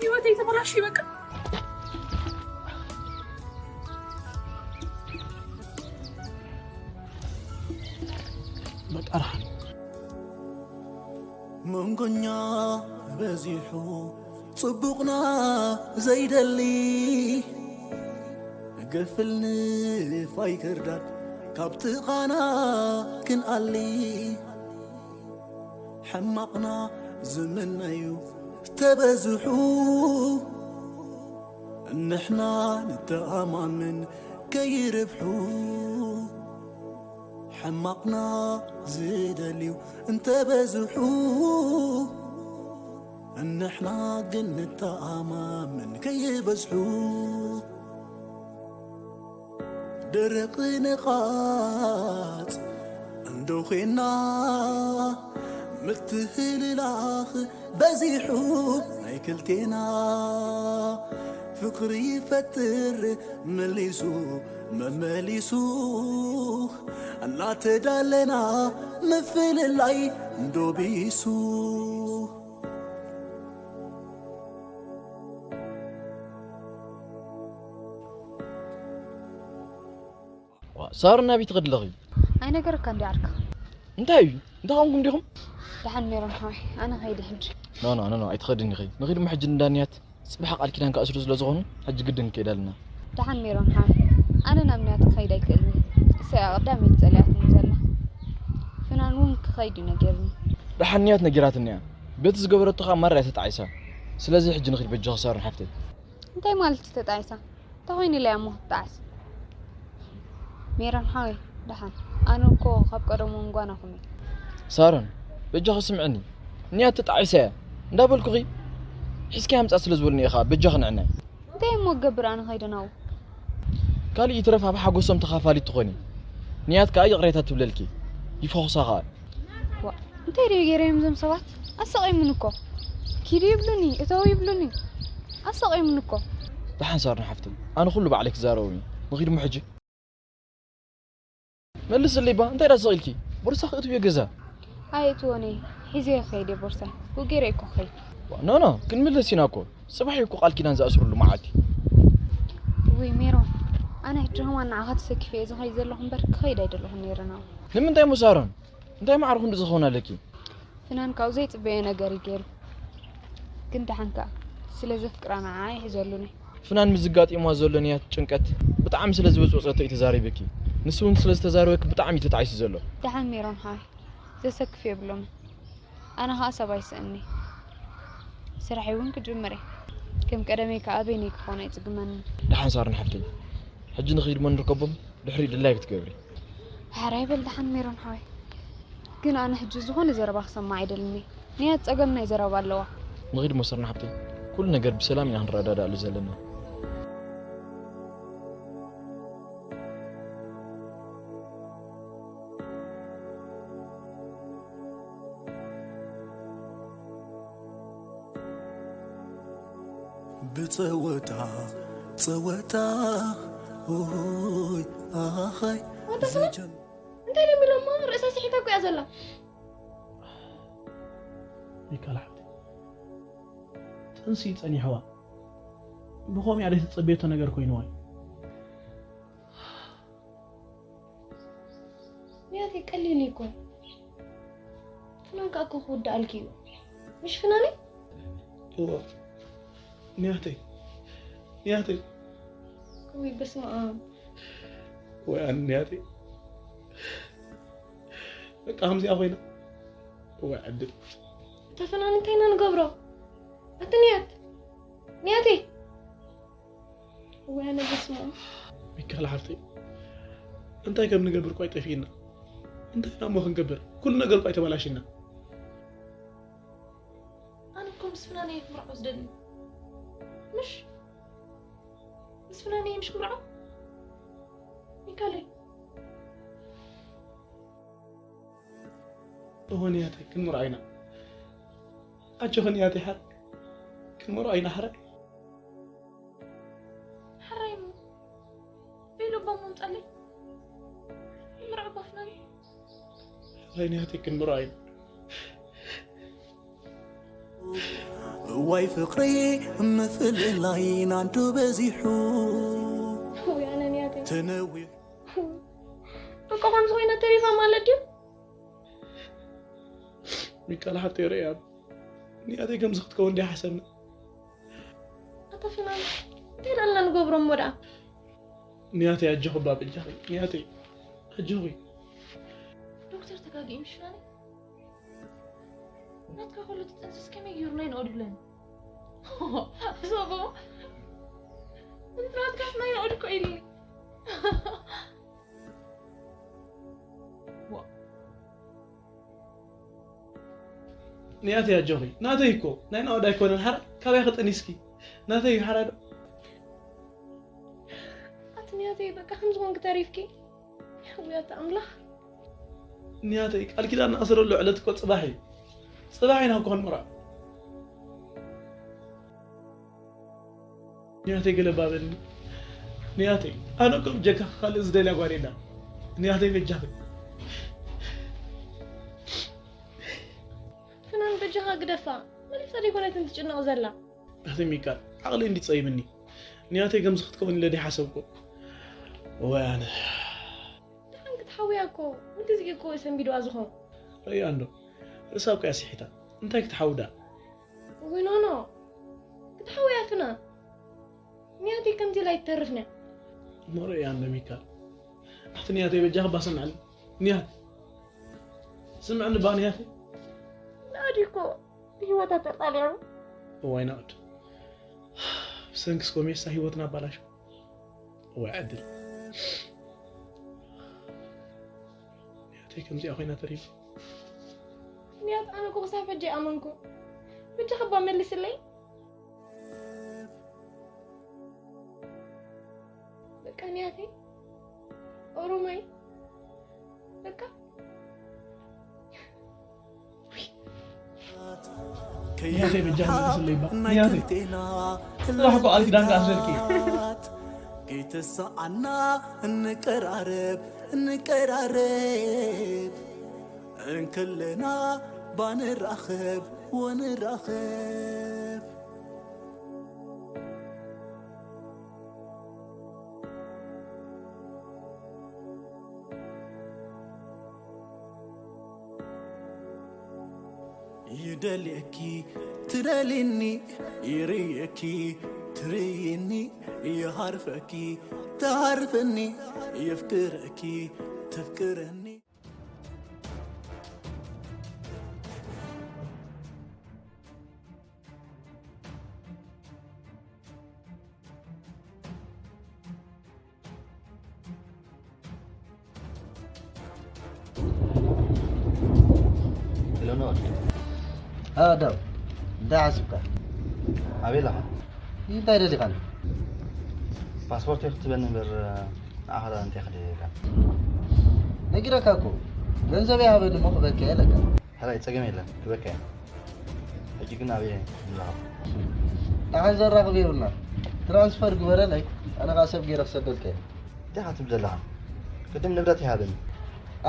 ህይወተይ ተበላሽ በቃ። በቃ ደሓን። መንጎኛ በዚሑ ጽቡቕና ዘይደሊ፣ ገፍል ንፋይ ክርዳድ ካብ ጥቓና ክንኣሊ። ሕማቕና ዝምነዩ ተበዝሑ፣ ንሕና ንተኣማመን ከይርብሑ። ሕማቕና ዝደልዩ እንተበዝሑ፣ ንሕና ግን ንተኣማመን ከይበዝሑ። ደረቕ ንቓጽ እንዶ ኼና፣ ምትህልላኽ በዚሑ ናይ ክልቴና። ፍቕሪ ይፈጥር መሊሱ መመሊሱ፣ እናተዳለና ምፍልላይ እንዶ ቢሱ። ሳሮን ናበይ ትኸዲ ኣለኺ? ኣይነገረካ እንዲ ዓርካ። እንታይ እዩ? እንታይ ኾንኩም ዲኹም? ደሓን ሜሮን ሓወይ፣ ኣነ ኸይዲ ሕጂ። ኖ ኖ ኖ ኖ፣ ኣይትኸድን ኢኺ። ንኺድ እሞ ሕጂ እንዳ ንያት ጽባሕ ቃል ኪዳን ክኣስሩ ስለ ዝኾኑ ሕጂ ግድን ክኸይድ ኣለና። ደሓን ሜሮን ሓወይ፣ ኣነ ናብ ንያት ክኸይድ ኣይክእልን። እሰያ ቀዳመይቲ ጸሊኣትኒ ዘላ። ፍናን እውን ክኸይድ እዩ ነጊርኒ። ደሓን ንያት ነጊራትኒ እያ። በቲ ዝገበረቶ ኸኣ ማራ እያ ተጣዒሳ። ስለዚ ሕጂ ንኺድ በጃኺ ሳሮን ሓፍተይ። እንታይ ማለት እዩ ተጣዒሳ? እንታይ ኮይኑ ኢላ እያ እሞ ክትጣዓስ? ሜሮን ሓወይ ደሓን፣ ኣነ እኮ ካብ ቀደሙ ምጓናኹም እየ። ሳሮን በጃኺ ስምዕኒ፣ ንያት ተጣዒሳ እያ እንዳበልኩኺ ሒዝኪ ኣምጻ ስለ ዝበሉኒ እየ ኸኣ በጃኺ ንዕናይ። እንታይ እሞ ክገብር ኣነ ኸይደ ናብኡ? ካልእ ይትረፍ ኣብ ሓጎሶም ተኻፋሊት ትኾኒ። ንያት ከኣ ይቕሬታ ትብለልኪ። ይፈኹሳ ኸኣ። ዋእ እንታይ ድዩ ገይረዮም እዞም ሰባት? ኣሳቒሙኒ እኮ። ኪዱ ይብሉኒ፣ እተው ይብሉኒ። ኣሳቒሙኒ እኮ። ደሓን ሳሮን ሓፍተይ፣ ኣነ ኩሉ ባዕለይ ክዛረቦም እየ። ንኺድ እሞ ሕጂ። መልስለይ እባ፣ እንታይ ደኣ ስቕ ኢልኪ? ቦርሳኺ እትውዮ ገዛ። ኣየእትዎን እየ፣ ሒዘዮ ክኸይድ እየ ቦርሳይ። ብኡ ገይረ እየ እኮ ክኸይድ። ኖ ኖ፣ ክንምለስ ኢና እኮ። ጽባሕ እዩ እኮ ቃል ኪዳን ዝኣስርሉ መዓልቲ። ውይ ሜሮን፣ ኣነ ሕጂ ከማን ንዓኻ ተሰኪፈ እየ ዝኸይድ ዘለኹ እምበር ክኸይድ ኣይደለኹን ነይረ ናብኡ። ንምንታይ እሞ ሳሮን? እንታይ ማዕረ ክንዲ ዝኸውን ኣለኪ? ፍናን ካብኡ ዘይጽበዮ ነገር እዩ ገይሩ። ግን ደሓን ከኣ ስለ ዘፍቅራ ንዓኣ ይሕዘሉኒ። ፍናን ምስ ዘጋጢምዋ ዘሎ ንያት ጭንቀት ብጣዕሚ ስለ ዝበጽበጸቶ እዩ ተዛሪብኪ። ንሱ እውን ስለ ዝተዛረበኪ ብጣዕሚ እዩ ተጣዒሱ ዘሎ። ደሓን ሜሮን ሓወይ ዘሰክፍ የብሎምን። ኣነ ኸኣ ሰብ ኣይስእንኒ። ስራሐይ እውን ክጅምር እየ። ከም ቀደመይ ከኣ በይነይ ክኾን ኣይጽግመንን። ደሓን ሳሮን ሓፍተይ ሕጂ ንኺድ እሞ ንርከቦም። ድሕሪኡ ድላይኪ ክትገብሪ። ሕራይ በል ደሓን ሜሮን ሓወይ። ግን ኣነ ሕጂ ዝኾነ ዘረባ ክሰምዕ ኣይደልን እየ። ንያት ጸገም ናይ ዘረባ ኣለዋ። ንኺድ እሞ ሳሮን ሓፍተይ። ኩሉ ነገር ብሰላም ኢና ክንረዳድኣሉ ዘለና። ብጸወታ ጸወታ ሆይ ኣኻይ እንታይ ደሚሎማ ርእሳ ስሒታ እኮ እያ ዘላ። ሚካል ሓብቲ ጥንሲ ጸኒሕዋ ብኸምኡ እያ ዘይትጸበየቶ ነገር ኮይንዋ እዩ። ንያተይ ቀሊል እዩ እኮ። ፍናን ከኣ እኮ ክውድኣልኪ እዩ። ምሽ ፍናነይ? እወ። ንያተይ። ንያተይ። ውይ በስመ ኣብ። ወይ ኣነ ንያተይ። በቃ ከምዚኣ ኮይና። ወይ ዕድል። እታ ፍናን እንታይ ኢና ንገብሮ? ኣቲ ንያት። ንያተይ። ወይ ኣነ በስመ ኣብ። ሚካል ሓፍተይ እንታይ ከም ንገብር እኳ ኣይጠፊእና። እንታይ ኢና እሞ ክንገብር? ኩሉ ነገር እኳ ኣይተበላሽና። ኣነ እኮ ምስ ፍናነይ ክምርዖ ዝደሊ ምሽ ምስ ፍናነይ ምሽ ክምርዖ ሚካለይ እሆን ያተይ ክንምርዖ ኢና። ኣጆኽን ያተይ ሓር ክንምርዖ ኢና ሓረ ሓራይ ሞ ቬሎ እባ እሞ ምጻለይ ምርዖ ባፍናኒ ሓራይ ንያተይ ክንምርዖ ኢና። እዋይ ፍቕሪ ምፍልላይ ናንዱ በዚሑ ወይ ኣነ ንያተይ ተነዊሑ በቃ ከምዚ ኮይና ተሪፋ ማለት ድዩ? ሚካል ሓተይ ርእያ ንያተይ ከምዚ ክትከውን እንዲያ ሓሰብና ኣታ ፍናን እንታይ ደኣልና ንገብሮ እሞ ደኣ ንያተይ ኣጆኺ ባብጃኺ ንያተይ ኣጆኺ ዶክተር ተጋጊ ምሽ ፍናን ናትካ ከሎ ትጥንስስ ከመይ ገይሩ ናይ ንኦድ ይብለኒ ሶቦ ናትካ ናይ ንኦድ እኮ ኢልኒ ንያተይ ኣጆኺ ናተይ እኮ ናይ ናኦድ ኣይኮነን ሓራ ካበይ ክጠኒስኪ ናተይ እዩ ሓራ ዶ ኣቲ ንያተይ በቃ ከምዚ ኮንክ ተሪፍኪ ውያት ኣምላኽ ንያተይ ቃል ኪዳን ንኣስረሉ ዕለት እኮ ፅባሕ እዩ ፅባሕ ኢና ክኾን ምራ ንያተይ ገለ ባበኒ ንያተይ ኣነ እኮ ብጀካ ካልእ ዝደልያ ጓል የላ ንያተይ በጃኺ ፍናን በጃኻ ግደፋ መሊሳ ዘይኮነትን ትጭነቕ ዘላ እህቲ ሚካል ዓቕሊ እንዲ ጸይምኒ ንያተይ ከምዚ ክትከውን ኢለ ዲሓሰብኩ ወይ ኣነ ደሓን ክትሓውያ እኮ ንግዜኡ እኮ እዩ ሰንቢድዋ ዝኾን ርእያ እንዶ ርእሳ እኮ እያ ስሒታ እንታይ ክትሓውዳ ውይ ኖኖ ክትሓውያ ፍናን ንያተይ ከምዚ ኢላ ይትተርፍና እሞ ርእያ እንዶ ሚካል ኣቲ ንያተይ በጃ ክባ ስምዐኒ ንያት ስምዐኒ ባ ንያተይ ናዲ እኮ ብህይወታ ተጣልያ እዋይ ናኦድ ብሰንክስ ኮሜሳ ህይወትና ኣባላሽ እዋይ ዕድል ያተይ ከምዚኣ ኮይና ተሪፍ ንያት ኣነ እኮ ክሳብ ሕጂ ኣመንኩ ብጃ ከባ መልስለይ በቃ ንያተይ ኦሮማይ በቃ ንያተይ በጃ መልስለይ ባ ንያተይ ጽባሕ እኮ ቃል ኪዳን ከኣስረልኪ ከይተሰኣና እንቀራረብ እንቀራረብ እንክልና ባንራኸብ ወንራኸብ ይደልየኪ ትደልኒ ይርእየኪ ትርእይኒ ይሃርፈኪ ትሃርፍኒ የፍቅረኪ ተፍቅረኒ ሄሎ ኖር ኣዳም እንታይ ሓስብካ ኣበይ ኣለኻ እንታይ ደሊኻኒ ፓስፖርት ክትበኒ እምበር ንዓኻ እንታይ ክደልየካ ነጊረካ እኮ ገንዘበይ ሃበኒ እሞ ክበልካ የለካ ሕራይ ጸገም የለን ክበካ እየ ሕጂ ግን ኣበይ ንራኸብ ንዓይ ዘራኽብ የብልና ትራንስፈር ግበረለይ ኣነ ኸዓ ሰብ ገይረ ክሰደልካ እየ እንታይ ኢኻ ትብል ዘለኻ ቅድም ንብረት ይሃበኒ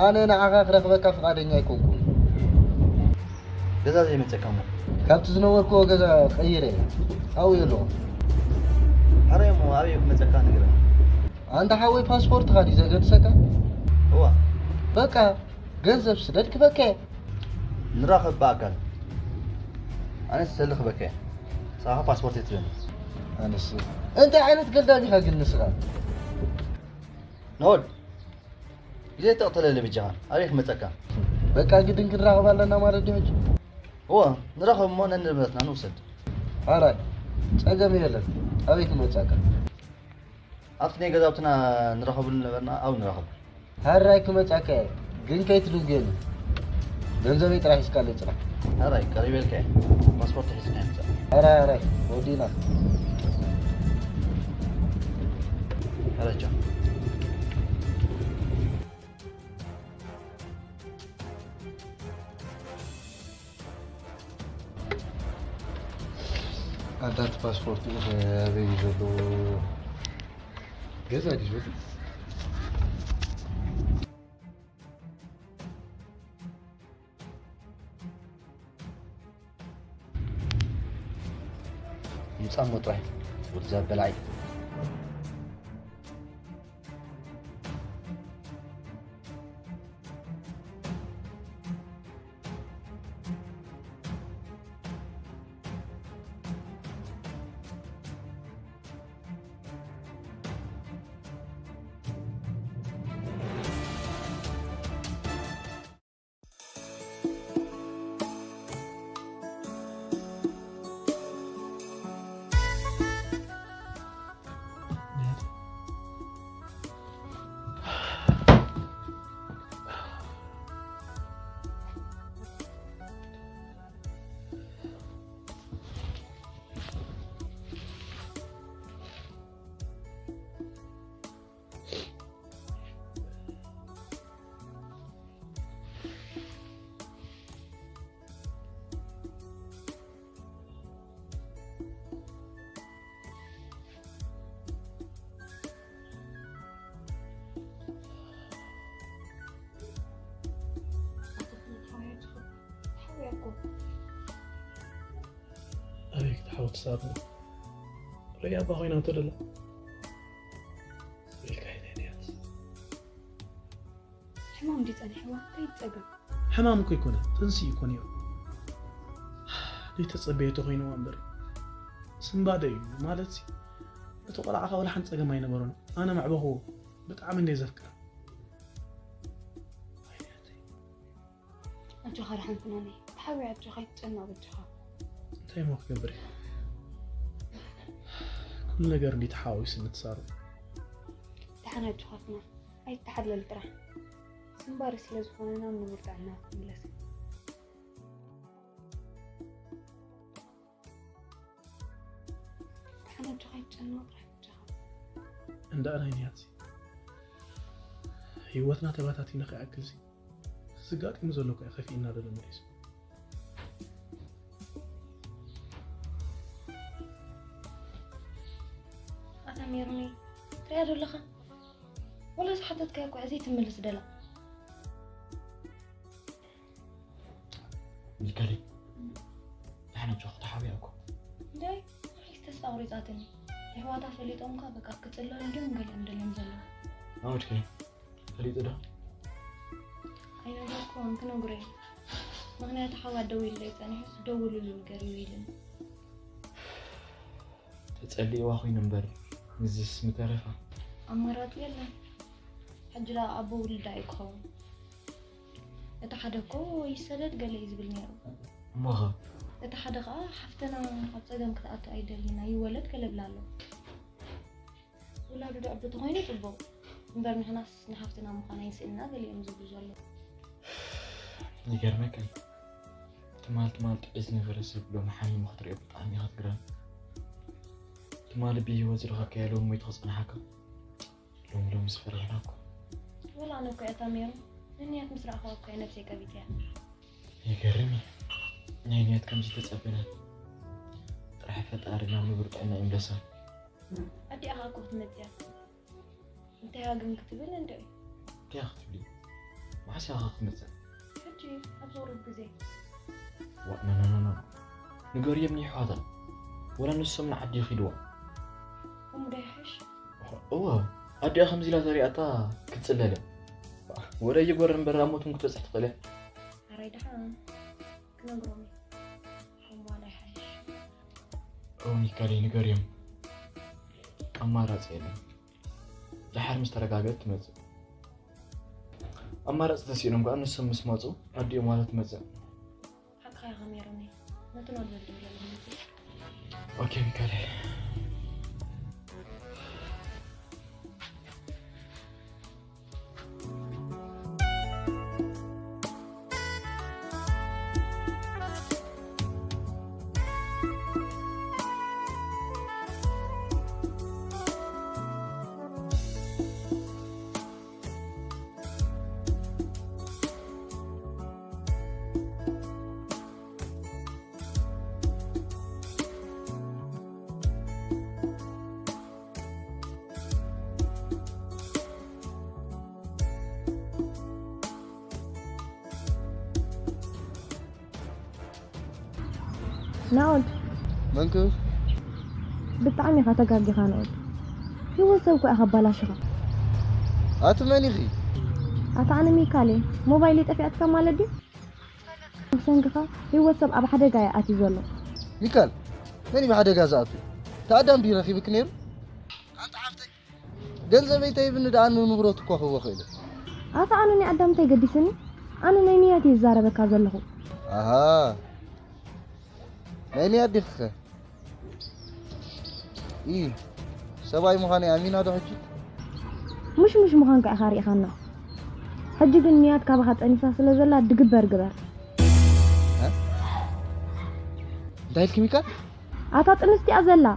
ኣነ ንዓኻ ክረኽበካ ፍቓደኛ ኣይኮንኩን ገዛ ዘይመፀካ እሞ ካብቲ ዝነበርክዎ ገዛ ቀይረ ኣብኡ እየ ኣለኹ ሕራይ እሞ ኣበይ ክመፀካ ንገረኒ ኣንታ ሓወይ ፓስፖርትኻ ድዩ ዘገድሰካ እዋ በቃ ገንዘብ ስደድ ክበከ ንራኸብ ብኣካል ኣነስ ሰሊ ክበከ ንስኻ ፓስፖርት የትበኒ ኣነስ እንታይ ዓይነት ገልዳም ኢኻ ግን ንስኻ ኖድ ግዜ ተቕተለለ ብጃኻ ኣበይ ክመፀካ በቃ ግድን ክንራኸብ ኣለና ማለት ድዩ ሕጂ እወ ንራኸብ እሞ ነንብረትና ንውሰድ ኣራይ ፀገም የለን ኣበይ ክመፀካ ኣብቲ ናይ ገዛውትና ንረኸብሉ ነበርና ኣብኡ ንረኸብ። ሕራይ ክመጻካ እየ ግን ከይትድንጉየኒ ገንዘበይ ጥራሕ ሒዝካለይ ጽናሕ። ሕራይ ቀሪበልካ እየ ፓስፖርት ሒዝካ እየ ምጻእ። ሕራይ ሕራይ ወዲእና። ሕራይ ቻው። ኣዳት ፓስፖርት ኢኸ ኣበይ እዩ ዘሎ? ገዛ ድዩ ዘሎ? ይጻሞ ጥራይ ወዲ ዘበላዒ። ኣበይ ክትሓወት ሳብ ርእያ ኣባ ኮይና እንተደላ ስብልካ ኢለንያት። ሕማም ድዩ ጸኒሕዋ? እንታይ ጸገም? ሕማም እኮ ይኮነ፣ ጥንሲ ይኮነ እዩ። ዘይተጸበየቶ ኮይንዋ እምበር። ስንባደ እዩ ማለት፣ እቲ ቆልዓ ከኣ ወላ ሓንቲ ጸገም ኣይነበሮን። ኣነ መዕበኽዎ፣ ብጣዕሚ እንደ ዘፍቅር። ኣጆኻ ደሓን ፍናነይ፣ ተሓዊ ኣጆኻ ኣይትጨነቕ በጃኻ። እንታይ እሞ ክገብር እየ? ኩሉ ነገር እንዲ ተሓዋዊሱ ምትሳሩ። ደሓን ኣጆኻ ፍና፣ ኣይትተሓለል ጥራሕ። ስንባሪ ስለ ዝኾነ ናብ ንቡር ጥዕና ክትምለስ። ደሓን ኣጆኻ ኣይትጨነቕ ጥራሕ በጃኻ። እንዳ ኣናይ ንያት ህይወትና ተባታቲና ከይኣክልሲ ዝጋጢሙ ዘሎ እኮ ከፊእና ደሎ መሊሱ። ኣታ ሜሮነይ፣ ትሪኣ ዶ ኣለኻ? ወላ ዝሓተትካያ እኮ እያ ዘይትምልስ ደላ። ሚካኤል፣ ደሓን ኣጆኻ፣ ተሓቢኣ እኮ። እንታይ? ንዓይስ ተስፋ ኣቑሪጻትኒ። ኣሕዋታ ፈሊጦምካ በቃ ክጽለሉ ድዮም ገሊኦም ደልዮም ዘለዉ። ኣወድከ ፈሊጡ ዶ? ኣይነገርኩዎን፣ ክነግሮ እዩ። ምኽንያቱ ሓዋ ደዊሉለይ ጸኒሑስ ደውልሉ ንገርዮ ኢሉኒ። ተጸሊእዋ ኮይኑ እምበር ምስዚስ ምተረፋ። ኣማራጺ የለን። ሕጂ ደኣ ኣቦ ውልዳ እዩ ክኸውን። እቲ ሓደ እኮ ይሰደድ ገለ እዩ ዝብል ነይሩ። እሞኸ? እቲ ሓደ ኸኣ ሓፍትና ኣብ ጸገም ክትኣቱ ኣይደልይን፣ ይወለድ ገለ ብላ ኣሎ። ውላዱ ደኣ ተኾይኑ ጽቡቕ። እምበር ንሕናስ ንሓፍትና ምዃና ይስእንና ገለ እዮም ዝብሉ ዘለዉ። ይገርመካ እዩ። ትማል ትማል ጥዑይ ዝነበረ ሰብ ሎሚ ሓሚሙ ክትሪኦ ብጣዕሚ ኢኻ ትግረም። ትማል ብህይወት ዝረኸብካያ ሎሚ ሞይቱ ክጸንሓካ። ሎሚ ሎሚ ዝፈርሕና እኮ። ወላ ኣነ እኮ እያ ታሚሩ። ንንያት ምስ ረኣኽዋ እኮ እያ ነብሰይ ቀቢጸያ። ይገርም እዩ። ናይ ንያት ከምዚ ተጸበናት። ጥራሕ ፈጣሪ ናብ ንቡር ጥዕና ይምለሳ። ኣዲኣ ኸኣ እኮ ክትመጽእ እያ። እንታይ እያ ግን ክትብል እንድዒ? እንታይ እያ ክትብል? መዓስ እያ ኸ ክትመጽእ? ሕጂ ኣብ ዝቕርብ ግዜ። ዋ፣ ኖ፣ ኖ፣ ኖ፣ ኖ። ንገርዮም ንየሕዋታ። ወላ ንሶም ንዓዲ ይኺድዋ። እሞ ዶ ይሕሽ? እወ፣ ኣዲኣ ከምዚ ኢላ ተሪኣታ ክትጽለለ። ወረ ይጎር እምበር ኣብ ሞት እውን ክትበጽሕ ትኽእል እያ። ኣራይ ደሓን ክነግሮም እዩ። ከምኡ ዋላ ይሓይሽ። እወ ሚካኤል ንገርዮም። ኣማራጺ የለን። ደሓር ምስ ተረጋገት ትመጽእ። ኣማራጺ ተሲእኖም ከኣ ንሶም ምስ መጹ ኣዲኦም ዋላ ትመጽእ። ሓቅኻ ኢኻ ሜሮነይ። ነቲ ናብ ዘድልዮ ዘለኹ መጺእ። ኦኬ ሚካኤል። ናኦድ። መንክ? ብጣዕሚ ኢኻ ተጋጊኻ ንኡድ። ህይወት ሰብ እኮ ኢኻ ኣባላሽኻ። ኣቲ መን ኢኺ? ኣታ ኣነ ሚካል እየ። ሞባይለይ ጠፊኣትካ ማለት ድዩ? ብሰንክኻ ህይወት ሰብ ኣብ ሓደጋ እያ ኣትዩ ዘሎ። ሚካል፣ መን እዩ ብሓደጋ ዝኣቱ? እቲ ኣዳም ድዩ ረኺብክ ነይሩ? ኣንታ ሓፍተይ፣ ገንዘበይ ተሂብኒ ደኣ ንንብረት እኳ ክህቦ ክእል። ኣታ ኣነ ናይ ኣዳም እንታይ ገዲስኒ? ኣነ ናይ ንያት እየ ዝዛረበካ ዘለኹ። ኣሃ፣ ናይ ንያት ዲኽኸ? ኢ፣ ሰብኣይ ምዃነይ ኣሚና ዶ ሕጂ? ምሽ ምሽ ምዃንካ ኢኻ ርኢኻና። ሕጂ ግን ንያት ካባኻ ጠኒሳ ስለ ዘላ ድግበር ግበር። እ? እንታይ ኢልኪ ሚካል? ኣታ ጥንስቲ እያ ዘላ።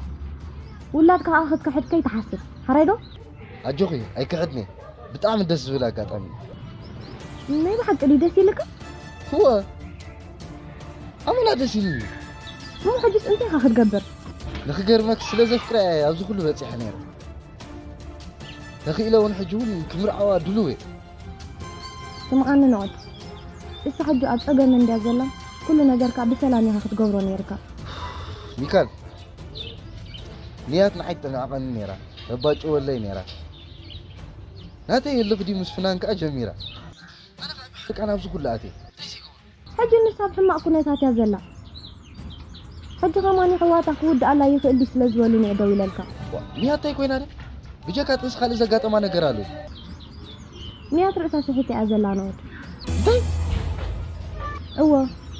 ውላድካ ከኣ ክትክሕድ ከይትሓስብ። ሓራይ ዶ? ኣጆኺ፣ ኣይክሕድን እየ። ብጣዕሚ ደስ ዝብል ኣጋጣሚ እዩ። ናይ ብሓቂ ድዩ ደስ ኢልካ? እወ፣ ኣመና ደስ ኢሉኒ። እሞ ሕጂስ እንታይ ኢኻ ክትገብር? ንኽገርመኪ ስለ ዘፍቅራ እየ ኣብዚ ኩሉ በጺሐ ነይረ። ተኽኢለ እውን ሕጂ እውን ክምርዓዋ ድሉው እየ። ስምዓኒ ንዑድ። እሳ ሕጂ ኣብ ጸገም እንድያ ዘላ፣ ኩሉ ነገር ከኣ ብሰላም ኢኻ ክትገብሮ ነይርካ። ሚካል፣ ንያት ንዓይ ትጥንቐቐኒ ነይራ፣ ተባጭወለይ ነይራ። ናተይ ህልኽ ድዩ ምስ ፍናን ከኣ ጀሚራ። ኣነ ከኣ ብሕርቃን ኣብዚ ኩሉ ኣትየ። ሕጂ ንሳ ኣብ ሕማቕ ኩነታት እያ ዘላ። ሕጂ ከማን የሕዋታ ክውድኣላ ይኽእል ድዩ ስለ ዝበሉኒ እየ ደው ኢለልካ። ዋ፣ ንያት እንታይ ኮይና ድያ? ብጀካ ጥንሲ ካልእ ዘጋጠማ ነገር ኣሎ? ንያት ርእሳ ስሒታ እያ ዘላ ንኡድ። እንታይ? እወ፣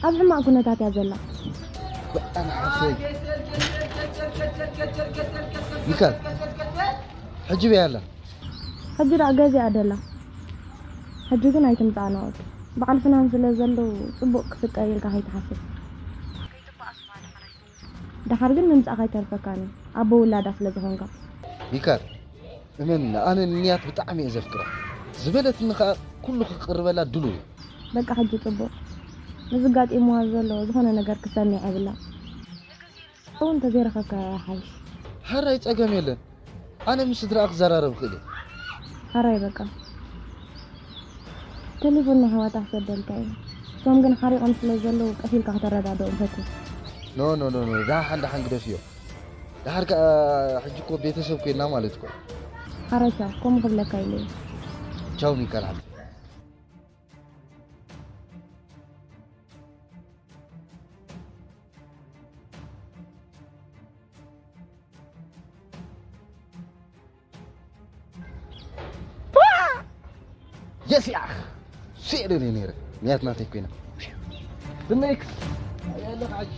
ኣብ ሕማቕ ኩነታት እያ ዘላ። በጣም ሓፍተይ። ሚካል፣ ሕጂ በይ ኣላ። ሕጂ ደኣ ገዚኣ ደላ። ሕጂ ግን ኣይትምጻእ ንኡድ። በዓል ፍናን ስለ ዘለዉ ጽቡቕ ክስቀ ኢልካ ከይትሓስብ። ደሓር ግን ምምጻእካ ኣይተርፈካን እዩ፣ ኣቦ ውላዳ ስለ ዝኾንካ። ሚካል፣ እመንኒ፣ ኣነ ንንያት ብጣዕሚ እየ ዘፍቅራ። ዝበለትኒ ኸኣ ኩሉ ክቅርበላ ድሉው እየ። በቃ ሕጂ ጽቡቕ። ንዝጋጢምዋ ዘሎ ዝኾነ ነገር ክትሰምዕ የብላ። ንግዜኡ ንስኻ እውን እንተዘይረኸብካያ ይሓይሽ። ሕራይ ጸገም የለን። ኣነ ምስ ስድራኣ ክዘራረብ እኽእል እየ። ሕራይ በቃ። ቴሌፎን ናይ ኣሕዋታ ክሰደልካ እየ። እሶም ግን ሓሪቖም ስለ ዘለዉ ቀስ ኢልካ ከተረዳድኦም ፈትን። ኖ፣ ኖ፣ ኖ፣ ኖ፣ ደሓን፣ ደሓን ግደፍዮ። ደሓር ከኣ ሕጂ እኮ ቤተሰብ ኮይና ማለት እኮ። ሕራይ ቻው፣ ከምኡ ክብለካ ኢለ እየ። ቻው ሚካል ሓብተይ። የስ ያኽ! ስዒረ ነይረ። ንያት ናተይ ኮይና። ብነይክ! ኣያለኻ ሕጂ።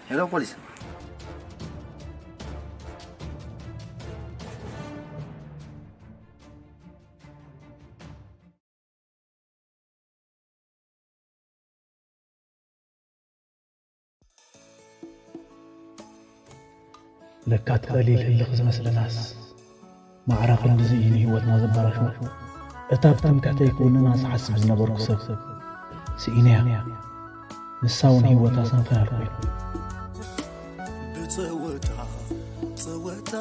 ሄሎ ፖሊስ። ለካ እቲ ቀሊል ህልኽ ዝመስለናስ ማዕረ ክንድዚ እዩ ንህይወትና ዘበላሽዎ። እታ ብትምክሕተይ ክውንና ዝሓስብ ዝነበርኩ ሰብ ስኢነያ። ንሳ እውን ህይወታ ሰንፈላል ኮይኑ። ብጸወታ ጸወታ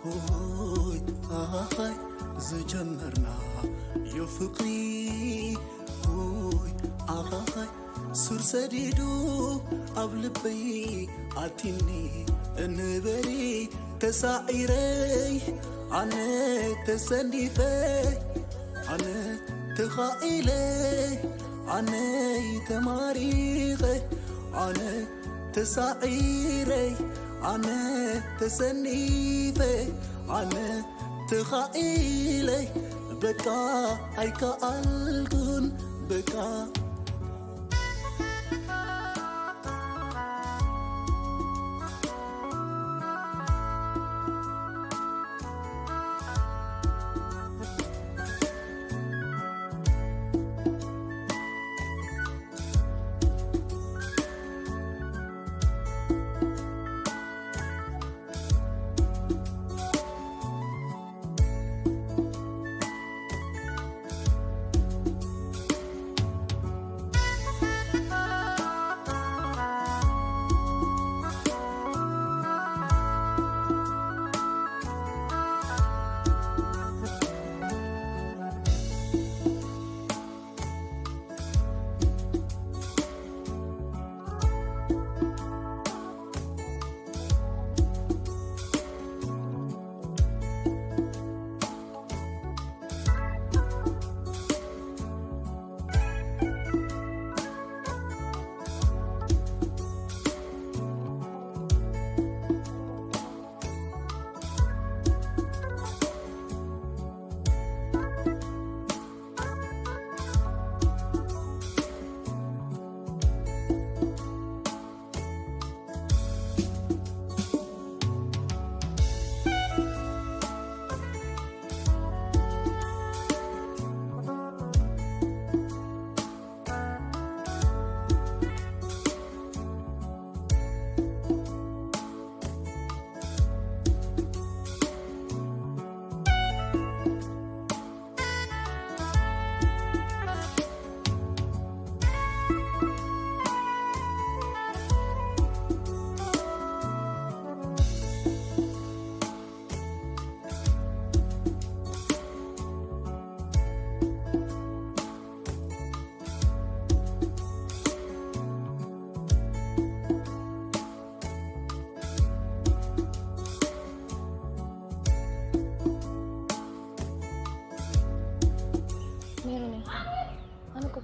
ሆይ ኣኻኻይ ዝጀመርና ዮ ፍቕሪ ሆይ ኣኻኻይ ሱር ሰዲዱ ኣብ ልበይ ኣቲኒ እንበሪ ተሳዒረይ ኣነ ተሰኒፈ ኣነ ተኻኢለ ኣነይ ተማሪኸ ኣነ ተሳዒረይ ኣነ ተሰኒፈ ኣነ ተኻኢለይ በቃ ኣይከኣልኩን በቃ።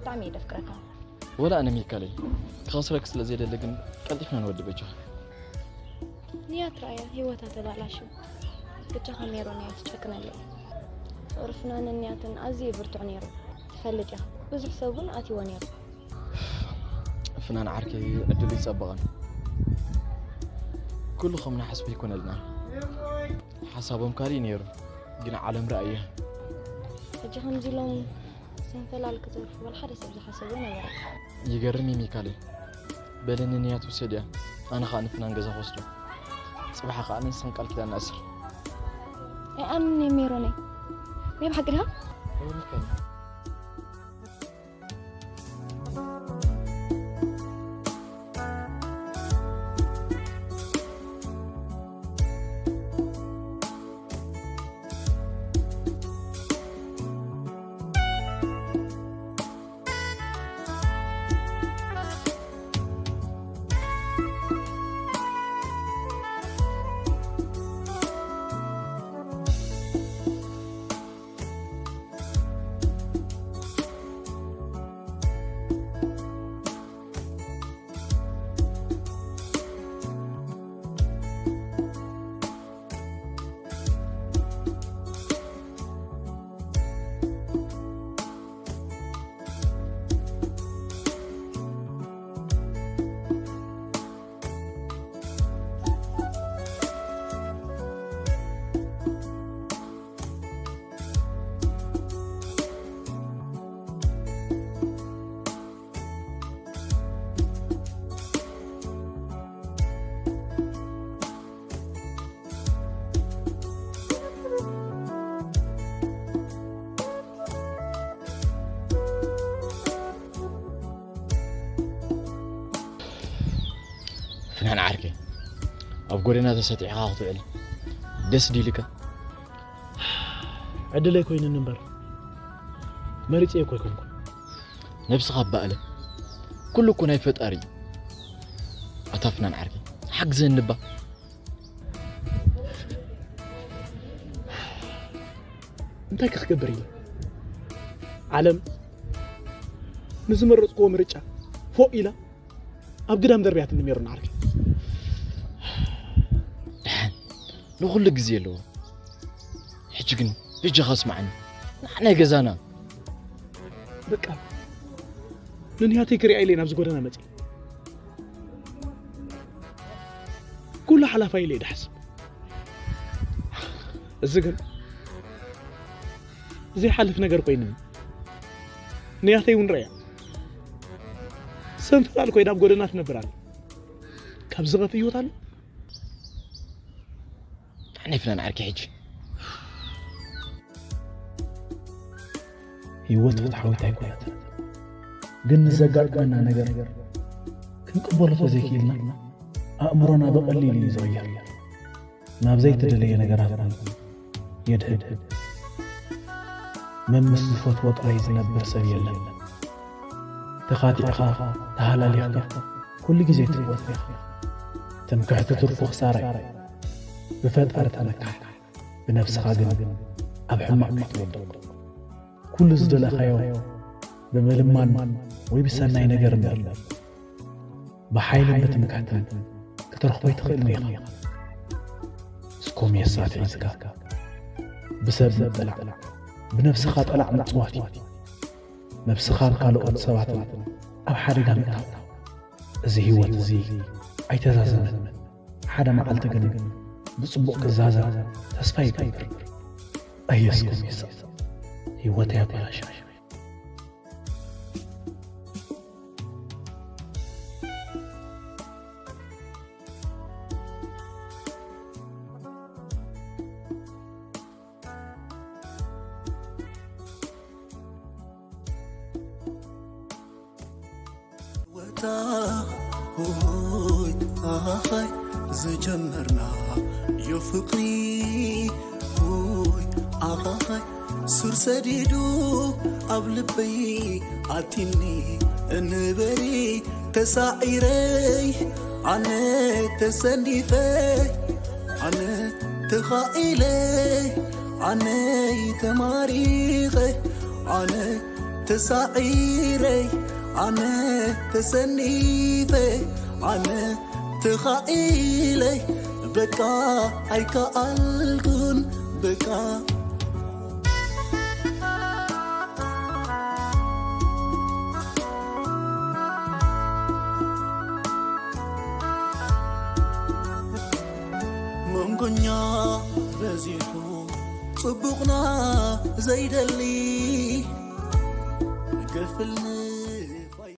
ብጣዕሚ እየ ደፍቅረካ። ወላ ኣነ ሚካለይ ክኸስረክ ስለ ዘይደለ ግን ቀልጢፍና ንወዲ በጃኻ። ንያት ረኣያ ህይወታ ተባላሹ። ብቻኻ ሜሮን እያ ትጨክነለይ። ፍቕሪ ፍናንን ንያትን ኣዝዩ ብርቱዕ ነይሩ። ትፈልጥ ኢኻ። ብዙሕ ሰብ እውን ኣትይዎ ነይሩ። ፍናን ዓርከይ ዕድሉ ይጸበቐን ኩሉ ከም ንሓስቦ ኣይኮነልናን። ሓሳቦም ካሊእ ነይሩ ግን ዓለም ረኣያ። ሕጂ ከምዚ ኢሎም ሰንፈላል ክዘርፉ ወላ ሓደ ሰብ ዝሓሰቦ ነበረ። ይገርም እዩ ሚካለይ። በለኒ ንያት ውሰድያ ኣነ ኸዓ ንፍናን ገዛ ክወስዶ። ጽባሕ ኸዓ ንስኽን ቃል ኪዳን ንኣስር። ኣይኣምን እየ ሜሮነይ። ናይ ብሓቂ ድኻ? ፍናን ዓርከይ ኣብ ጎደና ተሰጢሕኻ ክትውዕል ደስ ዲልካ? ዕድለይ ኮይኑኒ እምበር መሪፀ እኮ ኣይኮንኩን። ነብስኻ ኣባእለ። ኩሉ እኮ ናይ ፈጣሪ እዩ። ኣታ ፍናን ዓርከይ ሓግዘኒ እባ። እንታይ ክክገብር እየ? ዓለም ንዝመረፅክዎ ምርጫ ፎእ ኢላ ኣብ ግዳም ደርብያትኒ ሜሮን ዓርከይ። ደሓን ንኹሉ ግዜ ኣለዎ። ሕጂ ግን በጃኻ ስምዓኒ። ንዓና ገዛና። በቃ ንንያተይ ክሪኣ ኢለ ናብዚ ጎደና መፅእ። ኩሉ ሓላፋይ ኢለ እየ ድሓስብ። እዚ ግን ዘይሓልፍ ነገር ኮይኑኒ። ንያተይ እውን ረያ ሰንፈላል ኮይና ኣብ ጎደና ትነብር ኣላ። ካብ ዝኸፍ ህይወት ኣሎ። ኣነ ፍናን ዓርኪ ሕጂ ህይወት ፍትሓዊት ኣይኮነትን። ግን ንዘጋጥመና ነገር ክንቅበሎ ተዘይክኢልና ኣእምሮና ብቐሊሉ እዩ ዝቕየር። ናብ ዘይተደለየ ነገራት እውን የድህብ። መምስ ዝፈትዎ ጥራይ ዝነብር ሰብ የለን። ተኻቲዕኻ ተሃላሊኽካ ኩሉ ግዜ ትወድቕ ኢኻ። ትምክሕቲ ትርፉ ክሳራ እዩ። ብፈጣሪ ተመካሕ፣ ብነብስኻ ግን ኣብ ሕማቕ ኣይትወድቕ። ኩሉ ዝደለኻዮ ብምልማን ወይ ብሰናይ ነገር እምበር ብሓይልን ብትምክሕትን ክትረኽቦ ኣይትኽእልን ኢኻ። እስኮሜሳ ኣትሒዝካ ብሰብ ምጥላዕ ብነብስኻ ጠላዕ ምጽዋት እዩ። ነብስኻን ካልኦት ሰባትን ኣብ ሓደጋ ምእታው። እዚ ህይወት እዚ ኣይተዛዘመን። ሓደ መዓልቲ ግን ብጽቡቕ ክዛዘም ተስፋ ይገብር። ኣየ እስኮሜሳ፣ ህይወተይ ኣበላሽኻ። ወታ ሆይ ኣኻኻይ ዝጀመርና ዮ ፍቕሪ ሆይ ኣኻኻይ ሱር ሰዲዱ ኣብ ልበይ ኣቲኒ እንበሪ ተሳዒረይ ኣነ ተሰኒፈ ኣነ ተኻኢለ ኣነይ ተማሪኸ ኣነ ተሳዒረይ ኣነ ተሰኒፈ ኣነ ተኻኢለይ በቃ ኣይከኣልኩን በቃ መንጎኛ በዚሑ ጽቡቕና ዘይደሊ ገፍልና